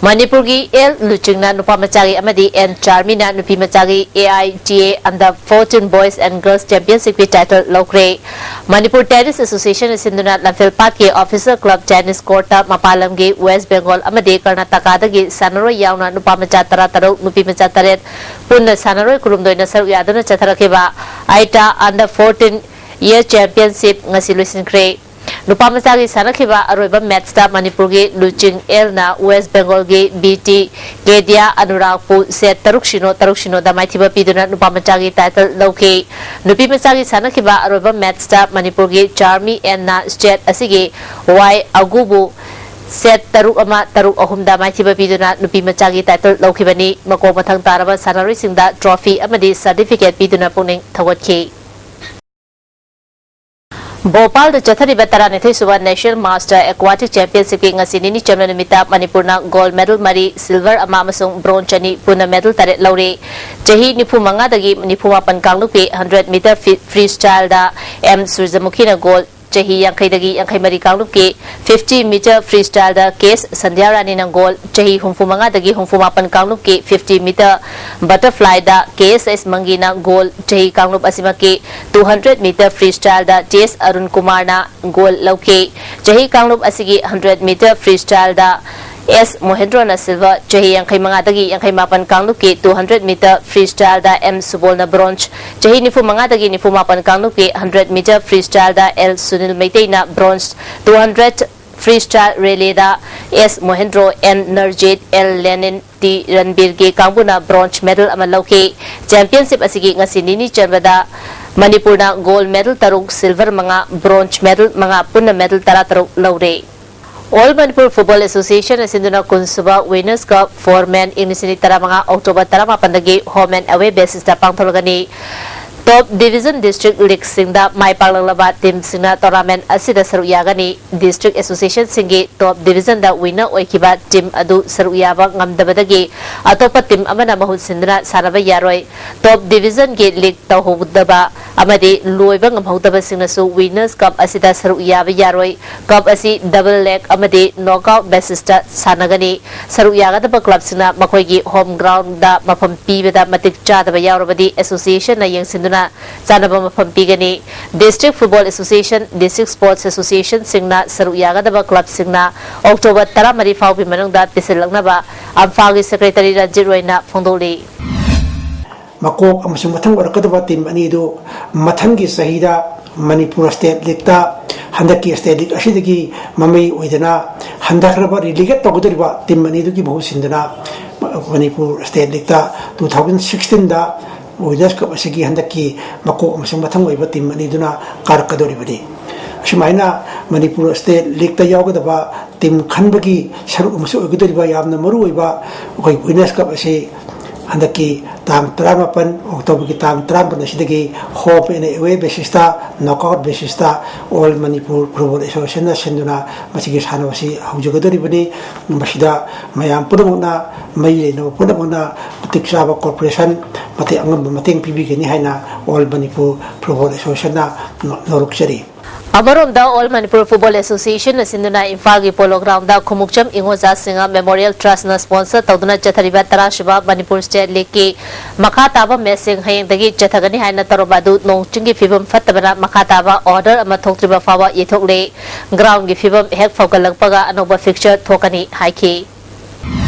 ꯃꯅꯤꯄꯨꯔꯒꯤ ꯑꯦꯜ ꯂꯨꯆꯤꯡꯅ ꯅꯨꯄꯥ ꯃꯆꯥꯒꯤ ꯑꯃꯗꯤ ꯑꯦꯟ ꯆꯥꯔꯃꯤꯅ ꯅꯨꯄꯤ ꯃꯆꯥꯒꯤ A I T A Under fourteen Boys and Girls Championshipꯀꯤ title ꯂꯧꯈ꯭ꯔꯦ꯫ ꯃꯅꯤꯄꯨꯔ Tennis Associationꯅ ꯁꯤꯟꯗꯨꯅ ꯂꯝꯐꯦꯜꯄꯥꯠꯀꯤ Officer Club Tennis Courtꯇ ꯃꯄꯥꯟ ꯂꯝꯒꯤ ꯋꯦꯁ ꯕꯦꯡꯒꯣꯜ ꯑꯃꯗꯤ ꯀꯔꯅꯥꯇꯀꯥꯗꯒꯤ ꯁꯥꯟꯅꯔꯣꯏ ꯌꯥꯎꯅ ꯅꯨꯄꯥ ꯃꯆꯥ ꯇꯔꯥ ꯇꯔꯨꯛ, ꯅꯨꯄꯤ ꯃꯆꯥ ꯇꯔꯦꯠ, ꯄꯨꯟꯅ ꯁꯥꯟꯅꯔꯣꯏ ꯀꯨꯟꯍꯨꯝꯗꯣꯏꯅ ꯁꯔꯨꯛ ꯌꯥꯗꯨꯅ ꯆꯠꯊꯔꯛꯈꯤꯕ ꯑꯥꯏꯇꯥ Under fourteen Year Championship ꯉꯁꯤ ꯂꯣꯏꯁꯤꯟꯈ꯭ꯔꯦ꯫ ꯅꯨꯄꯥ ꯃꯆꯥꯒꯤ ꯁꯥꯟꯅꯈꯤꯕ ꯑꯔꯣꯏꯕ ꯃꯦꯠꯁꯇ ꯃꯅꯤꯄꯨꯔꯒꯤ ꯂꯨꯆꯤꯡ ꯑꯦꯜꯅ ꯋꯦꯁ ꯕꯦꯡꯒꯣꯜꯒꯤ ꯕꯤ ꯇꯤ ꯀꯦꯗꯤꯌꯥ ꯑꯅꯨꯔꯥꯒꯄꯨ ꯁꯦꯠ ꯇꯔꯨꯛ ꯁꯤꯅꯣ, ꯇꯔꯨꯛ ꯁꯤꯅꯣꯗ ꯃꯥꯏꯊꯤꯕ ꯄꯤꯗꯨꯅ ꯅꯨꯄꯥ ꯃꯆꯥꯒꯤ ꯇꯥꯏꯇꯜ ꯂꯧꯈꯤ꯫ ꯅꯨꯄꯤ ꯃꯆꯥꯒꯤ ꯁꯥꯟꯅꯈꯤꯕ ꯑꯔꯣꯏꯕ ꯃꯦꯠꯁꯇ ꯃꯅꯤꯄꯨꯔꯒꯤ ꯆꯥꯔꯃꯤ ꯑꯦꯟꯅ ꯁ꯭ꯇꯦꯠ ꯑꯁꯤꯒꯤ ꯋꯥꯏ ꯑꯒꯨꯕꯨ ꯁꯦꯠ ꯇꯔꯨꯛ ꯑꯃ, ꯇꯔꯨꯛ ꯑꯍꯨꯝꯗ ꯃꯥꯏꯊꯤꯕ ꯄꯤꯗꯨꯅ ꯅꯨꯄꯤ ꯃꯆꯥꯒꯤ ꯇꯥꯏꯇꯜ ꯂꯧꯈꯤꯕꯅꯤ꯫ ꯃꯀꯣꯛ ꯃꯊꯪ ꯇꯥꯔꯕ ꯁꯥꯟꯅꯔꯣꯏꯁꯤꯡꯗ ꯇ꯭ꯔꯣꯐꯤ ꯑꯃꯗꯤ ꯁꯔꯇꯤꯐꯤꯀꯦꯠ ꯄꯤꯗꯨꯅ ꯄꯨꯛꯅꯤꯡ ꯊꯧꯒꯠꯈꯤ꯫ ꯚꯣꯄꯥꯜꯗ ꯆꯠꯊꯔꯤꯕ ꯇꯔꯥꯅꯤꯊꯣꯏ ꯁꯨꯕ ꯅꯦꯁꯅꯦꯜ ꯃꯥꯁꯇꯔ ꯑꯦꯀ꯭ꯋꯥꯇꯤꯛ ꯆꯦꯝꯄꯤꯌꯟꯁꯤꯞꯀꯤ ꯉꯁꯤ ꯅꯤꯅꯤ ꯆꯟꯕ ꯅꯨꯃꯤꯠꯇ ꯃꯅꯤꯄꯨꯔꯅ ꯒꯣꯜꯗ ꯃꯦꯗꯜ ꯃꯔꯤ, ꯁꯤꯜꯚꯔ ꯑꯃ ꯑꯃꯁꯨꯡ ꯕ꯭ꯔꯣꯟꯖ ꯑꯅꯤ, ꯄꯨꯟꯅ ꯃꯦꯗꯜ ꯇꯔꯦꯠ ꯂꯧꯔꯦ꯫ ꯆꯍꯤ ꯅꯤꯐꯨ ꯃꯉꯥꯗꯒꯤ ꯅꯤꯐꯨ ꯃꯥꯄꯟ ꯀꯥꯡꯂꯨꯞꯀꯤ ꯍꯟꯗ꯭ꯔꯦꯠ ꯃꯤꯇꯔ ꯐ꯭ꯔꯤ, ꯐ꯭ꯔꯤ ꯁ꯭ꯇꯥꯏꯜꯗ ꯑꯦꯝ ꯁꯨꯔꯖꯃꯨꯈꯤꯅ ꯒꯣꯜ, ꯆꯍꯤ ꯌꯥꯡꯈꯩꯗꯒꯤ ꯌꯥꯡꯈꯩ ꯃꯔꯤ ꯀꯥꯡꯂꯨꯞꯀꯤ ꯐꯤꯐꯇꯤ ꯃꯤꯇꯔ ꯐ꯭ꯔꯤ ꯁ꯭ꯇꯥꯏꯜꯗ ꯀꯦ ꯑꯦꯁ ꯁꯟꯙ꯭ꯌꯥꯔꯥꯅꯤꯅ ꯒꯣꯜ, ꯆꯍꯤ ꯍꯨꯝꯐꯨ ꯃꯉꯥꯗꯒꯤ ꯍꯨꯝꯐꯨ ꯃꯥꯄꯟ ꯀꯥꯡꯂꯨꯞꯀꯤ ꯐꯤꯐꯇꯤ ꯃꯤꯇꯔ ꯕꯇꯔꯐ꯭ꯂꯥꯏꯗ ꯀꯦ ꯑꯦꯁ ꯑꯦꯁ ꯃꯪꯒꯤꯅ ꯒꯣꯜ, ꯆꯍꯤ ꯀꯥꯡꯂꯨꯞ ꯑꯁꯤꯃꯛꯀꯤ ꯇꯨ ꯍꯟꯗ꯭ꯔꯦꯠ ꯃꯤꯇꯔ ꯐ꯭ꯔꯤ ꯁ꯭ꯇꯥꯏꯜꯗ ꯇꯤ ꯑꯦꯁ ꯑꯔꯨꯟ ꯀꯨꯃꯥꯔꯅ ꯒꯣꯜ ꯂꯧꯈꯤ꯫ ꯆꯍꯤ ꯀꯥꯡꯂꯨꯞ ꯑꯁꯤꯒꯤ ꯍꯟꯗ꯭ꯔꯦꯠ ꯃꯤꯇꯔ ꯐ꯭ꯔꯤ ꯁ꯭ꯇꯥꯏꯜꯗ ꯑꯦꯁ ꯃꯣꯍꯦꯟꯗ꯭ꯔꯣꯅ ꯁꯤꯜꯚꯔ, ꯆꯍꯤ ꯌꯥꯡꯈꯩ ꯃꯉꯥꯗꯒꯤ ꯌꯥꯡꯈꯩ ꯃꯥꯄꯟ ꯀꯥꯡꯂꯨꯞꯀꯤ ꯇꯨ ꯍꯟꯗ꯭ꯔꯦꯠ ꯃꯤꯇꯔ ꯐ꯭ꯔꯤ ꯁ꯭ꯇꯥꯏꯜꯗ ꯑꯦꯝ ꯁꯨꯕꯣꯜꯅ ꯕ꯭ꯔꯣꯟꯖ, ꯆꯍꯤ ꯅꯤꯐꯨ ꯃꯉꯥꯗꯒꯤ ꯅꯤꯐꯨ ꯃꯥꯄꯟ ꯀꯥꯡꯂꯨꯞꯀꯤ ꯍꯟꯗ꯭ꯔꯦꯠ ꯃꯤꯇꯔ ꯐ꯭ꯔꯤ ꯁ꯭ꯇꯥꯏꯜꯗ ꯑꯦꯜ ꯁꯨꯅꯤꯜ ꯃꯩꯇꯩꯅ bronze, two hundred free style ꯔꯦꯂꯦꯗ S Mohendro, N Narjit, L Lenin, T ꯔꯟꯕꯤꯔꯒꯤ ꯀꯥꯡꯕꯨꯅ ꯕ꯭ꯔꯣꯟꯖ ꯃꯦꯗꯜ ꯑꯃ ꯂꯧꯈꯤ꯫ ꯆꯦꯝꯄꯤꯌꯟꯁꯤꯞ ꯑꯁꯤꯒꯤ ꯉꯁꯤ ꯅꯤꯅꯤ ꯆꯟꯕꯗ ꯃꯅꯤꯄꯨꯔꯅ ꯒꯣꯜꯗ ꯃꯦꯗꯜ ꯇꯔꯨꯛ, ꯁꯤꯜꯚꯔ ꯃꯉꯥ, ꯕ꯭ꯔꯣꯟꯖ ꯃꯦꯗꯜ ꯃꯉꯥ, ꯄꯨꯟꯅ ꯃꯦꯗꯜ ꯇꯔꯥꯇꯔꯨꯛ ꯂꯧꯔꯦ꯫ ꯑꯣꯜ ꯃꯅꯤꯄꯨꯔ ꯐꯨꯠꯕꯣꯜ ꯑꯦꯁꯣꯁꯤꯌꯦꯁꯟꯅ ꯁꯤꯟꯗꯨꯅ ꯀꯨꯟꯁꯨꯕ ꯋꯤꯅꯔꯁ ꯀꯞ ꯐꯣꯔ ꯃꯦꯟ ꯏꯪ ꯂꯤꯁꯤꯡ ꯑꯅꯤ ꯇꯔꯥꯃꯉꯥ ꯑꯣꯛꯇꯣꯕꯔ ꯇꯔꯥꯃꯥꯄꯟꯗꯒꯤ ꯍꯣꯝ ꯑꯦꯟ ꯑꯋꯦ ꯕꯦꯁꯤꯁꯇ ꯄꯥꯡꯊꯣꯛꯂꯒꯅꯤ꯫ ꯇꯣꯞ ꯗꯤꯕꯤꯖꯟ ꯗꯤꯁꯇ꯭ꯔꯤꯛ ꯂꯤꯒꯁꯤꯡꯗ ꯃꯥꯏ ꯄꯥꯛꯂꯛꯂꯕ ꯇꯤꯝꯁꯤꯡꯅ ꯇꯣꯔꯅꯥꯃꯦꯟ ꯑꯁꯤꯗ ꯁꯔꯨꯛ ꯌꯥꯒꯅꯤ꯫ ꯗꯤꯁꯇ꯭ꯔꯤꯛ ꯑꯦꯁꯣꯁꯤꯌꯦꯁꯟꯁꯤꯡꯒꯤ ꯇꯣꯞ ꯗꯤꯕꯤꯖꯟꯗ ꯋꯤꯅꯔ ꯑꯣꯏꯈꯤꯕ ꯇꯤꯝ ꯑꯗꯨ ꯁꯔꯨꯛ ꯌꯥꯕ ꯉꯝꯗꯕꯗꯒꯤ ꯑꯇꯣꯞꯄ ꯇꯤꯝ ꯑꯃꯅ ꯃꯍꯨꯠ ꯁꯤꯟꯗꯨꯅ ꯁꯥꯟꯅꯕ ꯌꯥꯔꯣꯏ꯫ ꯇꯣꯞ ꯗꯤꯕꯤꯖꯟꯒꯤ ꯂꯤꯒ ꯇꯧꯍꯧꯗꯕ ꯑꯃꯗꯤ ꯂꯣꯏꯕ ꯉꯝꯍꯧꯗꯕꯁꯤꯡꯅꯁꯨ ꯋꯤꯅꯔꯁ ꯀꯞ ꯑꯁꯤꯗ ꯁꯔꯨꯛ ꯌꯥꯕ ꯌꯥꯔꯣꯏ꯫ ꯀꯞ ꯑꯁꯤ ꯗꯕꯜ ꯂꯦꯒ ꯑꯃꯗꯤ ꯅꯣꯛꯑꯥꯎꯠ ꯕꯦꯁꯤꯁꯇ ꯁꯥꯟꯅꯒꯅꯤ꯫ ꯁꯔꯨꯛ ꯌꯥꯒꯗꯕ ꯀ꯭ꯂꯕꯁꯤꯡꯅ ꯃꯈꯣꯏꯒꯤ ꯍꯣꯝ ꯒ꯭ꯔꯥꯎꯟꯗ ꯃꯐꯝ ꯄꯤꯕꯗ ꯃꯇꯤꯛ ꯆꯥꯗꯕ ꯌꯥꯎꯔꯕꯗꯤ ꯑꯦꯁꯣꯁꯤꯌꯦꯁꯟꯅ ꯌꯦꯡꯁꯤꯟꯗꯨꯅ ꯆꯥꯅꯕ ꯃꯐꯝ ꯄꯤꯒꯅꯤ꯫ District football association, district sports ꯑꯦꯁꯣꯁꯤꯌꯦꯁꯟꯁꯤꯡꯅ ꯁꯔꯨꯛ ꯌꯥꯒꯗꯕ ꯀ꯭ꯂꯕꯁꯤꯡꯅ ꯑꯣꯛꯇꯣꯕꯔ ꯇꯔꯥꯃꯔꯤ ꯐꯥꯎꯕꯒꯤ ꯃꯅꯨꯡꯗ ꯄꯤꯁꯤꯜꯂꯛꯅꯕ ꯑꯝꯐꯥꯒꯤ ꯁꯦꯀ꯭ꯔꯦꯇꯔꯤ ꯔꯟꯖꯤꯠ ꯔꯣꯏꯅ ꯐꯣꯡꯗꯣꯛꯂꯤ꯫ ꯃꯀꯣꯛ ꯑꯃꯁꯨꯡ ꯃꯊꯪ ꯑꯣꯏꯔꯛꯀꯗꯕ ꯇꯤꯝ ꯑꯅꯤꯗꯨ ꯃꯊꯪꯒꯤ ꯆꯍꯤꯗ ꯃꯅꯤꯄꯨꯔ ꯁ꯭ꯇꯦꯠ ꯂꯤꯒꯇ ꯍꯟꯗꯛꯀꯤ ꯁ꯭ꯇꯦꯠ ꯂꯤꯒ ꯑꯁꯤꯗꯒꯤ ꯃꯃꯩ ꯑꯣꯏꯗꯅ ꯍꯟꯊꯈ꯭ꯔꯕ, ꯔꯤꯂꯤꯒꯦꯠ ꯇꯧꯒꯗꯧꯔꯤꯕ ꯇꯤꯝ ꯑꯅꯤꯗꯨꯒꯤ ꯃꯍꯨꯠ ꯁꯤꯟꯗꯨꯅ ꯃꯅꯤꯄꯨꯔ ꯁ꯭ꯇꯦꯠ ꯂꯤꯒꯇ ꯇꯨ ꯊꯥꯎꯖꯟ ꯁꯤꯛꯁꯇꯤꯟꯗ ꯋꯤꯅꯔꯁ ꯀꯞ ꯑꯁꯤꯒꯤ ꯍꯟꯗꯛꯀꯤ ꯃꯀꯣꯛ ꯑꯃꯁꯨꯡ ꯃꯊꯪ ꯑꯣꯏꯕ ꯇꯤꯝ ꯑꯅꯤꯗꯨꯅ ꯀꯥꯔꯛꯀꯗꯧꯔꯤꯕꯅꯤ꯫ ꯑꯁꯨꯃꯥꯏꯅ ꯃꯅꯤꯄꯨꯔ ꯁ꯭ꯇꯦꯠ ꯂꯤꯒꯇ ꯌꯥꯎꯒꯗꯕ ꯇꯤꯝ ꯈꯟꯕꯒꯤ ꯁꯔꯨꯛ ꯑꯃꯁꯨ ꯑꯣꯏꯒꯗꯧꯔꯤꯕ ꯌꯥꯝꯅ ꯃꯔꯨꯑꯣꯏꯕ ꯑꯩꯈꯣꯏ ꯋꯤꯅꯔꯁ ꯀꯞ ꯑꯁꯤ ꯍꯟꯗꯛꯀꯤ ꯇꯥꯡ ꯇꯔꯥꯃꯥꯄꯟ, ꯑꯣꯛꯇꯣꯕꯔꯒꯤ ꯇꯥꯡ ꯇꯔꯥꯃꯥꯄꯟ ꯑꯁꯤꯗꯒꯤ ꯍꯣꯝ ꯑꯦꯟ ꯑꯦꯋꯦ ꯕꯦꯁꯤꯁꯇ, ꯅꯣꯛꯑꯥꯎꯠ ꯕꯦꯁꯤꯁꯇ ꯑꯣꯜ ꯃꯅꯤꯄꯨꯔ ꯐꯨꯠꯕꯣꯜ ꯑꯦꯁꯣꯁꯤꯌꯦꯁꯟꯅ ꯁꯤꯟꯗꯨꯅ ꯃꯁꯤꯒꯤ ꯁꯥꯟꯅꯕ ꯑꯁꯤ ꯍꯧꯖꯒꯗꯧꯔꯤꯕꯅꯤ꯫ ꯃꯁꯤꯗ ꯃꯌꯥꯝ ꯄꯨꯝꯅꯃꯛꯅ, ꯃꯔꯤ ꯂꯩꯅꯕ ꯄꯨꯝꯅꯃꯛꯅ ꯃꯇꯤꯛ ꯆꯥꯕ ꯀꯣꯑꯣꯄꯔꯦꯁꯟ, ꯃꯇꯦꯡ, ꯑꯉꯝꯕ ꯃꯇꯦꯡ ꯄꯤꯕꯤꯒꯅꯤ ꯍꯥꯏꯅ ꯑꯣꯜ ꯃꯅꯤꯄꯨꯔ ꯐꯨꯠꯕꯣꯜ ꯑꯦꯁꯣꯁꯤꯌꯦꯁꯟꯅ ꯅꯣ-, ꯅꯣꯂꯨꯛꯆꯔꯤ꯫ ꯑꯃꯔꯣꯝꯗ ꯑꯣꯜ ꯃꯅꯤꯄꯨꯔ ꯐꯨꯠꯕꯣꯜ ꯑꯦꯁꯣꯁꯤꯌꯦꯁꯟꯅ ꯁꯤꯟꯗꯨꯅ ꯏꯝꯐꯥꯜꯒꯤ ꯄꯣꯂꯣ ꯒ꯭ꯔꯥꯎꯟꯗ ꯈꯣꯡꯎꯞꯆꯝ ꯏꯉꯣꯖꯥ ꯁꯤꯡꯍ ꯃꯦꯃꯣꯔꯤꯌꯦꯜ ꯇ꯭ꯔꯁꯅ ꯁ꯭ꯄꯣꯟꯁꯔ ꯇꯧꯗꯨꯅ ꯆꯠꯊꯔꯤꯕ ꯇꯔꯥꯁꯨꯕ ꯃꯅꯤꯄꯨꯔ ꯁ꯭ꯇꯦꯠ ꯂꯤꯒꯀꯤ ꯃꯈꯥ ꯇꯥꯕ ꯃꯦꯆꯁꯤꯡ ꯍꯌꯦꯡꯗꯒꯤ ꯆꯠꯊꯒꯅꯤ ꯍꯥꯏꯅ ꯇꯧꯔꯕ ꯑꯗꯨ ꯅꯣꯡ ꯆꯤꯡꯒꯤ ꯐꯤꯕꯝ ꯐꯠꯇꯕꯅ ꯃꯈꯥ ꯇꯥꯕ ꯑꯣꯔꯗꯔ ꯑꯃ ꯊꯣꯛꯇ꯭ꯔꯤꯕ ꯐꯥꯎꯕ ꯌꯩꯊꯣꯛꯂꯦ꯫ ꯒ꯭ꯔꯥꯎꯟꯒꯤ ꯐꯤꯕꯝ ꯍꯦꯛ ꯐꯒꯠꯂꯛꯄꯒ ꯑꯅꯧꯕ ꯐꯤꯛꯆꯔ ꯊꯣꯛꯀꯅꯤ ꯍꯥꯏꯈꯤ꯫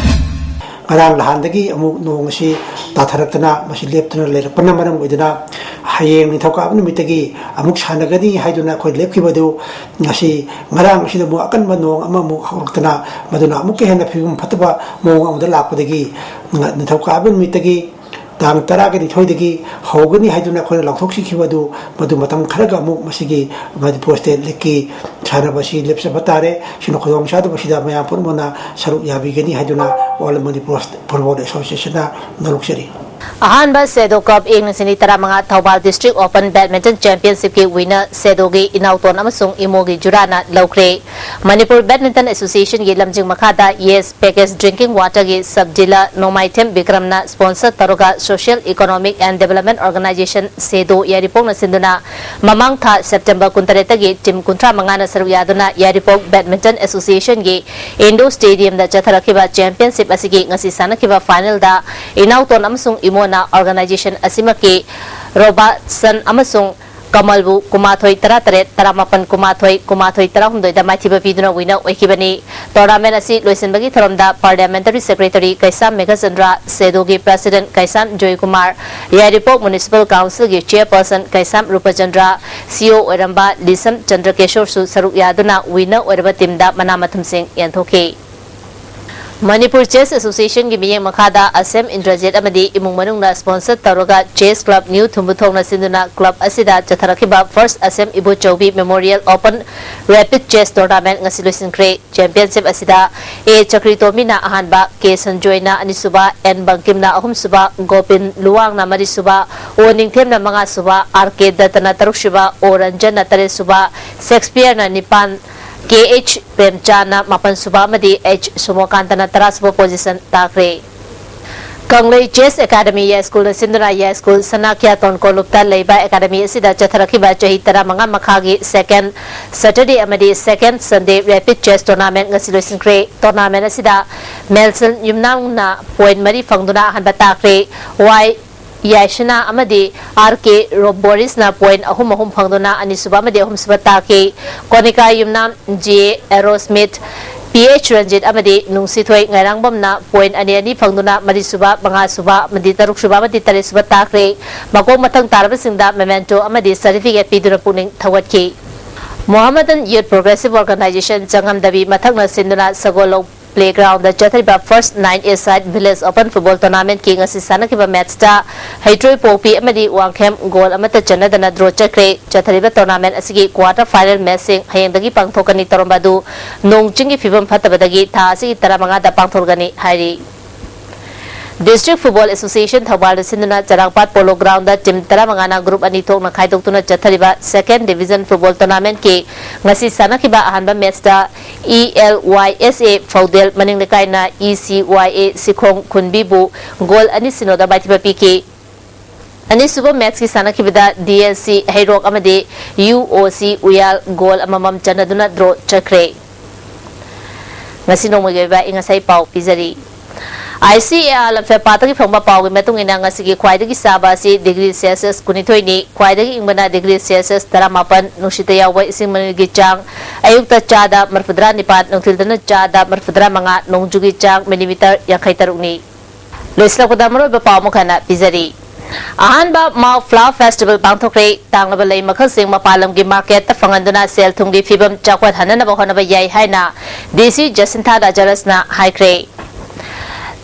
ꯉꯔꯥꯡ ꯅꯍꯥꯟꯗꯒꯤ ꯑꯃꯨꯛ ꯅꯣꯡ ꯑꯁꯤ ꯇꯥꯊꯔꯛꯇꯅ ꯃꯁꯤ ꯂꯦꯞꯇꯅ ꯂꯩꯔꯛꯄꯅ ꯃꯔꯝ ꯑꯣꯏꯗꯨꯅ ꯍꯌꯦꯡ ꯅꯤꯡꯊꯧꯀꯥꯕ ꯅꯨꯃꯤꯠꯇꯒꯤ ꯑꯃꯨꯛ ꯁꯥꯟꯅꯒꯅꯤ ꯍꯥꯏꯗꯨꯅ ꯑꯩꯈꯣꯏ ꯂꯦꯞꯈꯤꯕ ꯑꯗꯨ ꯉꯁꯤ, ꯉꯔꯥꯡ ꯑꯁꯤꯗ ꯑꯃꯨꯛ ꯑꯀꯟꯕ ꯅꯣꯡ ꯑꯃꯃꯨꯛ ꯍꯧꯔꯛꯇꯅ ꯃꯗꯨꯅ ꯑꯃꯨꯛꯀ ꯍꯦꯟꯅ ꯐꯤꯕꯝ ꯐꯠꯇꯕ ꯃꯑꯣꯡ ꯑꯃꯗ ꯂꯥꯛꯄꯗꯒꯤ ꯉ-, ꯅꯤꯡꯊꯧꯀꯥꯕ ꯅꯨꯃꯤꯠꯇꯒꯤ ꯇꯥꯡ ꯇꯔꯥꯒ ꯅꯤꯊꯣꯏꯗꯒꯤ ꯍꯧꯒꯅꯤ ꯍꯥꯏꯗꯨꯅ ꯑꯩꯈꯣꯏꯅ ꯂꯥꯎꯊꯣꯛꯆꯈꯤꯕ ꯑꯗꯨ ꯃꯗꯨ ꯃꯇꯝ ꯈꯔꯒ ꯑꯃꯨꯛ ꯃꯁꯤꯒꯤ ꯃꯅꯤꯄꯨꯔ ꯁ꯭ꯇꯦꯠ ꯂꯤꯒꯀꯤ ꯁꯥꯟꯅꯕ ꯑꯁꯤ ꯂꯦꯞꯆꯕ ꯇꯥꯔꯦ꯫ ꯁꯤꯅ ꯈꯨꯗꯣꯡꯆꯥꯗꯕꯁꯤꯗ ꯃꯌꯥꯝ ꯄꯨꯝꯅꯃꯛꯅ ꯁꯔꯨꯛ ꯌꯥꯕꯤꯒꯅꯤ ꯍꯥꯏꯗꯨꯅ ꯑꯣꯜ ꯃꯅꯤꯄꯨꯔ ꯐꯨꯠꯕꯣꯜ ꯑꯦꯁꯣꯁꯤꯌꯦꯁꯟꯅ ꯅꯣꯂꯨꯛꯆꯔꯤ꯫ ꯑꯍꯥꯟꯕ ꯁꯦꯗꯣ ꯀꯞ ꯏꯪ ꯂꯤꯁꯤꯡ ꯑꯅꯤ ꯇꯔꯥꯃꯉꯥ ꯊꯧꯕꯥꯜ ꯗꯤꯁꯇ꯭ꯔꯤꯛ ꯑꯣꯄꯟ ꯕꯦꯗꯃꯤꯟꯇꯟ ꯆꯦꯝꯄꯤꯌꯟꯁꯤꯞꯀꯤ ꯋꯤꯅꯔ ꯁꯦꯗꯣꯒꯤ ꯏꯅꯥꯎꯇꯣꯟ ꯑꯃꯁꯨꯡ ꯏꯃꯣꯒꯤ ꯖꯨꯔꯥꯅ ꯂꯧꯈ꯭ꯔꯦ꯫ ꯃꯅꯤꯄꯨꯔ ꯕꯦꯗꯃꯤꯟꯇꯟ ꯑꯦꯁꯣꯁꯤꯌꯦꯁꯟꯒꯤ ꯂꯝꯖꯤꯡ ꯃꯈꯥꯗ ꯌꯦꯁ ꯄꯦꯀꯦꯖ ꯗ꯭ꯔꯤꯡꯀꯤꯡ ꯋꯥꯇꯔꯒꯤ ꯁꯕ ꯗꯤꯂꯔ ꯅꯣꯡꯃꯥꯏꯊꯦꯝ ꯕꯤꯀ꯭ꯔꯝꯅ ꯁ꯭ꯄꯣꯟꯁꯔ ꯇꯧꯔꯒ social economic and development organisation ꯁꯦꯗꯣ ꯌꯥꯏꯔꯤꯄꯣꯛꯅ ꯁꯤꯟꯗꯨꯅ ꯃꯃꯥꯡ ꯊꯥ ꯁꯦꯞꯇꯦꯝꯕꯔ ꯀꯨꯟꯇꯔꯦꯠꯇꯒꯤ ꯇꯤꯝ ꯀꯨꯟꯊ꯭ꯔꯥ ꯃꯉꯥꯅ ꯁꯔꯨꯛ ꯌꯥꯗꯨꯅ ꯌꯥꯏꯔꯤꯄꯣꯛ ꯕꯦꯗꯃꯤꯟꯇꯟ ꯑꯦꯁꯣꯁꯤꯌꯦꯁꯟꯒꯤ ꯏꯟꯗꯣꯔ ꯁ꯭ꯇꯦꯗꯤꯌꯝꯗ ꯆꯠꯊꯔꯛꯈꯤꯕ ꯆꯦꯝꯄꯤꯌꯟꯁꯤꯞ ꯑꯁꯤꯒꯤ ꯉꯁꯤ ꯁꯥꯟꯅꯈꯤꯕ ꯐꯥꯏꯅꯦꯜꯗ ꯏꯅꯥꯎꯇꯣꯟ ꯑꯃꯁꯨꯡ ꯏꯃꯣꯅ ꯑꯣꯔꯒꯅꯥꯏꯖꯦꯁꯟ ꯑꯁꯤꯃꯛꯀꯤ ꯔꯣꯕꯥꯔꯠꯁꯟ ꯑꯃꯁꯨꯡ ꯀꯃꯜꯕꯨ ꯀꯨꯟꯃꯥꯊꯣꯏ ꯇꯔꯥꯇꯔꯦꯠ, ꯇꯔꯥꯃꯥꯄꯟ ꯀꯨꯟꯃꯥꯊꯣꯏ, ꯀꯨꯟꯃꯥꯊꯣꯏ ꯇꯔꯥꯍꯨꯝꯗꯣꯏꯗ ꯃꯥꯏꯊꯤꯕ ꯄꯤꯗꯨꯅ winner ꯑꯣꯏꯈꯤꯕꯅꯤ꯫ Tournament ꯑꯁꯤ ꯂꯣꯏꯁꯤꯟꯕꯒꯤ ꯊꯧꯔꯝꯗ Parliamentary Secretary ꯀꯩꯁꯥꯝ ꯃꯦꯘꯆꯟꯗ꯭ꯔ, ꯁꯦꯗꯣꯒꯤ President ꯀꯩꯁꯥꯝ ꯖꯣꯏꯀꯨꯃꯥꯔ, ꯌꯥꯏꯔꯤꯄꯣꯛ Municipal Councilꯒꯤ Chairperson ꯀꯩꯁꯥꯝ ꯔꯨꯄꯆꯟꯗ꯭ꯔ, C E O ꯑꯣꯏꯔꯝꯕ ꯂꯤꯁꯝ ꯆꯟꯗ꯭ꯔꯀꯦꯁꯣꯔꯁꯨ ꯁꯔꯨꯛ ꯌꯥꯗꯨꯅ winner ꯑꯣꯏꯔꯕ teamꯗ ꯃꯅꯥ ꯃꯊꯨꯝꯁꯤꯡ ꯌꯦꯟꯊꯣꯛꯈꯤ꯫ ꯃꯅꯤꯄꯨꯔ Chess Associationꯒꯤ ꯃꯤꯠꯌꯦꯡ ꯃꯈꯥꯗ ꯑꯁꯦꯝ ꯏꯟꯗ꯭ꯔꯖꯤꯠ ꯑꯃꯗꯤ ꯏꯃꯨꯡ ꯃꯅꯨꯡꯅ sponsor ꯇꯧꯔꯒ Chess Club New ꯊꯨꯝꯕꯨꯊꯣꯡꯅ ꯁꯤꯟꯗꯨꯅ club ꯑꯁꯤꯗ ꯆꯠꯊꯔꯛꯈꯤꯕ First ꯑꯁꯦꯝ ꯏꯕꯣꯆꯧꯕꯤ Memorial Open Rapid Chess Tournament ꯉꯁꯤ ꯂꯣꯏꯁꯤꯟꯈ꯭ꯔꯦ꯫ Championship ꯑꯁꯤꯗ A ꯆꯀ꯭ꯔꯤꯇꯣꯝꯕꯤꯅ ꯑꯍꯥꯟꯕ, K ꯁꯟꯖꯣꯏꯅ ꯑꯅꯤꯁꯨꯕ, N ꯕꯪꯀꯤꯝꯅ ꯑꯍꯨꯝꯁꯨꯕ, ꯒꯣꯄꯤꯟ ꯂꯨꯋꯥꯡꯅ ꯃꯔꯤꯁꯨꯕ, O ꯅꯤꯡꯊꯦꯝꯅ ꯃꯉꯥꯁꯨꯕ, R K ꯗꯠꯇꯅ ꯇꯔꯨꯛꯁꯨꯕ, O ꯔꯟꯖꯟꯅ ꯇꯔꯦꯠꯁꯨꯕ, ꯁꯦꯛꯁꯄꯤꯌꯔꯅ ꯅꯤꯄꯥꯟ, K H ꯄ꯭ꯔꯦꯝꯆꯥꯟꯅ ꯃꯥꯄꯟꯁꯨꯕ ꯑꯃꯗꯤ H ꯁꯨꯃꯣꯀꯥꯟꯇꯅ ꯇꯔꯥꯁꯨꯕ position ꯇꯥꯈ꯭ꯔꯦ꯫ ꯀꯪꯂꯩ Chess Academy ꯌꯥꯏꯁ꯭ꯀꯨꯜꯅ ꯁꯤꯟꯗꯨꯅ ꯌꯥꯏꯁ꯭ꯀꯨꯜ ꯁꯅꯥꯈ꯭ꯌꯥꯇꯣꯟ ꯀꯣꯂꯨꯞꯇ ꯂꯩꯕ academy ꯑꯁꯤꯗ ꯆꯠꯊꯔꯛꯈꯤꯕ ꯆꯍꯤ ꯇꯔꯥꯃꯉꯥ ꯃꯈꯥꯒꯤ second Saturday ꯑꯃꯗꯤ second Sunday Rapid Chess Tournament ꯉꯁꯤ ꯂꯣꯏꯁꯤꯟꯈ꯭ꯔꯦ꯫ Tournament ꯑꯁꯤꯗ ꯃꯦꯜꯁꯟ ꯌꯨꯝꯅꯥꯝꯅ point ꯃꯔꯤ ꯐꯪꯗꯨꯅ ꯑꯍꯥꯟꯕ ꯇꯥꯈ꯭ꯔꯦ꯫ Y ꯌꯥꯏꯁꯅꯥ ꯑꯃꯗꯤ R K ꯔꯣꯕꯣꯔꯤꯁꯅ point ꯑꯍꯨꯝ ꯑꯍꯨꯝ ꯐꯪꯗꯨꯅ ꯑꯅꯤꯁꯨꯕ ꯑꯃꯗꯤ ꯑꯍꯨꯝꯁꯨꯕ ꯇꯥꯈꯤ꯫ ꯀꯣꯅꯤꯀꯥ ꯌꯨꯝꯅꯥꯝ J ꯑꯦꯔꯣꯁꯃꯤꯊ, P H ꯔꯟꯖꯤꯠ ꯑꯃꯗꯤ ꯅꯨꯡꯁꯤꯊꯣꯏ ꯉꯥꯏꯔꯥꯡꯕꯝꯅ point ꯑꯅꯤ ꯑꯅꯤ ꯐꯪꯗꯨꯅ ꯃꯔꯤꯁꯨꯕ, ꯃꯉꯥꯁꯨꯕ ꯑꯃꯗꯤ ꯇꯔꯨꯛꯁꯨꯕ ꯑꯃꯗꯤ ꯇꯔꯦꯠꯁꯨꯕ ꯇꯥꯈ꯭ꯔꯦ꯫ ꯃꯀꯣꯛ ꯃꯊꯪ ꯇꯥꯔꯕꯁꯤꯡꯗ memento ꯑꯃꯗꯤ certificate ꯄꯤꯗꯨꯅ ꯄꯨꯛꯅꯤꯡ ꯊꯧꯒꯠꯈꯤ꯫ Mohammedan Youth Progressive Organization ꯆꯉꯝꯗꯕꯤ ꯃꯊꯛꯅ ꯁꯤꯟꯗꯨꯅ ꯁꯒꯣꯜꯂꯧ Playgroundꯗ ꯆꯠꯊꯔꯤꯕ First Nine A Side Village Open Football Tournamentꯀꯤ ꯉꯁꯤ ꯁꯥꯟꯅꯈꯤꯕ matchꯇ ꯍꯩꯇ꯭ꯔꯣꯏ ꯄꯣꯛꯄꯤ ꯑꯃꯗꯤ ꯋꯥꯡꯈꯦꯝ goal ꯑꯃꯠꯇ ꯆꯟꯅꯗꯅ draw ꯆꯠꯈ꯭ꯔꯦ꯫ ꯆꯠꯊꯔꯤꯕ tournament ꯑꯁꯤꯒꯤ quarter final matchꯁꯤꯡ ꯍꯌꯦꯡꯗꯒꯤ ꯄꯥꯡꯊꯣꯛꯀꯅꯤ꯫ ꯇꯧꯔꯝꯕ ꯑꯗꯨ ꯅꯣꯡ ꯆꯤꯡꯒꯤ ꯐꯤꯕꯝ ꯐꯠꯇꯕꯗꯒꯤ ꯊꯥ ꯑꯁꯤꯒꯤ ꯇꯔꯥꯃꯉꯥꯗ ꯄꯥꯡꯊꯣꯛꯀꯅꯤ ꯍꯥꯏꯔꯤ꯫ District Football Association ꯊꯧꯕꯥꯜꯅ ꯁꯤꯟꯗꯨꯅ ꯆꯔꯥꯡꯄꯥꯠ Polo Groundꯗ team ꯇꯔꯥꯃꯉꯥꯅ group ꯑꯅꯤ ꯊꯣꯛꯅ ꯈꯥꯏꯗꯣꯛꯇꯨꯅ ꯆꯠꯊꯔꯤꯕ Second Division Football Tournamentꯀꯤ ꯉꯁꯤ ꯁꯥꯟꯅꯈꯤꯕ ꯑꯍꯥꯟꯕ matchꯇ E L Y S A ꯐꯧꯗꯦꯜ ꯃꯅꯤꯡ ꯂꯩꯀꯥꯏꯅ E C Y A Sikhong ꯈꯨꯟꯕꯤꯕꯨ goal ꯑꯅꯤ ꯁꯤꯅꯣꯗ ꯃꯥꯏꯊꯤꯕ ꯄꯤꯈꯤ꯫ ꯑꯅꯤꯁꯨꯕ matchꯀꯤ ꯁꯥꯟꯅꯈꯤꯕꯗ D L C ꯍꯩꯔꯣꯛ ꯑꯃꯗꯤ U O C ꯎꯌꯥꯜ goal ꯑꯃꯃꯝ ꯆꯟꯅꯗꯨꯅ draw ꯆꯠꯈ꯭ꯔꯦ꯫ ꯉꯁꯤ ꯅꯣꯡꯃꯒꯤ ꯑꯣꯏꯕ ꯑꯏꯪ ꯑꯁꯥꯒꯤ ꯄꯥꯎ ꯄꯤꯖꯔꯤ꯫ ICAR ꯂꯝꯐꯦꯜꯄꯥꯠꯇꯒꯤ ꯐꯪꯕ ꯄꯥꯎꯒꯤ ꯃꯇꯨꯡ ꯏꯟꯅ, ꯉꯁꯤꯒꯤ ꯈ꯭ꯋꯥꯏꯗꯒꯤ ꯁꯥꯕ ꯑꯁꯤ degree Celsius ꯀꯨꯟꯅꯤꯊꯣꯏꯅꯤ, ꯈ꯭ꯋꯥꯏꯗꯒꯤ ꯏꯪꯕꯅ degree Celsius ꯇꯔꯥꯃꯥꯄꯟ, ꯅꯨꯡꯁꯤꯠꯇ ꯌꯥꯎꯕ ꯏꯁꯤꯡ ꯃꯅꯤꯜꯒꯤ ꯆꯥꯡ ꯑꯌꯨꯛꯇ ꯆꯥꯗ ꯃꯔꯤꯐꯨꯇꯔꯥ ꯅꯤꯄꯥꯟ, ꯅꯨꯡꯊꯤꯜꯗꯅ ꯆꯥꯗ ꯃꯔꯤꯐꯨꯇꯔꯥ ꯃꯉꯥ, ꯅꯣꯡꯖꯨꯒꯤ ꯆꯥꯡ millimeter ꯌꯥꯡꯈꯩ ꯇꯔꯨꯛꯅꯤ꯫ ꯂꯣꯏꯁꯤꯜꯂꯛꯄꯗ ꯃꯔꯨꯑꯣꯏꯕ ꯄꯥꯎ ꯑꯃꯨꯛ ꯍꯟꯅ ꯄꯤꯖꯔꯤ꯫ ꯑꯍꯥꯟꯕ MAU Flower Festival ꯄꯥꯡꯊꯣꯛꯈ꯭ꯔꯦ꯫ ꯇꯥꯡꯂꯕ ꯂꯩ ꯃꯈꯜꯁꯤꯡ ꯃꯄꯥꯟ ꯂꯝꯒꯤ marketꯇ ꯐꯪꯍꯟꯗꯨꯅ ꯁꯦꯜ ꯊꯨꯝꯒꯤ ꯐꯤꯕꯝ ꯆꯥꯎꯈꯠꯍꯟꯅꯅꯕ ꯍꯣꯠꯅꯕ ꯌꯥꯏ ꯍꯥꯏꯅ DC ꯖꯁꯤꯟꯊꯥ ꯂꯥꯖꯥꯔꯁꯅ ꯍꯥꯏꯈ꯭ꯔꯦ꯫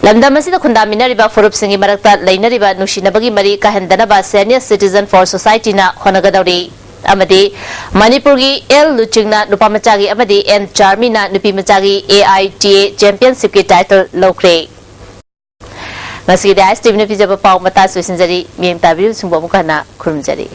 ꯂꯝꯗꯝ ꯑꯁꯤꯗ ꯈꯨꯟꯗꯥꯃꯤꯟꯅꯔꯤꯕ ꯐꯨꯔꯨꯞꯁꯤꯡꯒꯤ ꯃꯔꯛꯇ ꯂꯩꯅꯔꯤꯕ ꯅꯨꯡꯁꯤꯅꯕꯒꯤ ꯃꯔꯤ ꯀꯥꯏꯍꯟꯗꯅꯕ Senior Citizen for Societyꯅ ꯍꯣꯠꯅꯒꯗꯧꯔꯤ꯫ ꯑꯃꯗꯤ ꯃꯅꯤꯄꯨꯔꯒꯤ ꯑꯦꯜ ꯂꯨꯆꯤꯡꯅ ꯅꯨꯄꯥ ꯃꯆꯥꯒꯤ ꯑꯃꯗꯤ ꯑꯦꯟ ꯆꯥꯔꯃꯤꯅ ꯅꯨꯄꯤ ꯃꯆꯥꯒꯤ AITA Championshipꯀꯤ title ꯂꯧꯈ꯭ꯔꯦ꯫ ꯉꯁꯤꯒꯤꯗꯤ ISTVꯅ ꯄꯤꯖꯕ ꯄꯥꯎ ꯃꯇꯥꯡ ꯂꯣꯏꯁꯤꯟꯖꯔꯤ꯫ ꯃꯤꯠꯌꯦꯡ ꯇꯥꯕꯤꯔꯤꯕꯁꯤꯡꯕꯨ ꯑꯃꯨꯛ ꯍꯟꯅ ꯈꯨꯔꯨꯝꯖꯔꯤ꯫